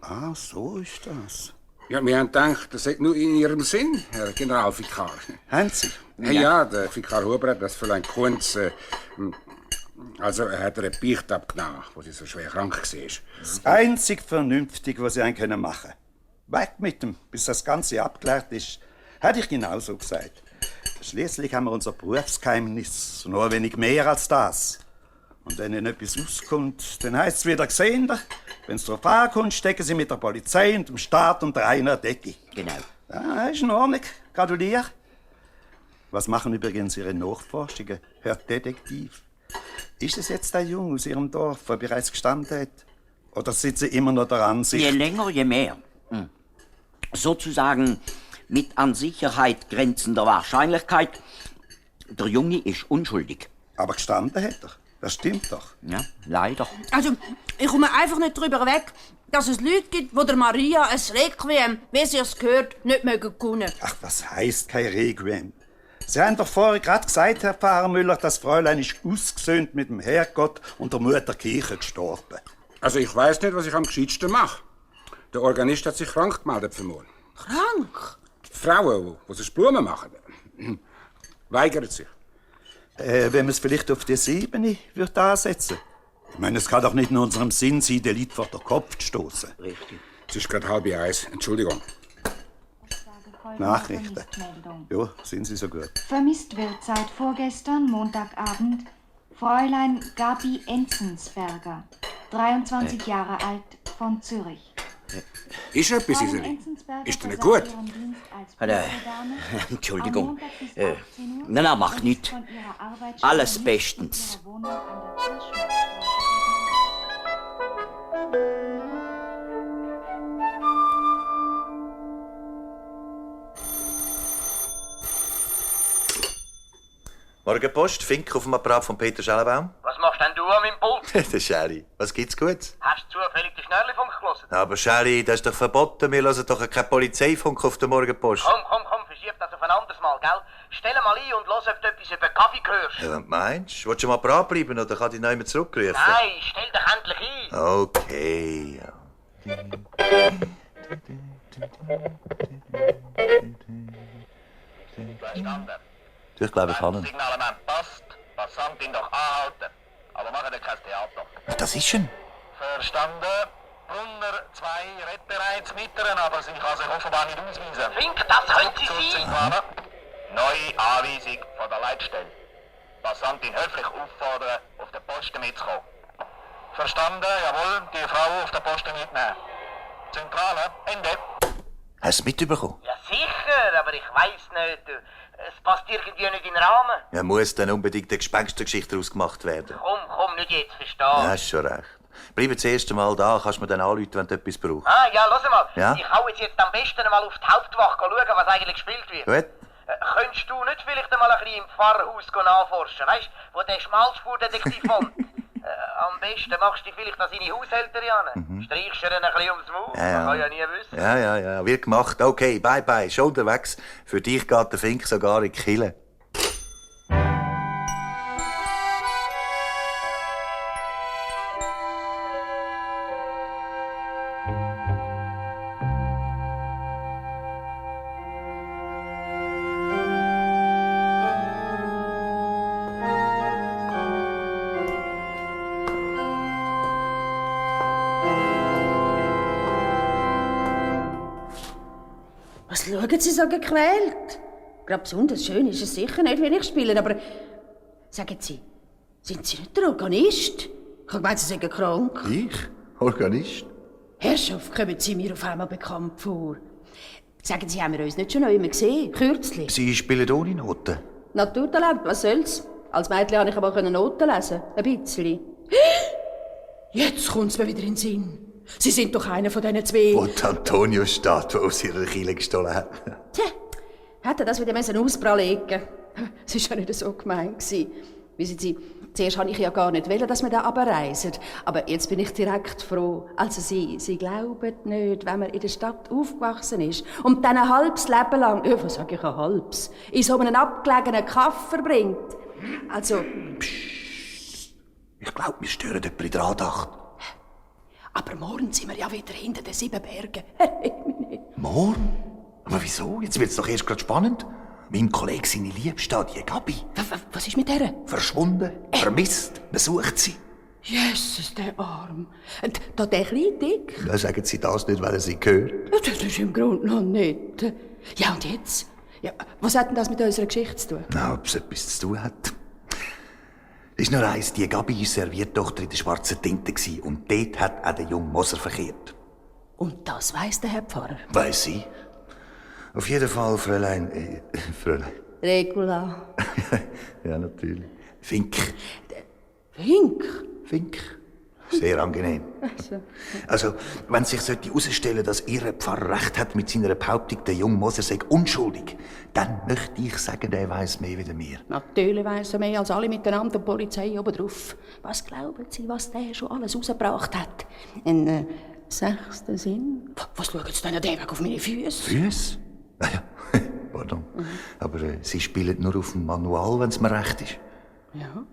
Speaker 17: Ah, so ist das.
Speaker 7: Ja, wir haben gedacht, das ist nur in Ihrem Sinn, Herr Generalvikar.
Speaker 17: Haben Sie?
Speaker 7: Ja, der Vikar Huber hat das Fräulein Kunz... Also, er hat eine Beicht abgenommen, wo sie so schwer krank war.
Speaker 17: Das einzig Vernünftige, was Sie machen können. Weg mit dem, bis das Ganze abgeklärt ist. Hätte ich genauso gesagt. Schließlich haben wir unser Berufsgeheimnis, nur ein wenig mehr als das. Und wenn Ihnen etwas auskommt, dann heisst es wieder gesehen. Wenn es darauf ankommt, stecken Sie mit der Polizei und dem Staat unter einer Decke.
Speaker 21: Genau.
Speaker 17: Ja, ist in Ordnung. Gratuliere. Was machen übrigens Ihre Nachforschungen, Herr Detektiv? Ist es jetzt der Junge aus Ihrem Dorf, der bereits gestanden hat? Oder sind Sie immer noch der Ansicht?
Speaker 21: Je länger, je mehr. Sozusagen mit an Sicherheit grenzender Wahrscheinlichkeit, der Junge ist unschuldig.
Speaker 17: Aber gestanden hat er. Das stimmt doch.
Speaker 21: Ja, leider.
Speaker 20: Also, ich komme einfach nicht drüber weg, dass es Leute gibt, die der Maria ein Requiem, wie sie es gehört, nicht mögen können.
Speaker 17: Ach, was heisst kein Requiem? Sie haben doch vorher gerade gesagt, Herr Pfarrer Müller, das Fräulein ist ausgesöhnt mit dem Herrgott und der Mutter Kirche gestorben.
Speaker 7: Also ich weiß nicht, was ich am gescheitsten mache. Der Organist hat sich krank gemeldet für morgen.
Speaker 20: Krank?
Speaker 7: Die Frauen, die sich Blumen machen, weigern sich.
Speaker 17: Wenn man es vielleicht auf die 7 würde ansetzen. Ich meine, es kann doch nicht in unserem Sinn sein, den Leuten vor den Kopf zu stoßen.
Speaker 21: Richtig.
Speaker 7: Es ist gerade 12:30. Entschuldigung.
Speaker 17: Nachrichten. Ja, sind sie so gut.
Speaker 9: Vermisst wird seit vorgestern, Montagabend, Fräulein Gabi Enzensberger, 23 Jahre alt, von Zürich.
Speaker 7: Ist etwas, Iseli? Ist dir nicht gut?
Speaker 21: Entschuldigung. Nein, mach nichts. Alles bestens.
Speaker 17: Morgen Post, Fink auf dem Apparat von Peter Schellenbaum.
Speaker 10: Was machst denn du an meinem Pult?
Speaker 17: Der Sherry. Was gibt's Gutes?
Speaker 10: Hast du zufällig den Schnörlifunk gelesen?
Speaker 17: Aber Sherry, das ist doch verboten. Wir hören doch keinen Polizeifunk auf der Morgenpost.
Speaker 10: Komm, verschieb das auf ein anderes Mal, gell? Stell mal ein und los, ob du etwas über Kaffee hörst.
Speaker 17: Ja, was meinst du? Willst du mal parat bleiben oder kann ich noch jemand zurückrufen?
Speaker 10: Nein, stell dich endlich ein.
Speaker 17: Okay, ja.
Speaker 10: Verstanden?
Speaker 17: Du, ich glaube, ich kann ihn.
Speaker 10: Signalement passt, Passant ihn doch anhalten. Aber machen wir kein Theater.
Speaker 17: Das ist schon.
Speaker 10: Verstanden? Brunner 2 redet bereits mit ihnen, aber sie kann sich offenbar nicht ausweisen. Fink, das könnte sie sein! Neue Anweisung von der Leitstelle. Passantin höflich auffordern, auf den Posten mitzukommen. Verstanden? Jawohl, die Frau auf den Posten mitnehmen. Zentrale, Ende.
Speaker 17: Hast du es mitbekommen?
Speaker 10: Ja sicher, aber ich weiss nicht. Es passt irgendwie nicht in den Rahmen.
Speaker 17: Ja, muss dann unbedingt eine Gespenstergeschichte daraus gemacht werden.
Speaker 10: Komm, nicht jetzt, verstehst du?
Speaker 17: Ja, hast schon recht. Bleib das erste Mal da, kannst du mir dann anrufen, wenn du etwas brauchst.
Speaker 10: Ah, ja, hör mal.
Speaker 17: Ja?
Speaker 10: Ich hau jetzt am besten mal auf die Hauptwache schauen, was eigentlich gespielt wird.
Speaker 17: Gut.
Speaker 10: Könntest du nicht vielleicht einmal ein bisschen im Pfarrhaus nachforschen, weißt du, wo der Schmalspurdetektiv wohnt? Am besten machst du vielleicht an seine Haushälterin. Streichst ihr ein bisschen ums Maul? Man kann ja nie wissen.
Speaker 17: Ja, wird gemacht. Okay, bye, schon unterwegs. Für dich geht der Fink sogar in die Kille.
Speaker 20: Was schauen Sie so gequält? Gerade besonders schön ist es sicher nicht, wenn ich spiele, aber... Sagen Sie, sind Sie nicht der Organist? Ich habe gemeint, Sie seien krank.
Speaker 17: Ich? Organist?
Speaker 20: Herrschaft, kommen Sie mir auf einmal bekannt vor. Sagen Sie, haben wir uns nicht schon noch immer gesehen? Kürzlich.
Speaker 17: Sie spielen ohne Noten.
Speaker 20: Naturtalent, was soll's? Als Mädchen konnte ich aber Noten lesen. Ein bisschen. Jetzt kommt's mir wieder in den Sinn. Sie sind doch einer von diesen zwei...
Speaker 17: Wo die Antonius-Statue aus ihrer Kille gestohlen hat.
Speaker 20: Tja, hätte das wieder auspralegen. Es war ja nicht so gemein. Wissen Sie, zuerst wollte ich ja gar nicht wollen, dass wir da abreisen. Aber jetzt bin ich direkt froh. Also Sie glauben nicht, wenn man in der Stadt aufgewachsen ist und dann ein halbes Leben lang, was sage ich, ein halbes, in so einem abgelegenen Kaff verbringt. Also...
Speaker 17: Psst. Ich glaube, wir stören jemanden in der Andacht.
Speaker 20: Aber morgen sind wir ja wieder hinter den 7 Bergen.
Speaker 17: Morgen? Aber wieso? Jetzt wird's doch erst gerade spannend. Mein Kollege, seine Liebste, die Gabi.
Speaker 20: Was ist mit der?
Speaker 17: Verschwunden, vermisst, man sucht sie.
Speaker 20: Jesus, der Arm. Und da der kleine Dick?
Speaker 17: Ja, sagen Sie das nicht, weil er sie gehört?
Speaker 20: Das ist im Grunde noch nicht. Ja, und jetzt? Ja, was hat denn das mit unserer Geschichte zu tun?
Speaker 17: Na, ob es etwas zu tun hat. Es ist nur eins, die Gabi war Serviertochter in der schwarzen Tinte und dort hat auch der junge Moser verkehrt.
Speaker 20: Und das weiss der Herr Pfarrer?
Speaker 17: Weiss sie. Auf jeden Fall, Fräulein... Fräulein.
Speaker 20: Regula.
Speaker 17: Ja, natürlich. Fink.
Speaker 20: Fink?
Speaker 17: Fink. Sehr angenehm. Also, wenn sich herausstellen, dass Ihr Pfarrer recht hat mit seiner Behauptung, der junge Moser sei unschuldig, dann möchte ich sagen, der weiss mehr wie wir.
Speaker 20: Natürlich weiss er mehr als alle miteinander, die Polizei obendrauf. Was glauben Sie, was der schon alles rausgebracht hat? Ein 6. Sinn? Was schauen Sie denn an dem Weg auf meine Füße?
Speaker 17: Füße? Ah ja, pardon. Aber Sie spielen nur auf dem Manual, wenn es mir recht ist.
Speaker 20: Ja.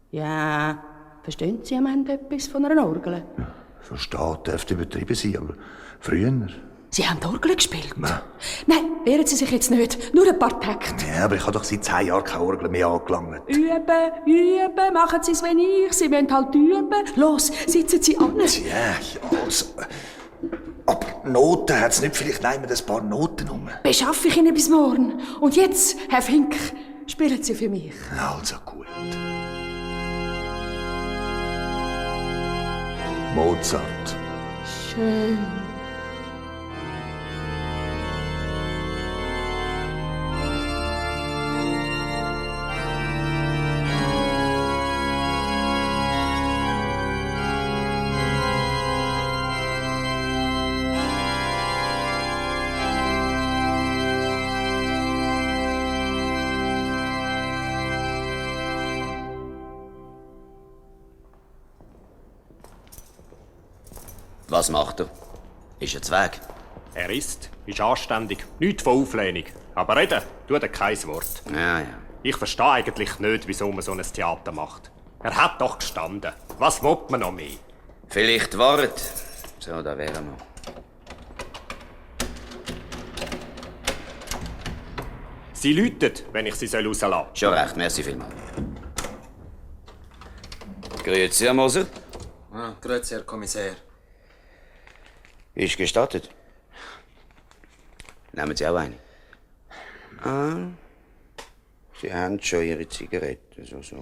Speaker 20: Ja, verstehen Sie am Ende etwas von einer Orgel?
Speaker 17: Ja, versteht dürfte übertrieben sein, aber früher...
Speaker 20: Sie haben Orgel gespielt?
Speaker 17: Nein.
Speaker 20: Nein, wehren Sie sich jetzt nicht. Nur ein paar Takte.
Speaker 17: Ja, aber ich habe doch seit 10 Jahren keine Orgel mehr angelangt.
Speaker 20: Üben, machen Sie es wie ich. Sie müssen halt üben. Los, sitzen Sie an.
Speaker 17: Ja, also... Ab. Noten? Hat es nicht vielleicht nehmen ein paar Noten um?
Speaker 8: Beschaffe ich Ihnen bis morgen. Und jetzt, Herr Fink, spielen Sie für mich.
Speaker 17: Also gut. Mozart.
Speaker 8: Schön.
Speaker 16: Was macht er? Ist er Zweig?
Speaker 11: Er ist anständig. Nichts von Auflehnung. Aber reden tut er kein Wort.
Speaker 16: Ja.
Speaker 11: Ich verstehe eigentlich nicht, wieso man so ein Theater macht. Er hat doch gestanden. Was will man noch mehr?
Speaker 16: Vielleicht wartet. So, da wären wir.
Speaker 11: Sie läutet, wenn ich sie rauslassen soll.
Speaker 16: Schon recht, merci vielmals. Grüezi, Herr Moser.
Speaker 12: Grüezi, Herr Kommissär.
Speaker 16: Ist gestattet. Nehmen Sie auch eine? Ah, Sie haben schon Ihre Zigarette. So.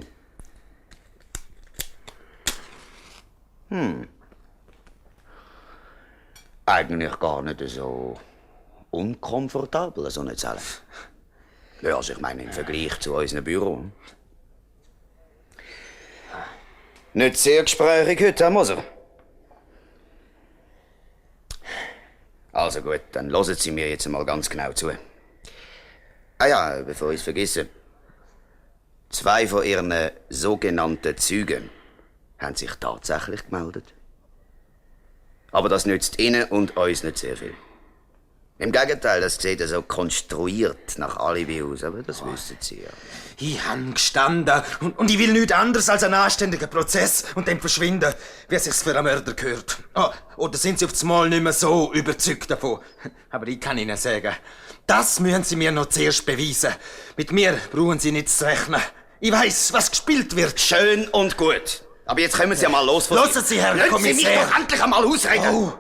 Speaker 16: Eigentlich gar nicht so unkomfortabel, so eine Zelle. Ja, also ich meine, im Vergleich zu unserem Büro. Nicht sehr gesprächig heute, Herr Moser. Also gut, dann hören Sie mir jetzt mal ganz genau zu. Ah ja, bevor ich es vergesse. 2 von Ihren sogenannten Zeugen haben sich tatsächlich gemeldet. Aber das nützt Ihnen und uns nicht sehr viel. Im Gegenteil, das sieht so konstruiert nach Alibi aus, aber das wissen Sie ja.
Speaker 23: Ich han gestanden und ich will nichts anderes als einen anständigen Prozess und dann verschwinden, wie es sich für einen Mörder gehört. Oder sind Sie auf das Mal nicht mehr so überzeugt davon? Aber ich kann Ihnen sagen, das müssen Sie mir noch zuerst beweisen. Mit mir brauchen Sie nicht zu rechnen. Ich weiß, was gespielt wird.
Speaker 16: Schön und gut. Aber jetzt kommen Sie ja mal los.
Speaker 23: Lassen Sie, Herr Kommissär.
Speaker 16: Lassen Sie mich doch endlich einmal ausreden. Oh.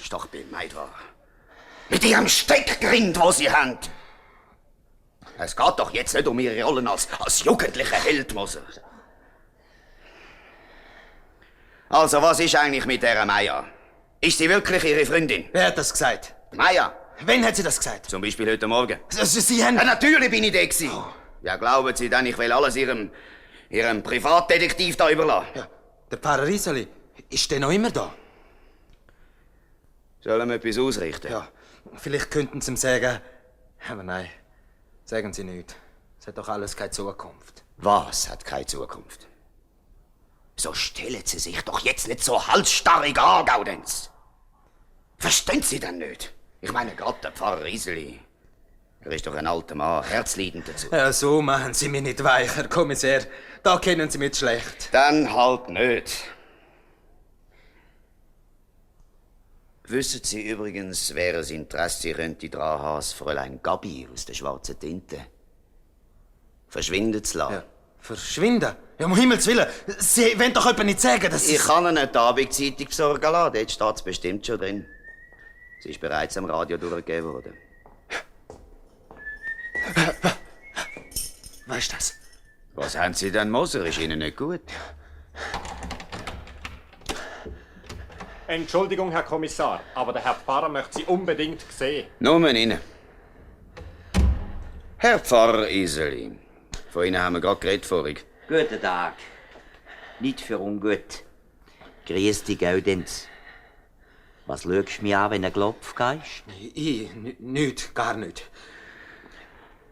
Speaker 16: Ist doch bemeid wahr. Mit Ihrem Steckgrind, wo Sie haben. Es geht doch jetzt nicht um Ihre Rollen als jugendlicher Held, Moser. Also, was ist eigentlich mit dieser Maya? Ist sie wirklich Ihre Freundin?
Speaker 23: Wer hat das gesagt?
Speaker 16: Maya.
Speaker 23: Wann hat sie das gesagt?
Speaker 16: Zum Beispiel heute Morgen.
Speaker 23: Sie haben...
Speaker 16: Ja, natürlich bin ich da gewesen. Ja, glauben Sie denn, ich will alles Ihrem Privatdetektiv da überlassen?
Speaker 23: Ja, der Pfarrer Iseli, ist der noch immer da?
Speaker 16: Sollen wir etwas ausrichten?
Speaker 23: Ja, vielleicht könnten Sie ihm sagen... Aber nein, sagen Sie nicht. Es hat doch alles keine Zukunft.
Speaker 16: Was hat keine Zukunft? So stellen Sie sich doch jetzt nicht so halsstarrig an, Gaudenz. Verstehen Sie denn nicht? Ich meine, gerade der Pfarrer Iseli. Er ist doch ein alter Mann, herzleidend dazu.
Speaker 23: Ja, so machen Sie mich nicht weich, Herr Kommissär. Da kennen Sie mich schlecht.
Speaker 16: Dann halt nicht. Wissen Sie übrigens, wer ein Interesse könnte daran haben, das Fräulein Gabi aus der schwarzen Tinte verschwinden zu lassen?
Speaker 23: Ja, verschwinden? Ja, um Himmels Willen. Sie wollen doch jemand nicht sagen, dass
Speaker 16: Ich kann Ihnen die Abendzeitung besorgen lassen. Dort steht es bestimmt schon drin. Sie ist bereits am Radio durchgegeben worden.
Speaker 23: Was ist das?
Speaker 16: Was haben Sie denn, Moser? Ist Ihnen nicht gut?
Speaker 11: Entschuldigung, Herr Kommissar, aber der Herr Pfarrer möchte Sie unbedingt sehen.
Speaker 16: Nur rein. Herr Pfarrer Iseli, von Ihnen haben wir gerade geredet vorhin.
Speaker 21: Guten Tag. Nicht für ungut. Grüß dich, Gaudenz. Was schaust du mich an, wenn du Klopf gehst?
Speaker 23: Ich? Nicht, gar nicht.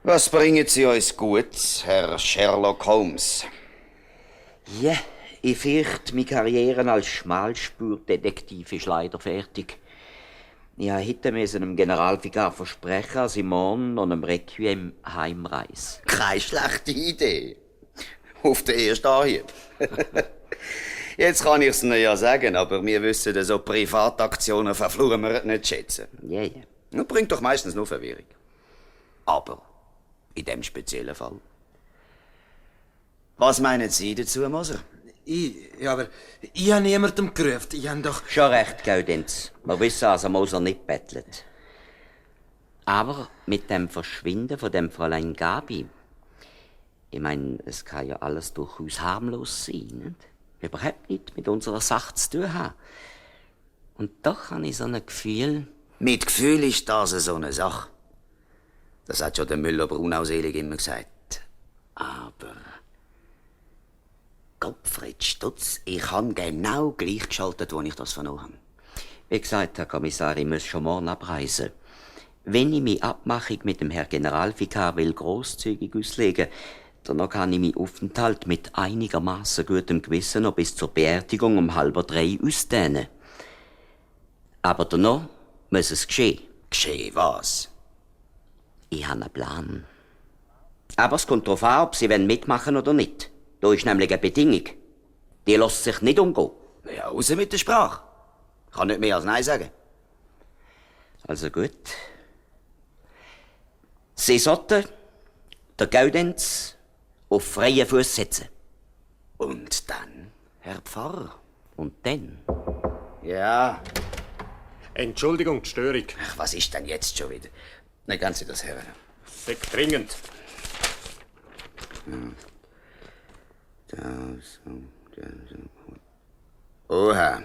Speaker 16: Was bringen Sie uns Gutes, Herr Sherlock Holmes?
Speaker 21: Ja, ich fürchte, meine Karriere als Schmalspurdetektiv ist leider fertig. Ich musste heute einem Generalvikar versprechen, dass ich morgen an einem Requiem heimreise.
Speaker 16: Keine schlechte Idee. Auf den ersten Anhieb. Jetzt kann ich es Ihnen ja sagen, aber wir wissen, so Privataktionen verfluchen wir nicht schätzen.
Speaker 21: Ja.
Speaker 16: Das bringt doch meistens nur Verwirrung. Aber in dem speziellen Fall. Was meinen Sie dazu, Moser?
Speaker 23: Aber ich habe niemandem gerufen. Ich habe doch...
Speaker 21: Schon recht, Gaudenz. Wir wissen also, Moser nicht bettelt. Aber mit dem Verschwinden von dem Fräulein Gabi, ich meine, es kann ja alles durchaus harmlos sein, nicht? Überhaupt nicht mit unserer Sache zu tun haben. Und doch habe ich so ein Gefühl...
Speaker 16: Mit Gefühl ist das so eine Sache. Das hat schon der Müller-Brunau selig immer gesagt. Aber... Gottfried Stutz, ich habe genau gleich geschaltet, als ich das vernommen habe.
Speaker 21: Wie gesagt, Herr Kommissar, ich muss schon morgen abreisen. Wenn ich meine Abmachung mit dem Herr Generalvikar will grosszügig auslegen, dann kann ich meinen Aufenthalt mit einigermaßen gutem Gewissen noch bis zur Beerdigung um 2:30 ausdehnen. Aber danach muss es geschehen.
Speaker 16: Geschehen was?
Speaker 21: Ich habe einen Plan. Aber es kommt darauf an, ob Sie mitmachen oder nicht. Da ist nämlich eine Bedingung. Die lässt sich nicht umgehen.
Speaker 16: Ja, raus mit der Sprache. Ich kann nicht mehr als Nein sagen.
Speaker 21: Also gut. Sie sollten der Gaudenz auf freien Fuß setzen.
Speaker 16: Und dann, Herr Pfarrer?
Speaker 21: Und dann?
Speaker 16: Ja.
Speaker 11: Entschuldigung, die Störung.
Speaker 16: Ach, was ist denn jetzt schon wieder? Nicht ganz das hören.
Speaker 11: Sehr dringend.
Speaker 16: Oha.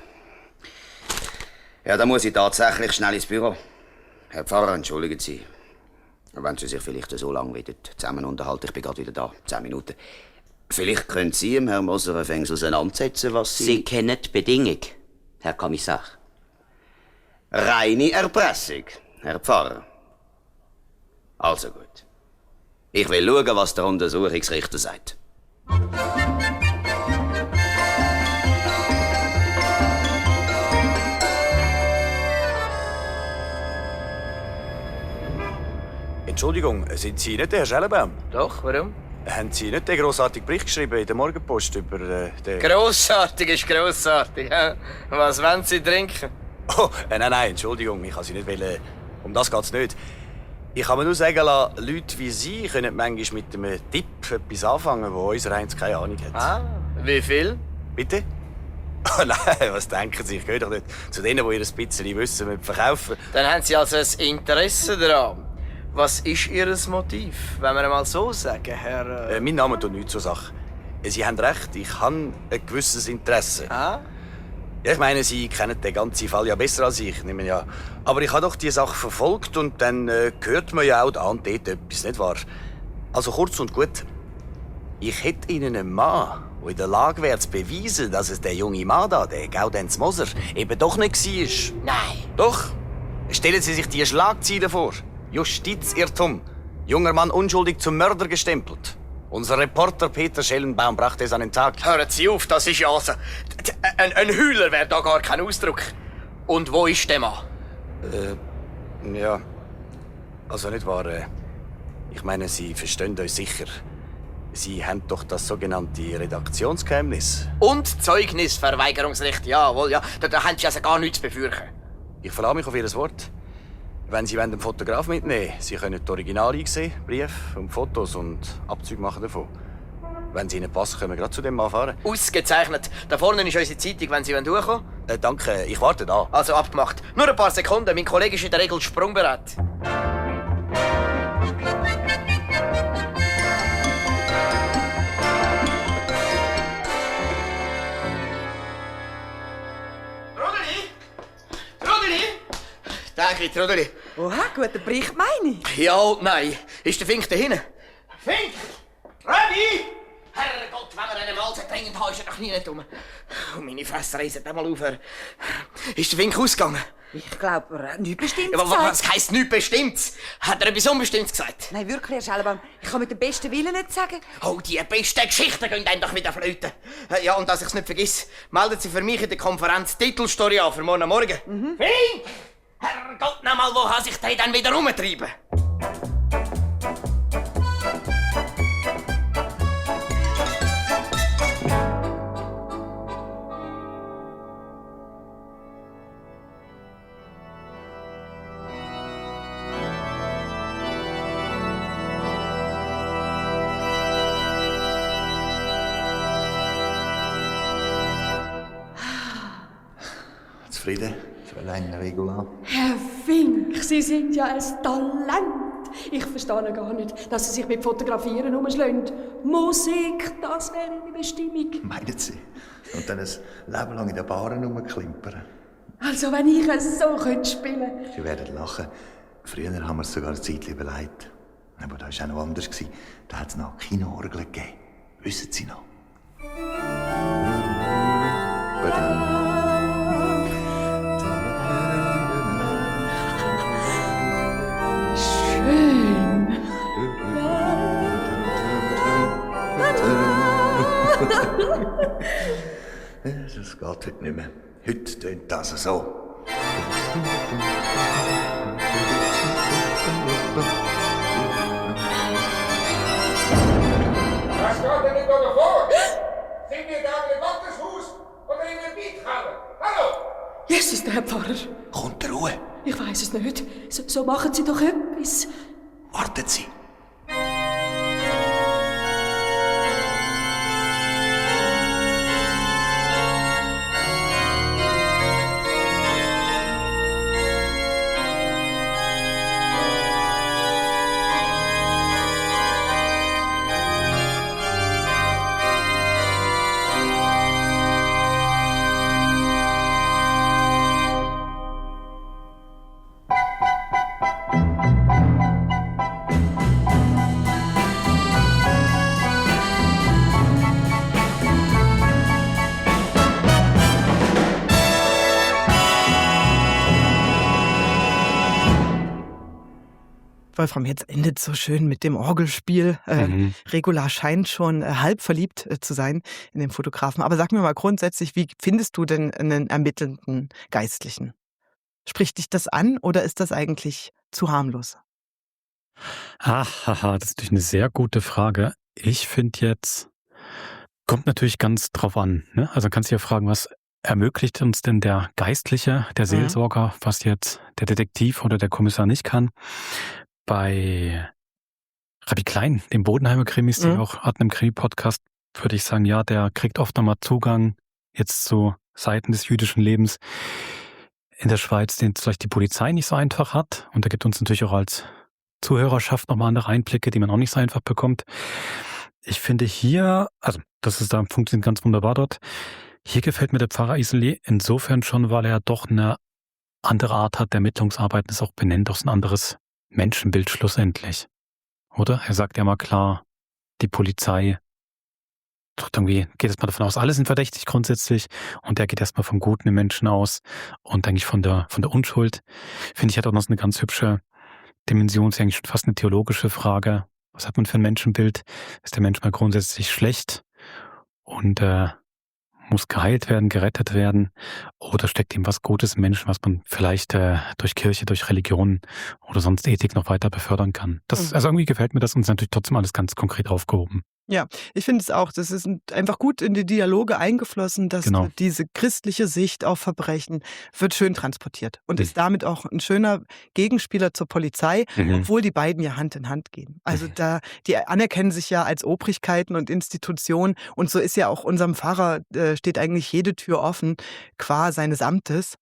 Speaker 16: Ja, da muss ich tatsächlich schnell ins Büro. Herr Pfarrer, entschuldigen Sie. Wenn Sie sich vielleicht so lange zusammen unterhalten, ich bin gerade wieder da, 10 Minuten. Vielleicht können Sie dem Herrn Moser ein wenig auseinandersetzen, was Sie...
Speaker 21: Sie kennen die Bedingung, Herr Kommissar.
Speaker 16: Reine Erpressung, Herr Pfarrer. Also gut. Ich will schauen, was der Untersuchungsrichter sagt.
Speaker 2: Entschuldigung, sind Sie nicht der Herr Schellenbaum?
Speaker 12: Doch, warum?
Speaker 2: Haben Sie nicht den grossartigen Bericht geschrieben in der Morgenpost über den...
Speaker 12: Grossartig ist grossartig. Ja. Was wollen Sie trinken?
Speaker 2: Oh, nein, Entschuldigung, ich kann Sie nicht wollen. Um das geht's nicht. Ich kann mir nur sagen lassen, Leute wie Sie können manchmal mit einem Tipp etwas anfangen, wo unser Heinz keine Ahnung hat.
Speaker 12: Ah, wie viel?
Speaker 2: Bitte? Oh nein, was denken Sie? Ich gehöre doch nicht zu denen, die ihr ein bisschen Wissen verkaufen.
Speaker 12: Dann haben Sie also ein Interesse daran. Was ist Ihr Motiv, wenn wir mal so sagen, Herr...
Speaker 2: Mein Name tut nichts zur Sache. Sie haben recht, ich habe ein gewisses Interesse.
Speaker 12: Ah?
Speaker 2: Ja, ich meine, Sie kennen den ganzen Fall ja besser als ich, nehme ich an. Aber ich habe doch die Sache verfolgt und dann hört man ja auch da und dort etwas, nicht wahr? Also kurz und gut, ich hätte Ihnen einen Mann, der in der Lage wäre zu beweisen, dass es der junge Mann da, der Gaudenz Moser, eben doch nicht war.
Speaker 12: Nein!
Speaker 2: Doch! Stellen Sie sich die Schlagzeile vor. Justizirrtum. Junger Mann unschuldig zum Mörder gestempelt. Unser Reporter Peter Schellenbaum brachte es an den Tag.
Speaker 12: Hören Sie auf, das ist ja also... Ein Heuler wäre da gar kein Ausdruck. Und wo ist der Mann?
Speaker 2: Ja. Also nicht wahr. Ich meine, Sie verstehen uns sicher. Sie haben doch das sogenannte Redaktionsgeheimnis.
Speaker 12: Und Zeugnisverweigerungsrecht, jawohl, ja. Da haben Sie also gar nichts zu befürchten.
Speaker 2: Ich verlasse mich auf Ihr Wort. Wenn Sie einen Fotograf mitnehmen wollen, Sie können das Original einsehen, Brief und Fotos und Abzüge machen davon. Wenn Sie Ihnen passen, können wir gerade zu dem Mann fahren.
Speaker 12: Ausgezeichnet. Da vorne ist unsere Zeitung, wenn Sie durchkommen wollen.
Speaker 2: Danke, ich warte da.
Speaker 12: Also abgemacht. Nur ein paar Sekunden, mein Kollege ist in der Regel sprungbereit. Danke, Trudeli.
Speaker 5: Oha, guter Bericht, meine ich.
Speaker 12: Ja und nein. Ist der Fink da hinten? Fink! Röbi! Herrgott, wenn wir eine Mahlzeit dringend haben, ist er doch nie nicht um. Oh, meine Fresse, reiset einmal auf. Ist der Fink ausgegangen?
Speaker 5: Ich glaube, er hat nichts Bestimmtes
Speaker 12: Ja,
Speaker 5: gesagt.
Speaker 12: was heisst nichts Bestimmtes? Hat er etwas Unbestimmtes gesagt?
Speaker 5: Nein, wirklich, Herr Schellenbaum. Ich kann mit dem besten Willen nicht sagen.
Speaker 12: Oh, die besten Geschichten gehen einem doch wieder flöten. Ja, und dass ich's nicht vergiss, meldet Sie für mich in der Konferenz die Titelstory an für morgen Morgen. Fink! Herrgott, noch mal, wo hat sich der dann wieder rumtreiben?
Speaker 17: zufrieden, Fräulein Regula?
Speaker 8: Herr Fink, Sie sind ja ein Talent. Ich verstehe gar nicht, dass Sie sich mit Fotografieren umschlagen. Musik, das wäre Ihre Bestimmung.
Speaker 17: Meinen Sie? Und dann ein Leben lang in den Baren rumklimpern?
Speaker 8: Also wenn ich es so spielen könnte.
Speaker 17: Sie werden lachen. Früher haben wir es sogar eine Zeit überlegt. Aber da war auch noch anders. Da hat es noch Kinoorgel gegeben. Wissen Sie noch?
Speaker 8: Schön.
Speaker 17: Das geht heute nicht mehr. Heute tönt das so.
Speaker 7: Was geht denn da vor? Sind wir da im Gotteshaus oder in einer Beithalle? Hallo?
Speaker 8: Jesus, der Herr Pfarrer.
Speaker 17: Kommt der Ruhe.
Speaker 8: Ich weiß es nicht. So machen Sie doch etwas.
Speaker 17: Warten Sie.
Speaker 15: Wolfram, jetzt endet so schön mit dem Orgelspiel. Regula scheint schon halb verliebt zu sein in den Fotografen. Aber sag mir mal grundsätzlich, wie findest du denn einen ermittelnden Geistlichen? Spricht dich das an oder ist das eigentlich zu harmlos?
Speaker 19: Haha, das ist natürlich eine sehr gute Frage. Ich finde jetzt, kommt natürlich ganz drauf an. Ne? Also kannst du ja fragen, was ermöglicht uns denn der Geistliche, der Seelsorger, was jetzt der Detektiv oder der Kommissar nicht kann? Bei Rabbi Klein, dem Bodenheimer Krimis, die wir auch hatten im Krimi-Podcast, würde ich sagen, ja, der kriegt oft nochmal Zugang jetzt zu Seiten des jüdischen Lebens in der Schweiz, den vielleicht die Polizei nicht so einfach hat. Und er gibt uns natürlich auch als Zuhörerschaft nochmal andere Einblicke, die man auch nicht so einfach bekommt. Ich finde hier, also das ist da funktioniert ganz wunderbar dort. Hier gefällt mir der Pfarrer Iseli insofern schon, weil er doch eine andere Art hat der Ermittlungsarbeit, das auch benennt, auch so ein anderes Menschenbild schlussendlich. Oder? Er sagt ja mal klar, die Polizei irgendwie geht erstmal davon aus, alle sind verdächtig grundsätzlich und er geht erstmal vom Guten im Menschen aus und eigentlich von der Unschuld. Finde ich, hat auch noch so eine ganz hübsche Dimension, ist eigentlich schon fast eine theologische Frage. Was hat man für ein Menschenbild? Ist der Mensch mal grundsätzlich schlecht und muss geheilt werden, gerettet werden? Oder steckt ihm was Gutes im Menschen, was man vielleicht durch Kirche, durch Religion oder sonst Ethik noch weiter befördern kann? Das, also irgendwie gefällt mir das und ist natürlich trotzdem alles ganz konkret aufgehoben.
Speaker 15: Ja, ich finde es auch, das ist einfach gut in die Dialoge eingeflossen, dass diese christliche Sicht auf Verbrechen wird schön transportiert und ist damit auch ein schöner Gegenspieler zur Polizei, obwohl die beiden ja Hand in Hand gehen. Also die anerkennen sich ja als Obrigkeiten und Institutionen und so ist ja auch unserem Pfarrer, steht eigentlich jede Tür offen, qua seines Amtes.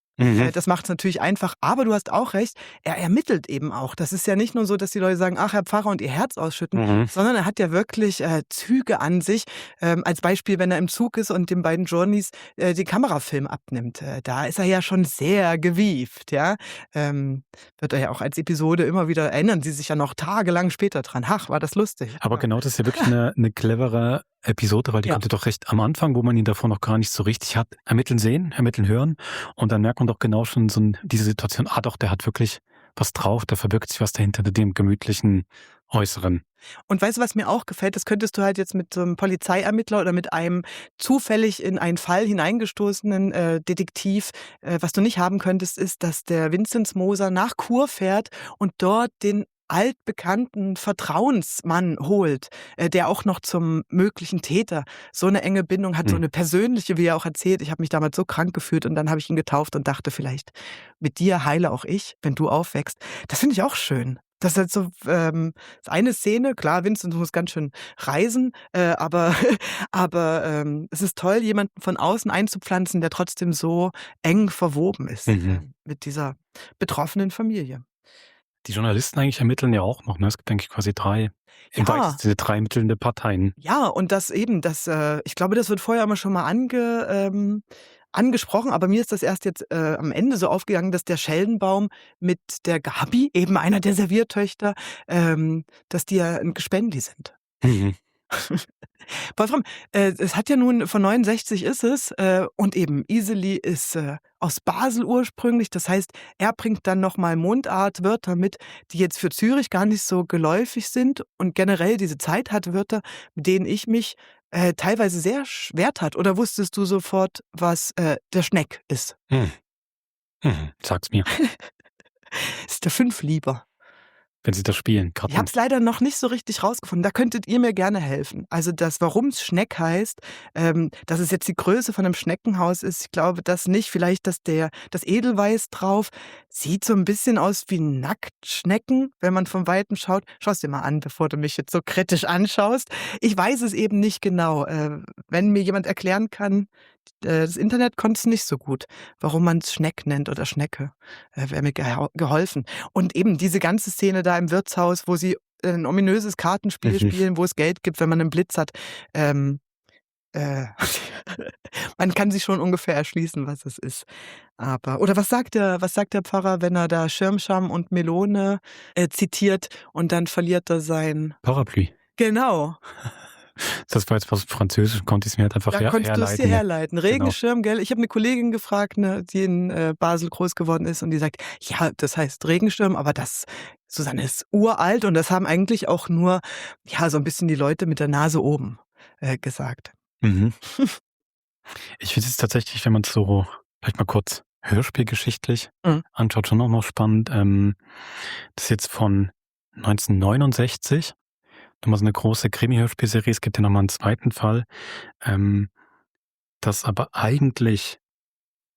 Speaker 15: Das macht es natürlich einfach, aber du hast auch recht, er ermittelt eben auch. Das ist ja nicht nur so, dass die Leute sagen, ach Herr Pfarrer und ihr Herz ausschütten, sondern er hat ja wirklich Züge an sich. Als Beispiel, wenn er im Zug ist und den beiden Journeys die Kamerafilm abnimmt. Da ist er ja schon sehr gewieft. Ja? Wird er ja auch als Episode immer wieder, erinnern Sie sich ja noch tagelang später dran. Ach, war das lustig.
Speaker 19: Aber genau, das ist ja wirklich eine clevere Episode, weil die kommt ja doch recht am Anfang, wo man ihn davor noch gar nicht so richtig hat. Ermitteln sehen, ermitteln hören und dann merkt man doch genau schon so diese Situation, doch, der hat wirklich was drauf, da verbirgt sich was dahinter dem gemütlichen Äußeren.
Speaker 15: Und weißt du, was mir auch gefällt? Das könntest du halt jetzt mit so einem Polizeiermittler oder mit einem zufällig in einen Fall hineingestoßenen Detektiv, was du nicht haben könntest, ist, dass der Vinzenz Moser nach Chur fährt und dort den altbekannten Vertrauensmann holt, der auch noch zum möglichen Täter so eine enge Bindung hat, so eine persönliche, wie er auch erzählt. Ich habe mich damals so krank gefühlt und dann habe ich ihn getauft und dachte, vielleicht mit dir heile auch ich, wenn du aufwächst. Das finde ich auch schön. Das ist halt so eine Szene, klar, Vincent muss ganz schön reisen, aber es ist toll, jemanden von außen einzupflanzen, der trotzdem so eng verwoben ist mit dieser betroffenen Familie.
Speaker 19: Die Journalisten eigentlich ermitteln ja auch noch, ne? Es gibt eigentlich quasi im weitesten Sinne drei ermittelnde Parteien.
Speaker 15: Ja, und ich glaube, das wird vorher immer schon mal angesprochen, aber mir ist das erst jetzt am Ende so aufgegangen, dass der Schellenbaum mit der Gabi, eben einer der Serviertöchter, dass die ja ein Gespendi sind. Wolfram, es hat ja nun, von 69 ist es, und eben Iseli ist aus Basel ursprünglich, das heißt, er bringt dann nochmal Mundartwörter mit, die jetzt für Zürich gar nicht so geläufig sind und generell diese Zeithartwörter, mit denen ich mich teilweise sehr schwer tat. Oder wusstest du sofort, was der Schneck ist?
Speaker 19: Sag's mir.
Speaker 15: Ist der Fünflieber.
Speaker 19: Wenn sie das spielen.
Speaker 15: Ich habe es leider noch nicht so richtig rausgefunden. Da könntet ihr mir gerne helfen. Also warum es Schneck heißt, dass es jetzt die Größe von einem Schneckenhaus ist, ich glaube das nicht. Vielleicht, dass das Edelweiß drauf sieht so ein bisschen aus wie Nacktschnecken, wenn man von Weitem schaut. Schau es dir mal an, bevor du mich jetzt so kritisch anschaust. Ich weiß es eben nicht genau. Wenn mir jemand erklären kann, das Internet konnte es nicht so gut, warum man es Schneck nennt oder Schnecke, wäre mir geholfen. Und eben diese ganze Szene da im Wirtshaus, wo sie ein ominöses Kartenspiel spielen, wo es Geld gibt, wenn man einen Blitz hat. Man kann sich schon ungefähr erschließen, was es ist. Oder was sagt der Pfarrer, wenn er da Schirmscham und Melone zitiert und dann verliert er sein
Speaker 19: Parapluie.
Speaker 15: Genau.
Speaker 19: Das war jetzt was Französisch, konnte ich es mir halt einfach herleiten.
Speaker 15: Da konntest du es dir herleiten. Regenschirm, gell? Ich habe eine Kollegin gefragt, die in Basel groß geworden ist und die sagt, ja, das heißt Regenschirm, aber Susanne ist uralt und das haben eigentlich auch nur, so ein bisschen die Leute mit der Nase oben gesagt.
Speaker 19: Ich finde es tatsächlich, wenn man es so vielleicht mal kurz hörspielgeschichtlich anschaut, schon noch spannend. Das ist jetzt von 1969. Nochmal so eine große Krimi-Hörspielserie. Es gibt ja nochmal einen zweiten Fall, dass aber eigentlich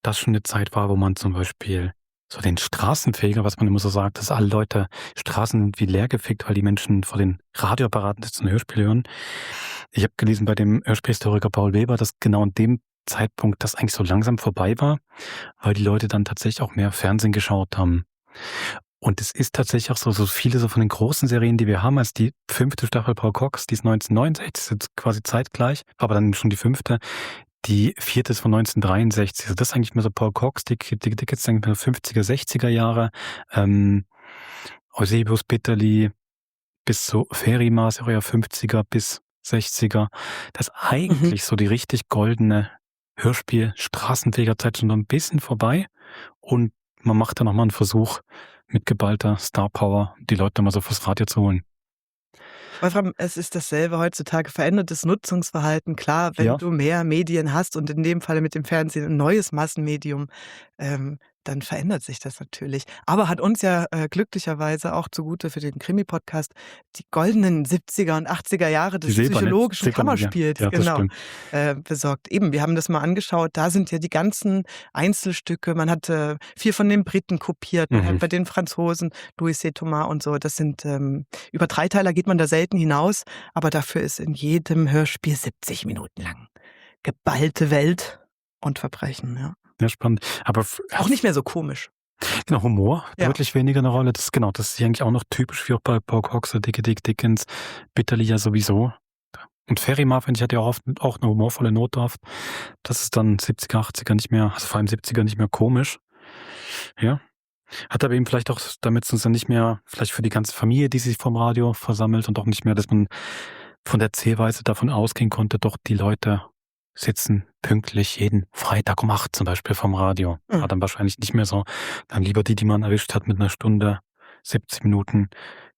Speaker 19: das schon eine Zeit war, wo man zum Beispiel so den Straßenfeger, was man immer so sagt, dass alle Leute Straßen sind wie leergefickt, weil die Menschen vor den Radioapparaten sitzen und Hörspiel hören. Ich habe gelesen bei dem Hörspielhistoriker Paul Weber, dass genau an dem Zeitpunkt das eigentlich so langsam vorbei war, weil die Leute dann tatsächlich auch mehr Fernsehen geschaut haben. Und es ist tatsächlich auch so viele so von den großen Serien, die wir haben, als die 5. Staffel Paul Cox, die ist 1969, das ist jetzt quasi zeitgleich, aber dann schon die 5. Die 4. ist von 1963. Also das ist eigentlich mehr so Paul Cox, die gibt's eigentlich mehr 50er, 60er Jahre. Eusebius Bitterli bis so Ferimaß, auch ja 50er bis 60er. Das ist eigentlich so die richtig goldene Hörspiel-Straßenfegerzeit schon so ein bisschen vorbei. Und man macht dann nochmal einen Versuch, mit geballter Star-Power die Leute mal so fürs Radio zu holen.
Speaker 15: Wolfram, es ist dasselbe heutzutage, verändertes Nutzungsverhalten. Klar, wenn du mehr Medien hast und in dem Falle mit dem Fernsehen ein neues Massenmedium, dann verändert sich das natürlich. Aber hat uns ja glücklicherweise auch zugute für den Krimi-Podcast die goldenen 70er und 80er Jahre des psychologischen Kammerspiels besorgt. Eben, wir haben das mal angeschaut, da sind ja die ganzen Einzelstücke, man hat viel von den Briten kopiert, man hat bei den Franzosen Louis C. Thomas und so, das sind über Dreiteiler geht man da selten hinaus, aber dafür ist in jedem Hörspiel 70 Minuten lang geballte Welt und Verbrechen, ja.
Speaker 19: Ja, spannend. Aber
Speaker 15: auch nicht mehr so komisch.
Speaker 19: Genau, Humor, deutlich weniger eine Rolle. Das ist eigentlich auch noch typisch wie auch bei Paul Cox, Dicke Dick Dickens, Bitterli ja sowieso. Und Ferima, finde ich, hat ja auch eine humorvolle Note oft. Das ist dann 70er, 80er nicht mehr, also vor allem 70er nicht mehr komisch. Ja. Hat aber eben vielleicht auch damit uns dann nicht mehr, vielleicht für die ganze Familie, die sich vom Radio versammelt und auch nicht mehr, dass man von der Zählweise davon ausgehen konnte, doch die Leute sitzen pünktlich jeden Freitag um 8 zum Beispiel vom Radio. War dann wahrscheinlich nicht mehr so. Dann lieber die man erwischt hat mit einer Stunde, 70 Minuten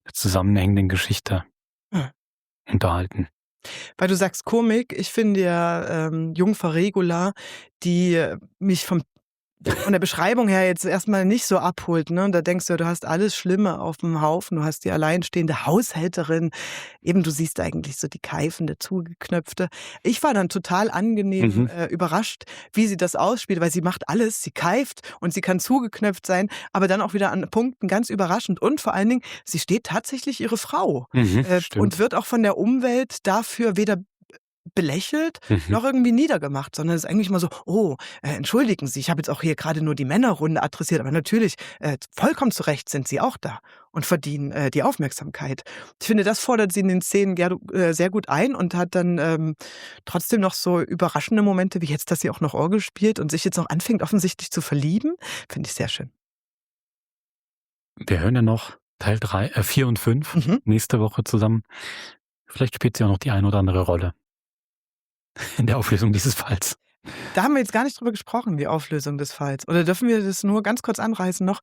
Speaker 19: der zusammenhängenden Geschichte unterhalten.
Speaker 15: Weil du sagst Komik, ich finde ja Jungfer Regula, die mich vom von der Beschreibung her jetzt erstmal nicht so abholt. Ne? Und da denkst du hast alles Schlimme auf dem Haufen. Du hast die alleinstehende Haushälterin. Eben, du siehst eigentlich so die keifende, zugeknöpfte. Ich war dann total angenehm überrascht, wie sie das ausspielt, weil sie macht alles. Sie keift und sie kann zugeknöpft sein, aber dann auch wieder an Punkten ganz überraschend. Und vor allen Dingen, sie steht tatsächlich ihre Frau und wird auch von der Umwelt dafür weder belächelt, noch irgendwie niedergemacht, sondern es ist eigentlich mal so, entschuldigen Sie, ich habe jetzt auch hier gerade nur die Männerrunde adressiert, aber natürlich, vollkommen zu Recht sind Sie auch da und verdienen die Aufmerksamkeit. Ich finde, das fordert sie in den Szenen sehr gut ein und hat dann trotzdem noch so überraschende Momente, wie jetzt, dass sie auch noch Orgel spielt und sich jetzt noch anfängt, offensichtlich zu verlieben. Finde ich sehr schön.
Speaker 19: Wir hören ja noch Teil 4 und 5 nächste Woche zusammen. Vielleicht spielt sie auch noch die eine oder andere Rolle in der Auflösung dieses Falls.
Speaker 15: Da haben wir jetzt gar nicht drüber gesprochen, die Auflösung des Falls. Oder dürfen wir das nur ganz kurz anreißen noch?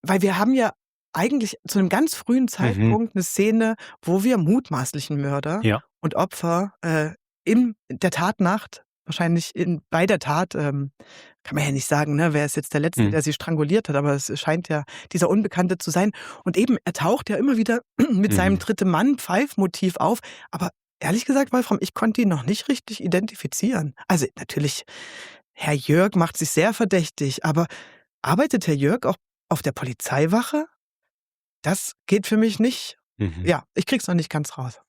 Speaker 15: Weil wir haben ja eigentlich zu einem ganz frühen Zeitpunkt eine Szene, wo wir mutmaßlichen Mörder und Opfer in der Tatnacht, wahrscheinlich bei der Tat, kann man ja nicht sagen, ne, wer ist jetzt der Letzte, der sie stranguliert hat, aber es scheint ja dieser Unbekannte zu sein. Und eben, er taucht ja immer wieder mit seinem dritte Mann-Pfeif-Motiv auf, aber ehrlich gesagt, Wolfram, ich konnte ihn noch nicht richtig identifizieren. Also natürlich, Herr Jörg macht sich sehr verdächtig, aber arbeitet Herr Jörg auch auf der Polizeiwache? Das geht für mich nicht. Ja, ich krieg's noch nicht ganz raus.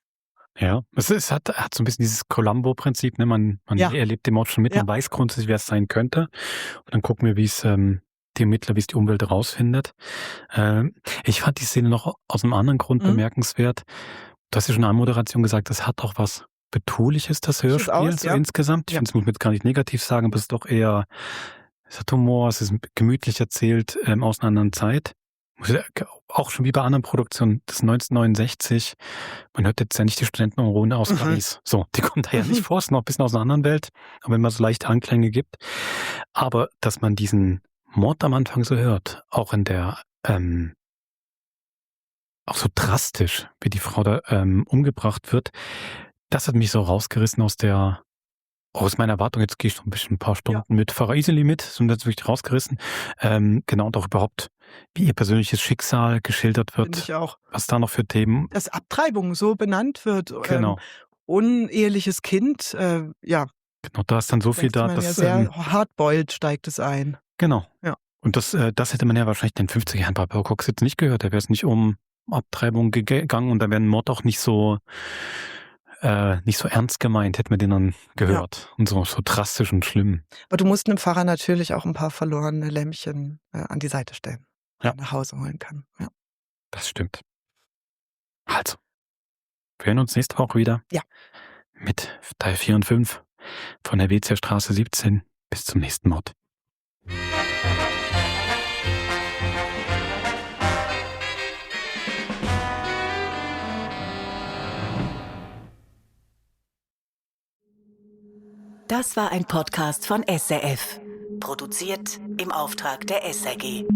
Speaker 19: Ja, es hat so ein bisschen dieses Columbo-Prinzip, ne? Man erlebt den Mord schon mit, man weiß grundsätzlich, wer es sein könnte. Und dann gucken wir, wie es die Ermittler, wie es die Umwelt rausfindet. Ich fand die Szene noch aus einem anderen Grund bemerkenswert. Du hast ja schon in der Moderation gesagt, das hat auch was Betuliches, das Hörspiel, insgesamt. Ich finde, es muss man gar nicht negativ sagen, aber es ist doch eher, es hat Humor, es ist gemütlich erzählt, aus einer anderen Zeit. Auch schon wie bei anderen Produktionen, das 1969, man hört jetzt ja nicht die Studentenrunde aus Paris. So, die kommt da ja nicht vor, es ist noch ein bisschen aus einer anderen Welt, aber wenn man so leichte Anklänge gibt. Aber, dass man diesen Mord am Anfang so hört, auch in der, auch so drastisch, wie die Frau da umgebracht wird, das hat mich so rausgerissen aus meiner Erwartung. Jetzt gehe ich so ein paar Stunden mit Pfarrer Iseli mit und jetzt wirklich rausgerissen. Genau, und auch überhaupt, wie ihr persönliches Schicksal geschildert wird.
Speaker 15: Finde ich auch.
Speaker 19: Was da noch für Themen.
Speaker 15: Dass Abtreibung so benannt wird.
Speaker 19: Genau.
Speaker 15: Uneheliches Kind, ja.
Speaker 19: Genau, da ist dann so viel da.
Speaker 15: Man ja sehr hardboiled steigt es ein.
Speaker 19: Genau.
Speaker 15: Ja.
Speaker 19: Und das hätte man ja wahrscheinlich in den 50er Jahren bei Babcock jetzt nicht gehört. Da wäre es nicht um Abtreibung gegangen und da wäre ein Mord auch nicht so ernst gemeint, hätten wir den dann gehört. Und so drastisch und schlimm.
Speaker 15: Aber du musst einem Pfarrer natürlich auch ein paar verlorene Lämmchen an die Seite stellen, die er nach Hause holen kann. Ja.
Speaker 19: Das stimmt. Also, wir hören uns nächste Woche wieder.
Speaker 15: Ja.
Speaker 19: Mit Teil 4 und 5 von der Helvetia Straße 17. Bis zum nächsten Mord.
Speaker 4: Das war ein Podcast von SRF. Produziert im Auftrag der SRG.